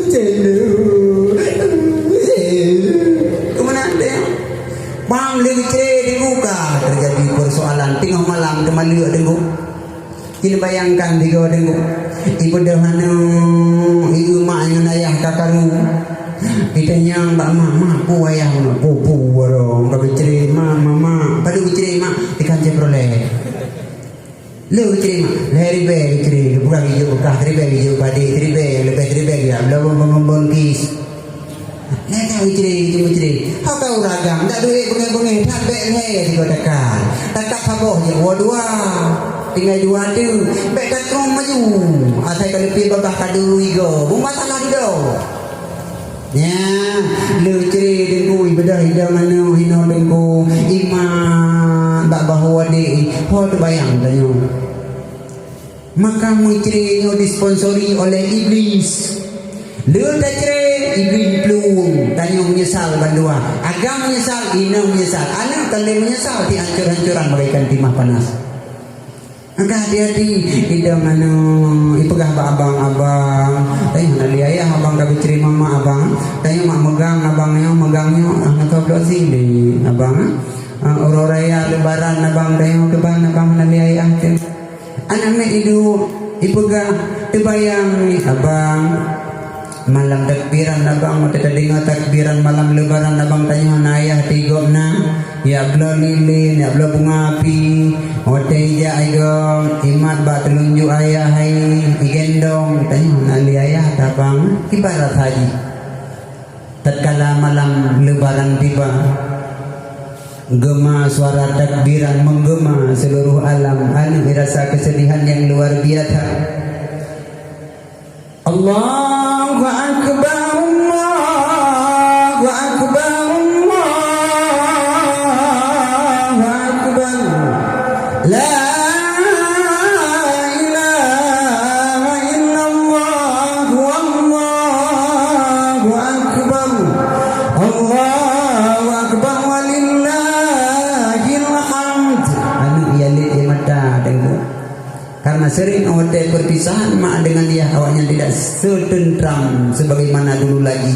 Celu. Kemana ada? Bang, leucre di muka terjadi persoalan tengah malam teuma leuek deungoe. Ci neubayangkan sigoe deungoe, ibeudôh aneuk, ieu mak ngon ayah ka karu. Itanyong bak mak, "Mak, peue ayah?" "Peue, peue, warong ka geucre, mak, mak, mak." "Padub geucre, mak?" "Ikan Chevrolet." "Le geucre, mak?" "Lhèe ribèe geucre, geupeugah geujok beukah, ribèe geujok padé, ribèe nyang leubeh, ribèe geujak bloe bon, bon, bon, bon kis." Nyan ka meucre, meucre, meucre. Ho ka ureueng agam, dak duek beungéh-beungéh that, bèk lhèe sigoe takat. Takat saboh jeuet woe dua. Tinggai dua teuk. Bèk tatrông maju. Asai ka leupie babah ka duri goe. Beumasalah dudoe. Nyan, leucre teungku, ibeudôh idong aneuk, hinoe teungku. Imat bak bahu adék. Ho teubayang tanyoe. Maka meucre nyoe disponsori oleh Iblis. Le tacre, Iblis plueng, tanyoe meunyeusal bandua. Agam meunyeusal, inong meunyeusal. Aneuk ka lheueh meunyeusal, ti hancor-hancoran bagaikan timah panas. Maka hati-hati, idong aneuk, ipeugah bak abang, "Abang, tanyoe hana lé ayah, abang ka geucre mamak, abang. Tanyoe mak meugang, abang nyoe meugang nyoe, ah, meuka bloe sili, abang, ah. Ah, uroe raya Lebaran, abang, tanyoe keuban, abang hana lé ayah teuh." Aneuk miet iduek, ipeugah, teubayang, "Abang, malam takbiran abang, watèe tadeungoe takbiran malam Lebaran abang, tanyoe hana ayah di gobnyan, jak bloe lilin, jak bloe bunga api, watèe ijak igoe, imat bak teulunjuk ayah hai, igendong, tanyoe hana lé ayah tabang, ibarat haji." Tatkala malam Lebaran tiba, gema suara takbiran menggema seluruh alam. Aneuk rasa kesedihan yang luar biasa. Allahu Akbar, Allahu Akbar, Allahu Akbar. La ilaha illallah, wallahu akbar. Allahu akbar, walillahil hamd. Aneuk Yalid di mata tengok. Karena sering watèe perpisahan mak dengan ayah, awaknyan tidak setentram sebagaimana dulu lagi.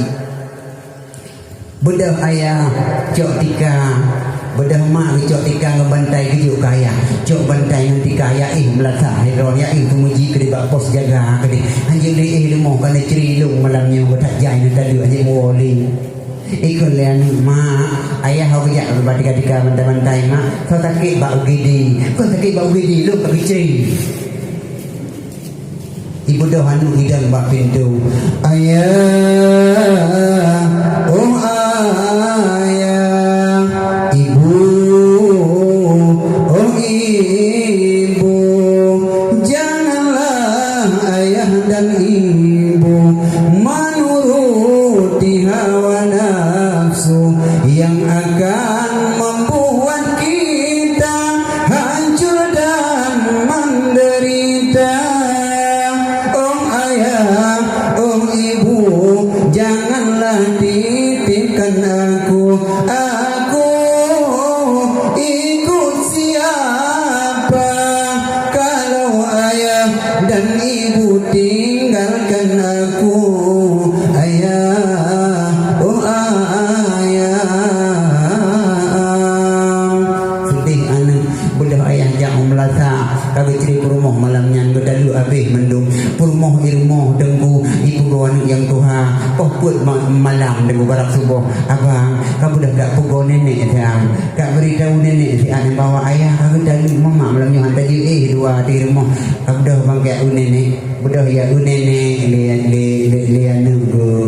Beudôh ayah, cok tika. Beudôh mak geucok tika ngon bantai geujok keu ayah. Cok bantai ngon tika, ya éh meulatak hai droe, ya éh peumuji keudeh bak pos jaga keudeh. Hanjeuet lé éh leumoh ka neucre lôn malam nyoe, geutak jai neutaleuek hanjeuet meuwoe lé. Ikheun lé aneuk, "Mak, ayah hana geujak bak tika-tika bantai-bantai, Mak. Soe sakét bak U G D. Soe sakét bak U G D, lôn ka geucre." Ibeudôh aneuk idong bak pintoe. Ayah, oh ayah, ibu, oh ibu, janganlah ayah dan ibu menuruti hawa nafsu yang akan membuat kita hancur dan menderita. Oh ayah, oh ibu, janganlah titipkan aku. Aku ikut siapa kalau ayah dan ibu tinggalkan aku? Ayah, Nyang tuha, poh peuet ma-, malam teungoh barang suboh, "Abang, kamoe dah ka peugoe nenek siat, ka bri tahu nenek siat nyang bahwa ayah ka geutaleuek mamak malam nyoe, han tajeuet éh dua di rumoh." Ka beudôh bangkét u nenek, beudôh ya u nenek, lé, lé, lé, lé aneuk geuh.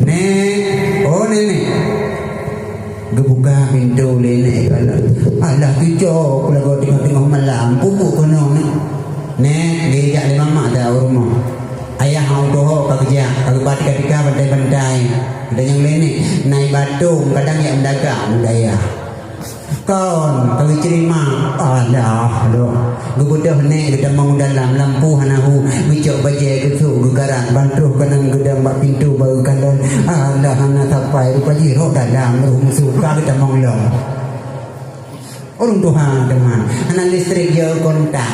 "Nek, oh nenek." Geubuka pintoe lé nek, alah, alah, tucok lagoe teungoh-teungoh malam, pupuk keunoe, Nek. Nek, geujak lé mamak dah u rumoh. Ayah hana tuho ka geujak, ka geuba tika-tika, bantai-bantai. Geutanyoe lé nek, na ié batong, kadang jak meudagang u dayah. Kon, ka geucrima, alah, loh. Geubeudôh nek geutamong u dalam, lampu hana hu, geucok bajée geusôk geukarat, ban troh keunong geudong bak pintoe bak geukalon. Alah, hana sapai, rupa jih rôh dalam, rôh musoh ka geutamong lom. Ureuëng tuha teuma, hana listrik, jauh kontak.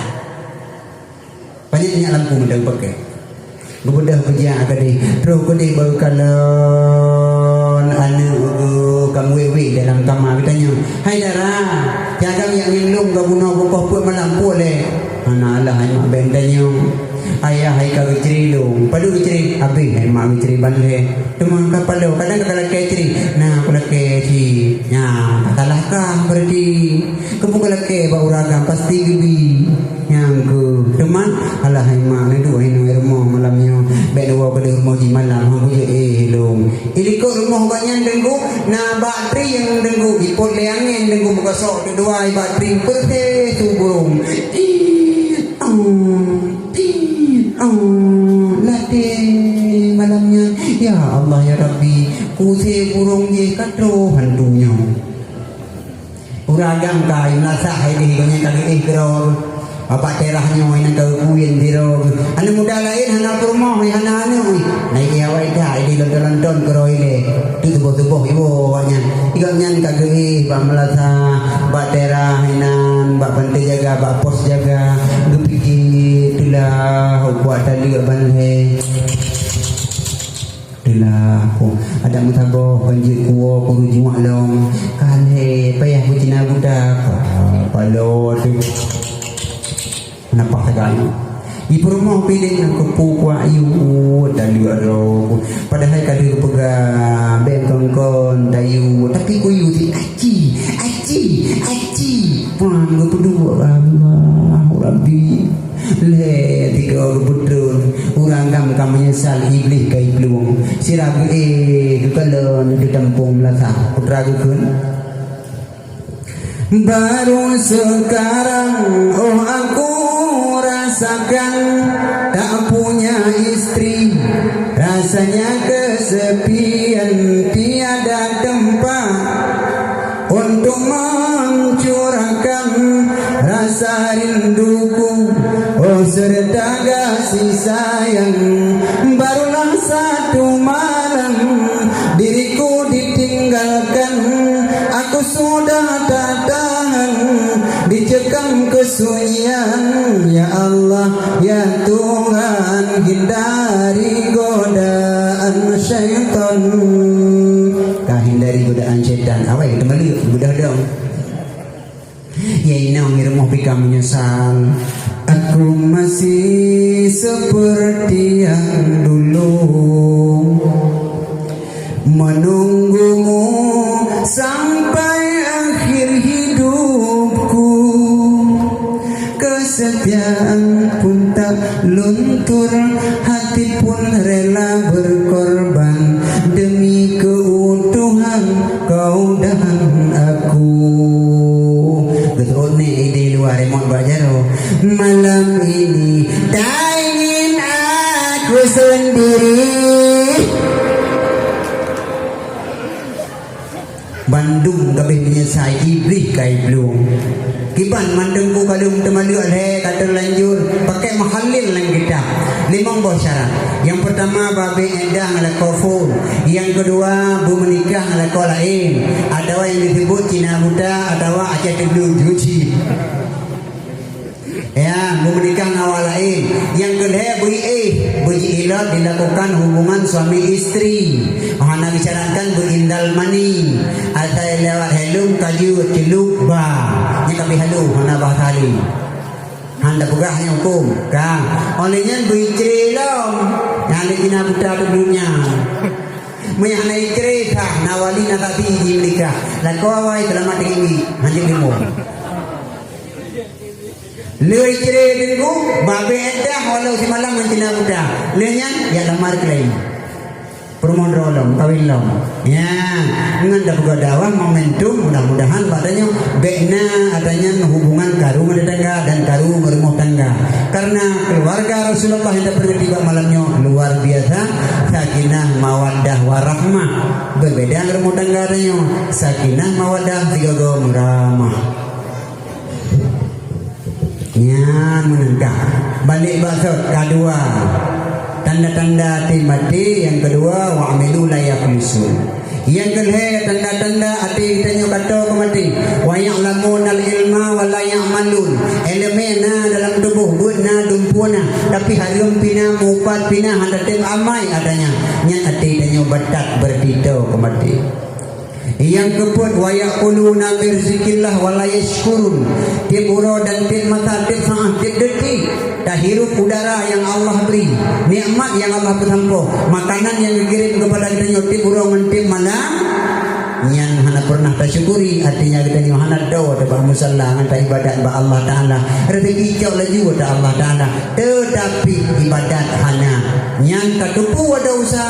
Banyak-banyak lampu mantong pakai. Geubeudôh peujak keudeh, troh keudeh bak geukalon aneuk geuh ka meuwék-wék dalam kama. Geutanyoe, "Hai dara, siagam jak ngieng lôn ka bunoe bungkôh peuet malam puih lé." "Hana alah hai mak," bèk tanyoe. "Ayah hai ka geucre lôn." "Padub geucre?" "Habéh hai mak geucre ban lhèe." "Teuma ka paloe?" "Kadang ka lakèe cre." "Na kulakèe cit." "Nyan ka salah kah berarti. Kamoe kulakèe bak ureueng agam pasti geubi." Nyang keuh, teuma, alah hai mak, neuduek inoe rumoh malam nyoe. Bèk neuwoe keudeh rumoh jih malam, hana kujeuet éh lôn. Ilikot rumoh gobnyan teungku, na bak trieng teungku, ipot lé angén teungku, meugosok teuk dua bak trieng, peureuteh su burông. Ih, oh, ih, oh, lateh malam nyan. Ya Allah, ya Rabbi, kuse burông jih ka troh hantu nyoe. Ureueng agam ka meulasak hai deh, gobnyan ka geuéh keudroe. Bapak teurah nyoe nyang ka geukuyen sidroe. Aneuk muda laén hana peurumoh, hana aneuk. Na éh awai that, hai deh lonton-lonton keudroe ilèe. Teuk suboh-suboh iwoe awaknyan. Gobnyan ka geuéh bak meulasak, bak teurah inan, bak pantai jaga, bak pos jaga. Geupike teulah, ukeue taleuek ban lhèe. Teulah, oh, adak meusaboh, ban jeuet kuwoe, kurujuek lom. Ka lhèe, payah beucina buta. Ka paloe teuh. Napa sagai? Di peurumoh piléh nyang keupeue kuak yue, taleuek droe. Padahai ka lheueh geupeugah, bèk kon-kon tayue. Tapi kuyue sit, aci, aci, aci. Pah geupeuduek, Allahu Rabbi. Lhèe tiga geupeutreun, ureueng agam ka meunyeusal, Iblih ka iplueng. Sira geuéh geukalon, geutampông meulasak, peue teuma geukheun. Baru sekarang, oh, aku rasakan tak punya istri, rasanya kesepian, tiada tempat untuk mencurahkan rasa rinduku, oh, serta kasih sayang. Barulah satu malam diriku ditinggalkan, aku sudah tak tahan dicekam kesunyian. Ya Allah, ya Tuhan, hindari godaan syaitan. Ka hindari godaan syaitan. Awai, teuma lé, mudah dong. Ya inong, di rumoh pih ka meunyeusal. Aku masih seperti yang dulu, menunggumu sampai akhir hidupku. Kesetiaan pun tak luntur, hati pun rela berkorban demi keutuhan kau dan aku. Geuseuôt nek idéh luwa remote bak jaroe. Malam ini tak ingin aku sendiri. Bandum ka abéh meunyeusai, Iblih ka iplueng. Kiban mandum ku kalon teumaleuek lhèe ka teulanjur pakai meuhalil lam kitab. Limong boh syarat. Nyang peurtama, babeh iddah ngon lakoe phôn. Nyang keudua, beumeunikah ngon lakoe laén, atawa nyang disebut cina buta atawa Aceh Teublu, juci. Ya, beumeunikah ngon awak laén. Nyang keulhèe, beuiéh, beujiilot, dilakukan hubungan suami istri. Hana disyaratkan beuindal mani. Asai lewat helum ka jeuet celup ba. Nyan ka pih halu, hana bahasa laén. Hana peugah nyan huköm. Ka. Óh lheueh nyan beu icre lom. Nyang lé ina buta tu dunia. Meunyo hana icre ka, na wali na sabi di Amerika. Lakoe awai seulamat tinggi. Hanjeuet limo. Lheueh icre teungku, babeh iddah walau simalam ngon cina buta. Lheueh nyan, jak lamar keu laén. Peurumoh droe lom, kawin lom. Ya, ngon tapeugah dakwah momentum, mudah-mudahan bak tanyoe bèk na ata nyan hubungan karu ngon tetangga dan karu ngon rumoh tangga. Karena keluarga Rasulullah nyang tapeureuti bak malam nyoe luar biasa, sakinah, mawaddah, warahmah. Beubeda ngon rumoh tangga tanyoe, sakinah, mawaddah, sigoe-goe meuramah. Nyan meunan ka. Balek bak sot, ka dua. Tanda-tanda até maté, nyang keudua, wa amilu la yaflisun. Nyang keulhèe, tanda-tanda até geutanyoe ka toe keu maté. Wa ya'lamunal ilma wa la ya'malun. Iéleumé na dalam tuboh, beuet na, dumpeue na, tapi hareuem pih na, mupat pih na, hana tem amai ata nyan. Nyan até tanyoe batat, beureuti toe keu maté. Nyang keupeuet, wa ya'kuluna min rizqillah wa la yashkurun. Tiep uroe dan tiep masa, tiep saát, tiep detik, tahirup udara nyang Allah bri, nikmat nyang Allah peusampoe, makanan nyang geukirém keupada geutanyoe tiep uroe ngon tiep malam, nyan hana peureunah tasyukuri, artinya geutanyoe hana toe teuh bak musala ngon taibadat bak Allah Taala. Rezeki cok laju ata Allah Taala. Teutapi ibadat hana. Nyan tateupeue desya,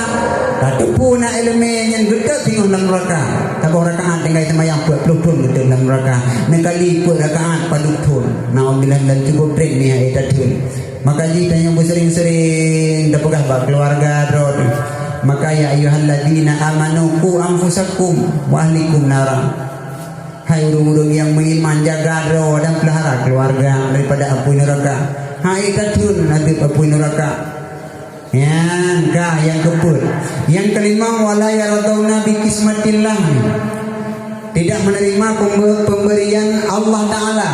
tateupeue na iéleumé nyan geutot singoh lam nuraka. Saboh rakaat tinggai seumayang peuet ploh thon geutot lam nuraka. Neukali peuet rakaat padub thon. Naudzubillah, dan cukup treb nyan, eh, tatheun. Maka jih tanyoe beuseuring-seuring tapeugah bak keuluwarga droe. Maka, ya ayyuhalladzina amanu qu anfusakum wa ahlikum nara. Hai ureuëng-ureuëng nyang meuiman, jaga droe dan peulahara keuluwarga daripada apui neuraka. Hai tatheun ladeueb apui neuraka. Nyan ka nyang keupeuet. Nyang keulimong, wala yardhauna bi qismatillah. Tidak menerima pembe-, pemberian Allah Taala.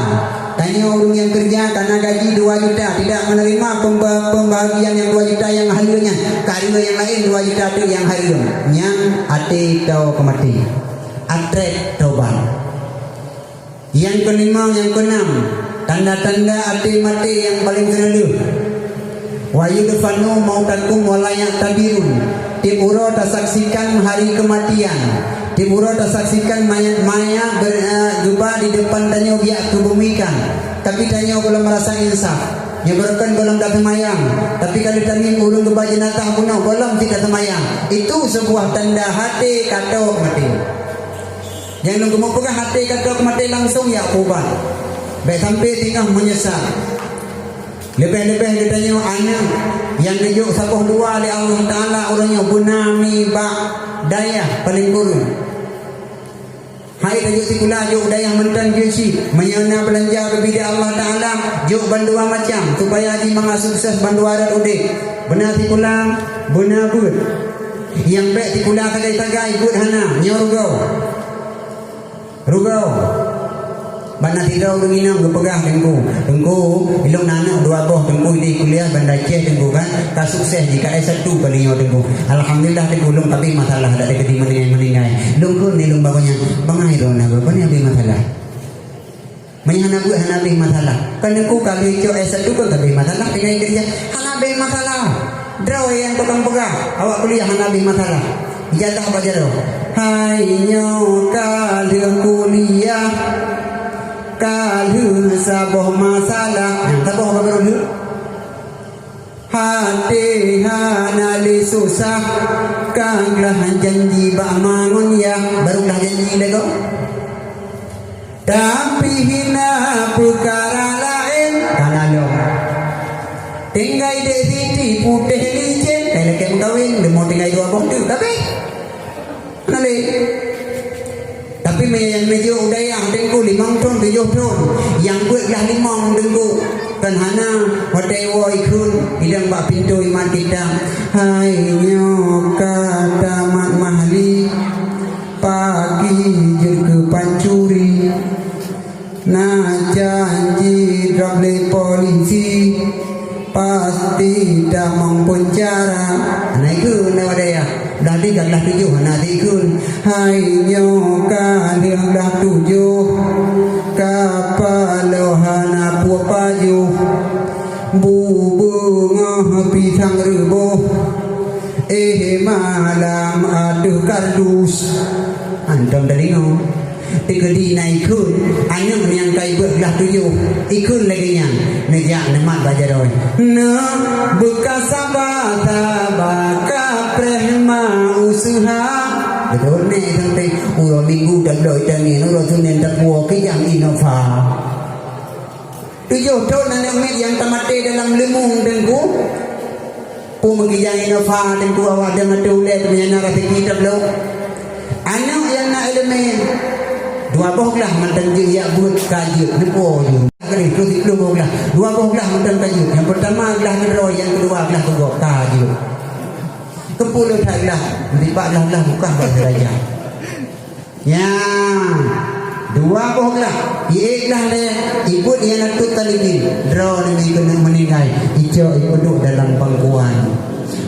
Tanyoe ureuëng nyang keureuja kana gaji dua juta, tidak menerima pemba-, pembahagian nyang dua juta nyang haleue nyan. Karena nyang laén dua juta tu nyang hareuem. Nyan até toe keu maté. Atrét tobat. Nyang keulima, nyang keunam, tanda-tanda até maté nyang paleng keulheueh. Wa yudfanu mautakum wa la ya'tabirun. Tiep uroe tasaksikan hari keumatian. Tiep uroe tasaksikan mayat-mayat ber-, eh, geuba di depan tanyoe geujak keubumikan. Tapi tanyoe gohlom meurasa insaf. Nyoe beureukan gohlom taseumayang. Tapi ka lheueh tangieng ureuëng geuba jeunazah bunoe gohlom cit taseumayang. Itu sebuah tanda até ka toe maté. Nyang lôn keumeung peugah, até ka toe keu maté langsong jak peuubat. Bék sampai teungoh meunyeusal. Leubeh-leubeh geutanyoe aneuëk nyang geujok saboh dua lé Allah Taala uroe nyoe beuna nibak dayah paleng kureueng. Hai tajok sikula, jok dayah mantong jeuet cit. Meunyoe na beulanja geubri lé Allah Taala, jok bandua macam, supaya jimangat sukses bandua rot udeb. Beuna sikula, beuna beuet. Nyang bék sikula sagai-sagai, beuet hana, nyoe rugoe. Rugoe. Bak na sidroe ureuëng inong geupeugah teungku, "Teungku, ilôn na aneuëk dua boh teungku, idéh kuliah Banda Aceh teungku kan, ka sukses jih, ka S satu kali nyoe teungku. Alhamdulillah teungku, lôn ka abéh masalah, dak dikeudi meuninggai-meuninggai. Lôn kheun lé lôn bak gobnyan, bangai droeneuh, ban abéh masalah." Meunyoe hana beuet, hana abéh masalah. Kan teungku ka lheueh cok S satu kan ka abéh masalah, tinggai keureuja. Hana abéh masalah. Droe nyang tukang peugah, awak kuliah hana abéh masalah. Ijazah bak jaroe. Hai nyoe ka lheueh kuliah, ka lheueh saboh masalah. Nyang saboh bak droe lheueh. Até hana lé susah, ka glah janji bak ma ngon yah, baru glah janji lé gob. Tapi hina peukara laén, ka na lom. Tinggai dek Siti putéh licén, kai lakée meukawen, leumô tinggai dua boh teuk, tapi Hana lé. Tapi meunyoe nyang neujok u dayah teungku limong thon, tujoh thon, nyang beuet glah limong teungku, kan hana, watée iwoe ikheun, idong bak pintoe imat kita, "Hai nyoe ka tamat mahli, pagi jeuet keu pancuri." Na janji drob lé polisi, pasti tamong peunjara. Na ikheun na wadayah. Dah Di ka glah tujoh hana dikheun. Hai nyoe ka lheueh glah tujoh, ka paloe hana puwoe pajoh, bu beungoh pisang reuboh, éh malam ateueh kardus. Hantom tadeungoe. Teukeudi na ikheun, aneuk nyang ka ibeuet glah tujoh, ikheun lagèe nyan, neujak neumat bak jaroe. Neuk beukasaba-saba kapreh ma useuha. Beutôi nèk sampai uroe Minggu tabloe tangieng, uroe Senin tapuwoe kijang Innova. Tujoh thon aneuk miet nyang tamaté dalam leumong teungku. Peue meukijang Innova teungku awak deuh ateueh ulèe teumanyana raseuki tabloe. Aneuk nyang na ileumèe, dua boh glah mantong jeuet jak beuet ka jeuet, neupo jeuet. Kali terus siplôh boh glah, dua boh glah mantong ka jeuet. Nyang peurtama glah keudroe, nyang keudua glah keugok ka jeuet. Keupeue le that glah, meusipat glah-glah bukah bak siraja. Nyan, dua boh glah, ié glah lé, ibeuet Ianatul Talibin, droeneuh keuneuk meuninggai, icok ipeuduek dalam pangkuan.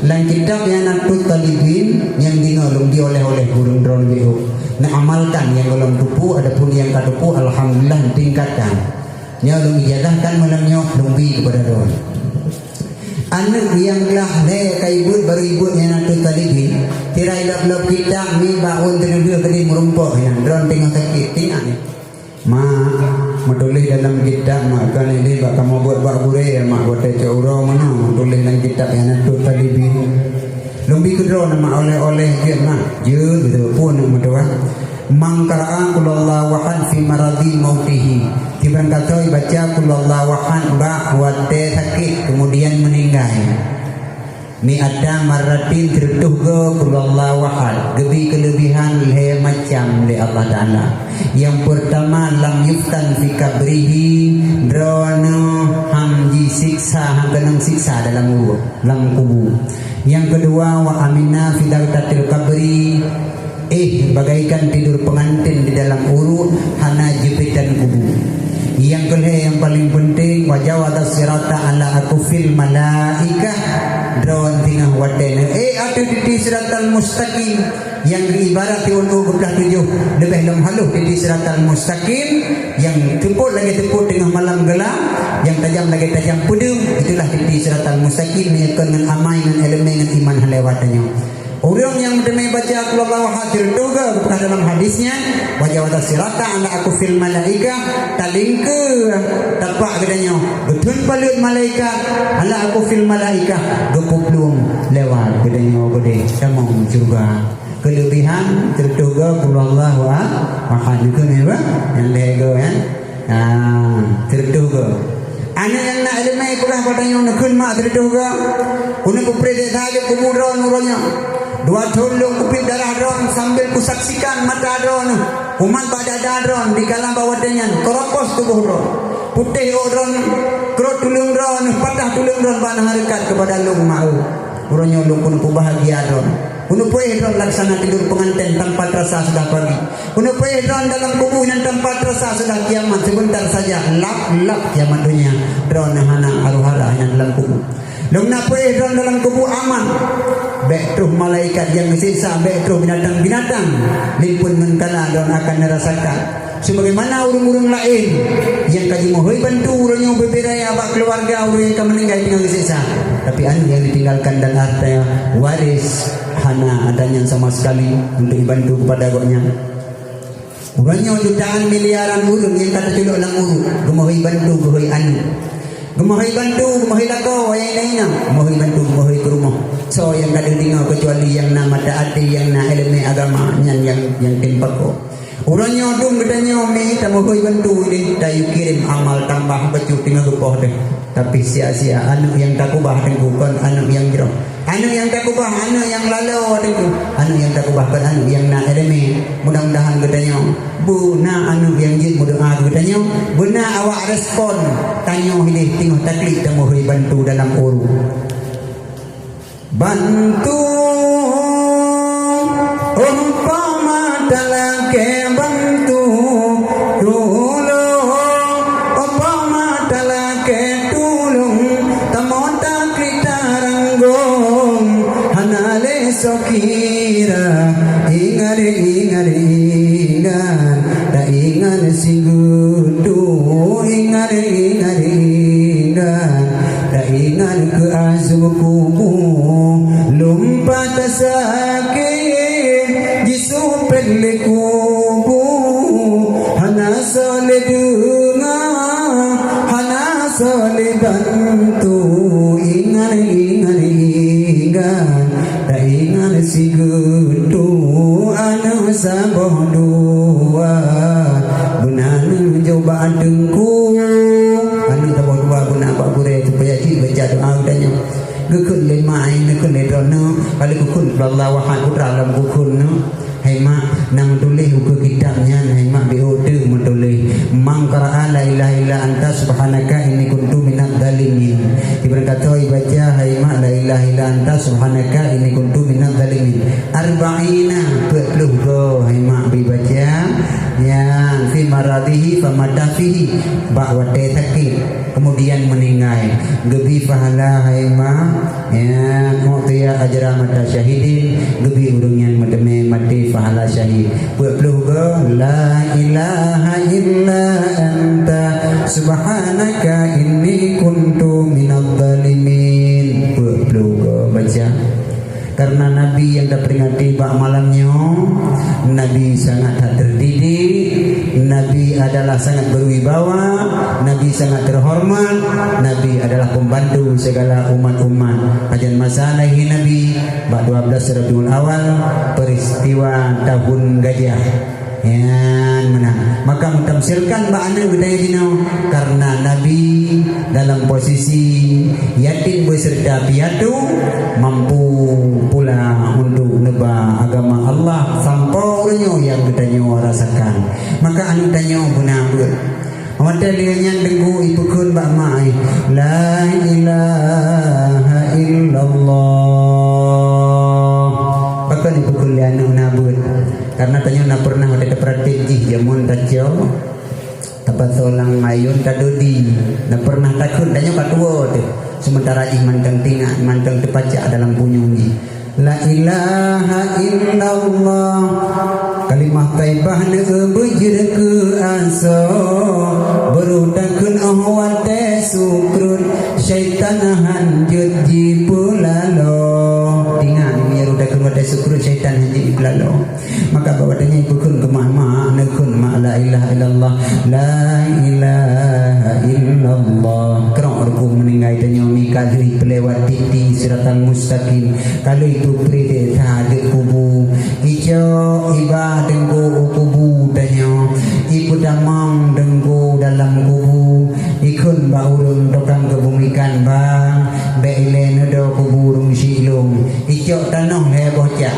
Lam kitab Ianatul Talibin nyang jinoe lôn bi oleh-oleh gurèe droeneuh. Neuamalkan nyang gohlom teupeu, adapun nyang ka teupeu, alhamdulillah, tingkatkan. Nyoe lôn ijazahkan malam nyoe, lôn bi keupada droeneuh. Aneuk nyang glah lhèe ka ibeuet, barô ibeuet Ianatul Talibin, sira ilop-lop kitab nibak ôn teudeuh keudeh meurumpok nyan, droeneuh teungoh sakét, ingat nyan. Mak, meutuléh dalam kitab, mak, kon ideh bak kamoe beuet bak gurèe, mak, watèe cok uroe meunoe, meutuléh lam kitab Ianatul Talibin. Lôn bi keu droeneuh, mak, oleh-oleh jeuet, mak. Jeuet, geuteupeue aneuk meutuah. Man qara'a qul huwallahu ahad fi maradi mautihi. Kiban kasoe baca qul huwallahu ahad bak watèe sakét, kemudian meuninggai. Mi'ata marratin, sireutôh goe qul huwallahu ahad. Geubri keuleubihan lhèe macam lé Allah Taala. Nyang peurtama, lam yuftan fi qabrihi, droeneuh han jisiksa, han keunong siksa dalam uruek, lam kubu. Nyang keudua, wa aminna fi daqtatil qabri, éh, bagaikan tidur pengantin di dalam uruek, hana jeupitan kubu. Nyang keulhèe nyang paleng peunteng, wa jawaza sirata ala akufil malaikah, droeneuh teungoh watèe nyoe, éh, ateueh titi siratal mustaqim, nyang ibarat siuneuk geuplah tujoh, leubeh lom halôh titi siratal mustaqim, nyang seupôt lagèe seupôt teungoh malam geulam, nyang tajam lagèe tajam peudeueng, itulah titi siratal mustaqim, meunyoe kon ngon amai, ngon ileumèe, ngon iman hana lewat tanyoe. Ureueng nyang meuteumé baca qul huwallahu ahad sireutôh goe, geupeugah dalam hadis nyan, wa jawaza sirata ala akufil malaikah, talingkeue tapak geutanyoe, geuthon paleuet malaikat, ala akufil malaikah, geupuplueng lewat geutanyoe keudeh, tamong syeuruga. Keuleubihan, sireutôh goe qul huwallahu ahad, nyan keuh nyan, bah? Nyang lhèe goe, nyan. Ha, sireutôh goe. Aneuk nyang na ileumèe peugah bak tanyoe, neukheun mak sireutôh goe. Keuneuk kupreh desya jeuet kubu droeneuh uroe nyoe. Dua thon lôn kupiep darah droeneuh sambil kusaksikan mata droeneuh, umat bak dada droeneuh dikalam bak watèe nyan, keuropos tuboh droeneuh. Putéh ôk droeneuh, krot tuleueng droeneuh, patah tuleueng droeneuh bak na hareukat keupada lôn mak eu. Uroe nyoe lôn keuneuk peubahgia droeneuh. Keuneuk peuéh droeneuh laksana tidur pengantin tanpa terasa sudah pagi. Keuneuk peuéh droeneuh dalam kubu nyan tanpa terasa sudah kiamat, sebentar saja, lap-lap kiamat dunia. Droeneuh hana aru-hara nyan dalam kubu. Lôn na peuéh droeneuh dalam kubu aman. Bèk troh malaikat nyang geusiksa, bèk troh binatang-binatang. Limpun ngon kala droeneuh akan neurasakan. Sebagaimana ureueng-ureueng laén nyang ka jimeuhôi bantu uroe nyoe bubé raya bak keuluwarga ureueng nyang ka meuninggai teungoh geusiksa, tapi aneuk nyang ditinggalkan dan harta waréh hana ada nyan sama sekali untuk dibantu kepada gobnyan. Uroe nyoe jutaan miliaran ureueng nyang ka teuculok lam uruek geumeuhôi bantu, geuhôi aneuk, geumeuhôi bantu, geumeuhôi lakoe, wahé inong-inong, geumeuhôi bantu, geumeuhôi keu rumoh. Soe nyang ka deuh deungoe keucuali nyang na mata até, nyang na ileumèe agama, nyan nyang, nyang tem pakoe. Uroe nyoe dum geutanyoe mi tameuhôi bantu deh, tayue kirém amal tambah bacut teungoh geupoh deh. Tapi sia-sia aneuk nyang takeubah teungku kon aneuk nyang jroh. Aneuk nyang takeubah aneuk nyang laloe teungku. Aneuk nyang takeubah kon aneuk nyang na ileumèe. Mudah-mudahan geutanyoe beuna aneuk nyang jeuet meudoa keu geutanyoe, beuna awak respon tanyoe deh teungoh taklik tameuhôi bantu dalam uruek. Bantu, umpama talakèe bantu, tulông, umpama talakèe tulông, tamong taklik taranggong, hana lé Sokira, ingat, ingat, ingat, tak ingat siguntu, ingat, ingat, ingat, tak ingat keu asu kubu, lumpah tasakét, jisupet lé kubu, hana soe lé deungoe, hana soe lé bantu, ingat, ingat, ingat. Taingat sigeundoe aneuk saboh dua, beuna neujok bak teungku. Aneuk saboh dua beuna bak gurée supaya cit baca doa geutanyoe. Geukheun lé mak, ai neukheun lé droeneuh, ka lheueh geukheun lé Allah Wahad Putra lam geukheun nyoe. Hai mak, na meutuléh ukeue kitab nyan, hai mak, biôh teuk meutuléh, "Man qara'a la ilaha illa anta subhanaka inni kuntu minadh dhalimin." Ibarat kata ibaca, hai mak, "La ilaha illa anta subhanaka inni kuntu minadh dhalimin." Arba'ina, peuet ploh goe, hai mak, bibaca. Nyan, fi maradhihi famata fihi, bak watée sakét, kemudian meuninggai. Geubi pahala, hai mak. Ya, u'tiya ajra mata syahidin, geubi ureuëng nyan meuteumé maté pahala syahid. Peuet ploh goe, "La ilaha illa anta subhanaka inni kuntu minadh dhalimin." Peuet ploh goe baca. Karena Nabi yang taperingati bak malam nyoe, Nabi sangat that terdidik, Nabi adalah sangat berwibawa, Nabi sangat terhormat, Nabi adalah pembantu segala umat-umat. Pajan masa lahé Nabi, bak dua belas Rabiul Awal, peristiwa tahun gajah. Nyan meunan. Maka meutamsilkan bak aneuk geutanyoe jinoe, karena Nabi dalam posisi yatim beserta piatu mampu pula untuk neuba agama Allah sampoe uroe nyoe nyang geutanyoe rasakan. Maka aneuk tanyoe beuna beuet. Watée lheueh nyan teungku ipeukheun bak mak, "La ilaha illallah." Pakon ipeukheun lé aneuk na beuet? Karena tanyoe na pernah watée tapraktek jih jameun tacok, tapasoe lam ayun tadodi. Na pernah takheun tanyoe ka tuwoe teuh, sementara jih mantong teuingat, mantong teupacak dalam punyueng jih. La ilaha illallah. Kalimah thaibah neubeujeuet keu asoe, beurôh takheun óh watée sukruet, syaitan han jeuet jipeulalo. Ingat, meunyoe rôh takheun watée sukruet, syaitan han jeuet jipeulalo. Maka bak watée nyan ipeukheun keu mak, "Mak, neukheun mak la ilaha illallah, la ilaha illallah." Keurok rukun meuninggai tanyoe mi ka lheueh peulewat titi siratal mustaqim. Ka lheueh ipeupreh dék that deuek kubu. Icok iba teungku u kubu tanyoe. Ipeutamong teungku dalam kubu. Ikheun bak ureuëng tukang keubumikan, "Bang, bék ilée neudoe kubu ureuëng syiek lôn." Icok tanoh lhée boh cak.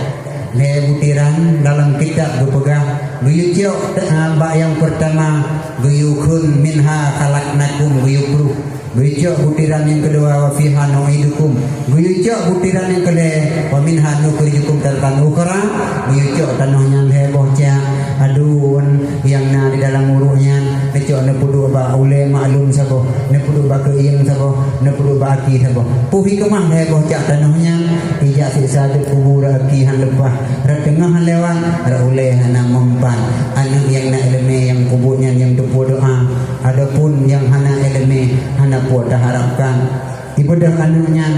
Lhée butiran dalam kitab geupeugah, geuyue cok, eh, bak nyang peurtama, geuyue kheun, "Minha khalaqnakum," geuyue pruh. Geuyue cok butiran nyang keudua, "Wa fiha nu'idukum." Geuyue cok butiran nyang keulhée, "Wa minha nukhrijukum taratan ukhra." Geuyue cok tanoh nyan lhée boh cak. Aduen nyang na di dalam uruek nyan, neucok neupeuduek bak ulée maklum saboh, neupeuduek bak keuieng saboh, neupeuduek bak aki saboh. Peue hikmah lhée boh cak tanoh nyan? Ijak siksa deuek kubu rot aki han leupah, rot teungoh han lewat, rot ulée hana mempan. Aneuk nyang na iéleumé nyang peubuet nyan nyang teupeu doa, adapun nyang hana iéleumé hana peue taharapkan. Ibeudôh aneuk nyan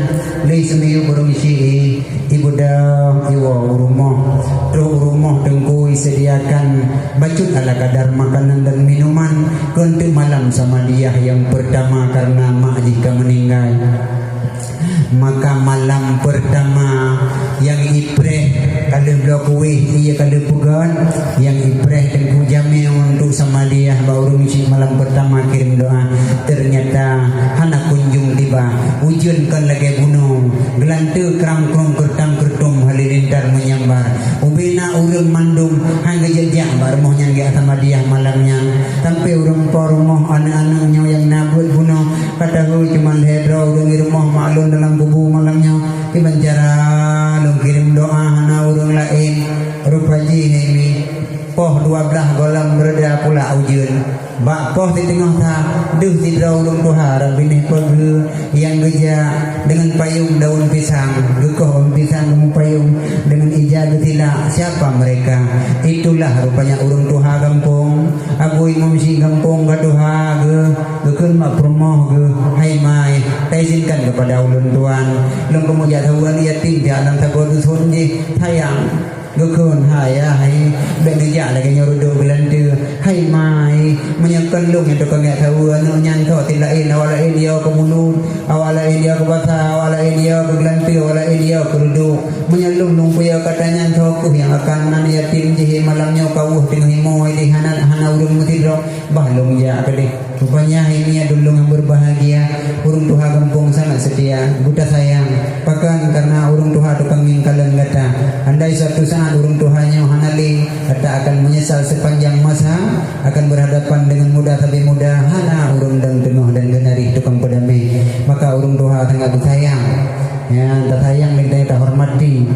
lé seumiyueb ureuëng syiek, ibeudôh iwoe u rumoh. Troh u rumoh teungku iseudiakan bacut ala kadar makanan dan minuman keu eunteuk malam samadiah nyang peurtama karena mak jih ka meuninggai. Maka malam peurtama nyang ipreh ka lheueh bloe kueh, ie ka lheueh peugot, nyang ipreh teungku jamé untuk samadiah bak ureuëng syiek malam peurtama kirém doa. Teunyata hana kunjong tiba. Ujeuen kon lagée bunoe, geulanteue krang-krong keurtang-keurtom haleue lintar meunyambar. Ubé na ureuëng mandum han geujak-jak bak rumoh nyan geujak samadiah malam nyan. Sampoe ureuëng po rumoh aneuk-aneuk nyoe nyang na beuet bunoe ka tahu cuma lhée droe ureuëng di rumoh mak lôn dalam kubu malam nyoe. Kiban cara lôn kirém doa hana ureuëng laén. Rupa jih hai mi, poh dua blaih gohlom meureda pula ujeuen. Bak poh siteungoh sa, deuh sidroe ureuëng tuha rot binéh peue geuh nyang geujak deungon payong daun pisang, geukoh daun pisang geumupayong. Rupanya ureuëng tuha gampông, Abu Imum si gampông ka tuha geuh, geukheun bak peurumoh geuh, "Hai mai, taizinkan keupada ulôn tuan, lôn kamoe jak saweue aneuëk yatim jak lam sagoe dusun jih, sayang." Geukheun, "Hai, hai, bék neujak lagée nyoe reudok geulanteue. Hai mai, meunyoe kon lôn nyang tukang jak saweue aneuëk nyan, soe laén, awak laén yo keu mulod, awak laén yo keu basa, awak laén yo keu geulanteue, awak laén yo keu reudok. Meunyoe lôn lôn kuyo kata nyan, soe kheueh nyang akan nan yatim jih malam nyoe ka weueh teungoh imoe deh, hana, hana ureuëng meusidroe, bah lôn jak keudeh." Rupanya hai nyan dulông nyang berbahagia, ureuëng tuha gampông sangat setia, buta sayang. Pakon karena ureuëng tuha tukang ngieng kalon gata. Andai suatu saat ureuëng tuha nyoe hana lé, gata akan menyesal sepanjang masa, akan berhadapan dengan muda sabe muda, hana ureuëng dang teungoh dan geunarih tukang peudamé. Maka ureuëng tuha sangat disayang. Ya, tasayang lé, tahormati.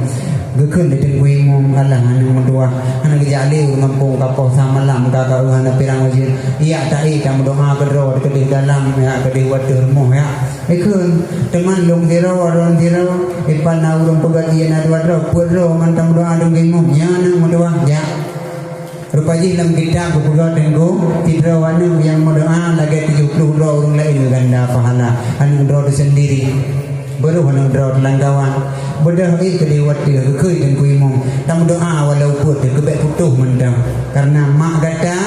Geukheun lé Teungku Imum, "Alah, aneuëk meutuwah, hana geujak lé ureuëng gampông ka poh sa malam ka, ka hana pirang wajéb. Yak taék tameudoá keudroe keudeh dalam, ya, keudeh u ateueh rumoh, ya." Geukheun, "Teuma lôn sidroe, droeneuh sidroe, ipat na ureuëng peugöt ié na dua droe, peuet droe ngon tameudoá Teungku Imum, nyan aneuëk meutuwah, jak." Rupa jih lam kitab geupeugah Teungku, sidroe aneuëk nyang meudoá lagée tujoh ploh droe ureuëng laén geuganda pahala aneuëk droe teuh seundiri. Baroh aneuëk droe teuh lam kawan. Beudôh ék keudeh watée geukheun Teungku Imum, tameudoá walau peuet teuh keu bék putôh mantong. Karena mak gata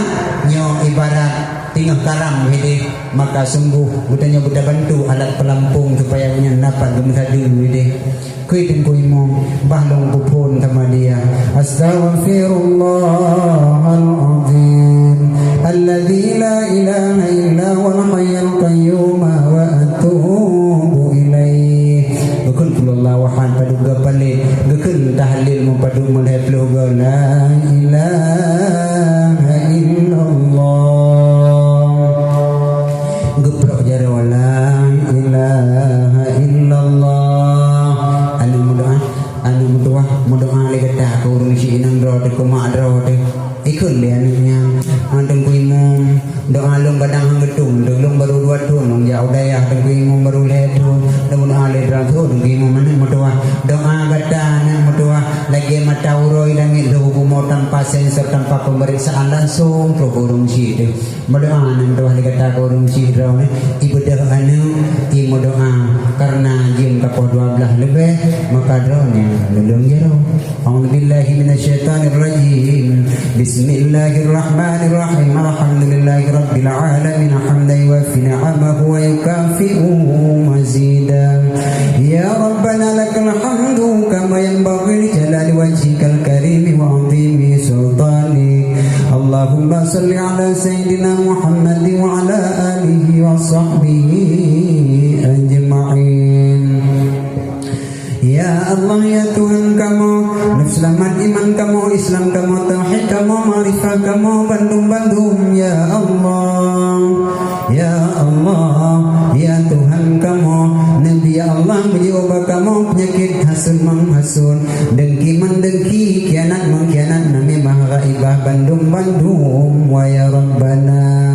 nyoe ibarat teungoh karam hideh, maka sunggoh geutanyoe beutabantu alat peulampong supaya gobnyan dapat geumeusadeue hideh. Kheun Teungku Imum, bah lôn peuphon sama dia. Astaghfirullahal azim, alladzi la ilaha illa huwal hayyul qayyum, wa atubu ilaih. Geukheun qul huwallahu ahad padub goe paléh, geukheun tahlil meupadub meulhée ploh goe, la ilaha illallah. Geuprok jaroe, la ilaha illallah. Aneuëk meudoá, aneuëk meutuwah meudoá lé gata keu ureuëng syiek inong droe teuh, keu mak droe teuh. Ikheun lé aneuëk nyan, "Hai Teungku Imum, doá lôn kadang han geutueng, lôn baru dua thon lôn jak u dayah, Teungku Imum baru lhée thon. Lôn meudoá lé droe teuh, Teungku Imum." Aneuëk meutuwah, doá gata aneuëk meutuwah lagée mata uroe langét lheueh bumoe tanpa sensor, tanpa peumeriksaan, langsong troh keu ureuëng syiek teuh. Meudoá nyang dua lé gata keu ureuëng syiek droeneuh, ibeudôh aneuëk, imeudoá, kareuna jeuem ka poh dua blaih leubeh, maka droeneuh lulông jaroe. A'udzubillahi minasyaitonirrajim. Bismillahirrahmanirrahim. Alhamdulillahirabbil alamin. Hamdan yuwafi ni'amahu wa yukafi'u mazida. Ya Rabbana lakal hamdu kama yanbaghi li jalali wajhikal karimi wa 'azimi sultanik. Allahumma shalli ala sayyidina Muhammadin wa ala alihi wa sahbihi ajma'in. Ya Allah, ya Tuhan kamoe, neuseulamat iman kamoe, Islam kamoe, tauhid kamoe, makrifah kamoe, bandum-bandum, ya Allah. Ya Allah, ya Tuhan kamoe, Nabi ya Allah, beujeuet ubak kamoe peunyakét hasut meuhasut, dengki meudengki, khianat meukhianat, namimah ghaibah, bandum-bandum, wa ya Rabbana.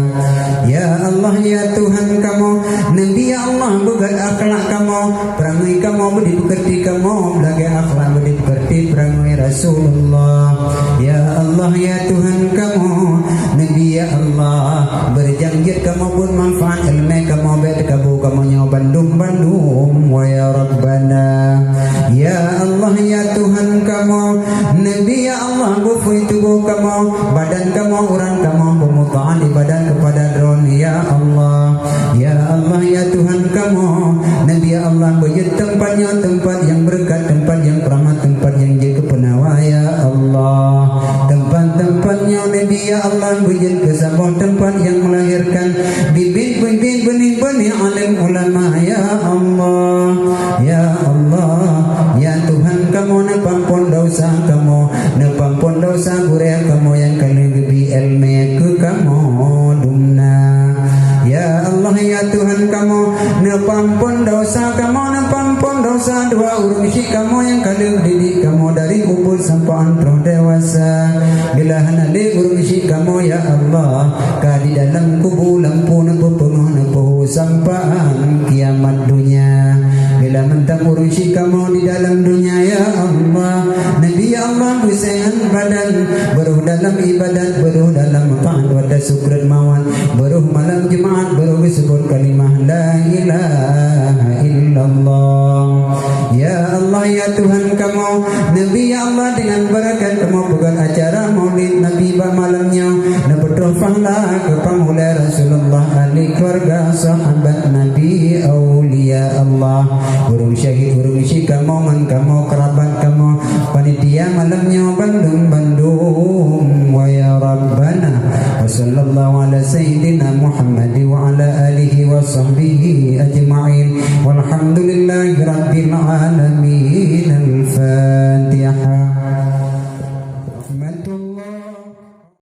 Ya Allah, ya Tuhan kamoe, Nabi ya Allah, beugét akhlak kamoe, peurangui kamoe, beudit beukeurti kamoe, lagée akhlak beudit beukeurti peurangui Rasulullah. Ya Allah, ya Tuhan kamoe, Nabi ya Allah, beureujanjiet kamoe buet manfaat, iéleumé kamoe bék teukabu kamoe nyoe bandum-bandum, wa ya Rabbana. Ya Allah, ya Tuhan kamoe, Nabi ya Allah, beupui tuboh kamoe, badan kamoe, urat kamoe, peumutaat ibadat keupada Droeneuh, ya Allah. Ya Allah, ya Tuhan kamoe, Nabi ya Allah, beujeuet teumpat nyoe teumpat nyang beureukat, teumpat nyang rahmat, teumpat nyang jeuet keu peunawa, ya Allah. Teumpat-teumpat nyoe, Nabi ya Allah, beujeuet keu saboh teumpat nyang meulahirkan bibit-bibit, beunih-beunih alim ulama, ya Allah. Ya Allah, ya Tuhan kamoe, neupeuampon desya kamoe, neupeuampon desya gurée kamoe nyang ka lheueh geubri iéleumé keu kamoe dumna. Ya Allah, ya Tuhan kamoe, neupeuampon desya kamoe, neupeuampon desya dua ureuëng syiek kamoe nyang ka lheueh didik kamoe dari ubeut sampoe 'an troh dewasa. Bila hana lé ureuëng syiek kamoe, ya Allah, ka di dalam kubu lampu neupeupeungoh, neupeuhu sampoe 'an kiamat donya. Bila mantong ureuëng syiek kamoe di dalam donya, ya Allah, Allah, Nabi ya Allah, beuseuhat badan, beurôh dalam ibadat, beurôh dalam taat, watèe sukrat mawat, beurôh malam Jumat, beurôh geuseubut kalimah la ilaha illallah. Ya Allah, ya Tuhan kamoe, Nabi ya Allah, deungon beureukat kamoe peugöt acara Maulid Nabi bak malam nyoe, neupeutroh pahala keu pangulèe Rasulullah, ahli keuluwarga, sahabat Nabi, aulia Allah. Ureueng syahid, ureueng syik kamoe ngon kamoe, keurabat kamoe, panitia malam nyoe bandum-bandum. Wa ya Rabbana, wa sallallahu ala sayyidina Muhammad wa ala alihi wa sahbihi ajma'in. Walhamdulillah.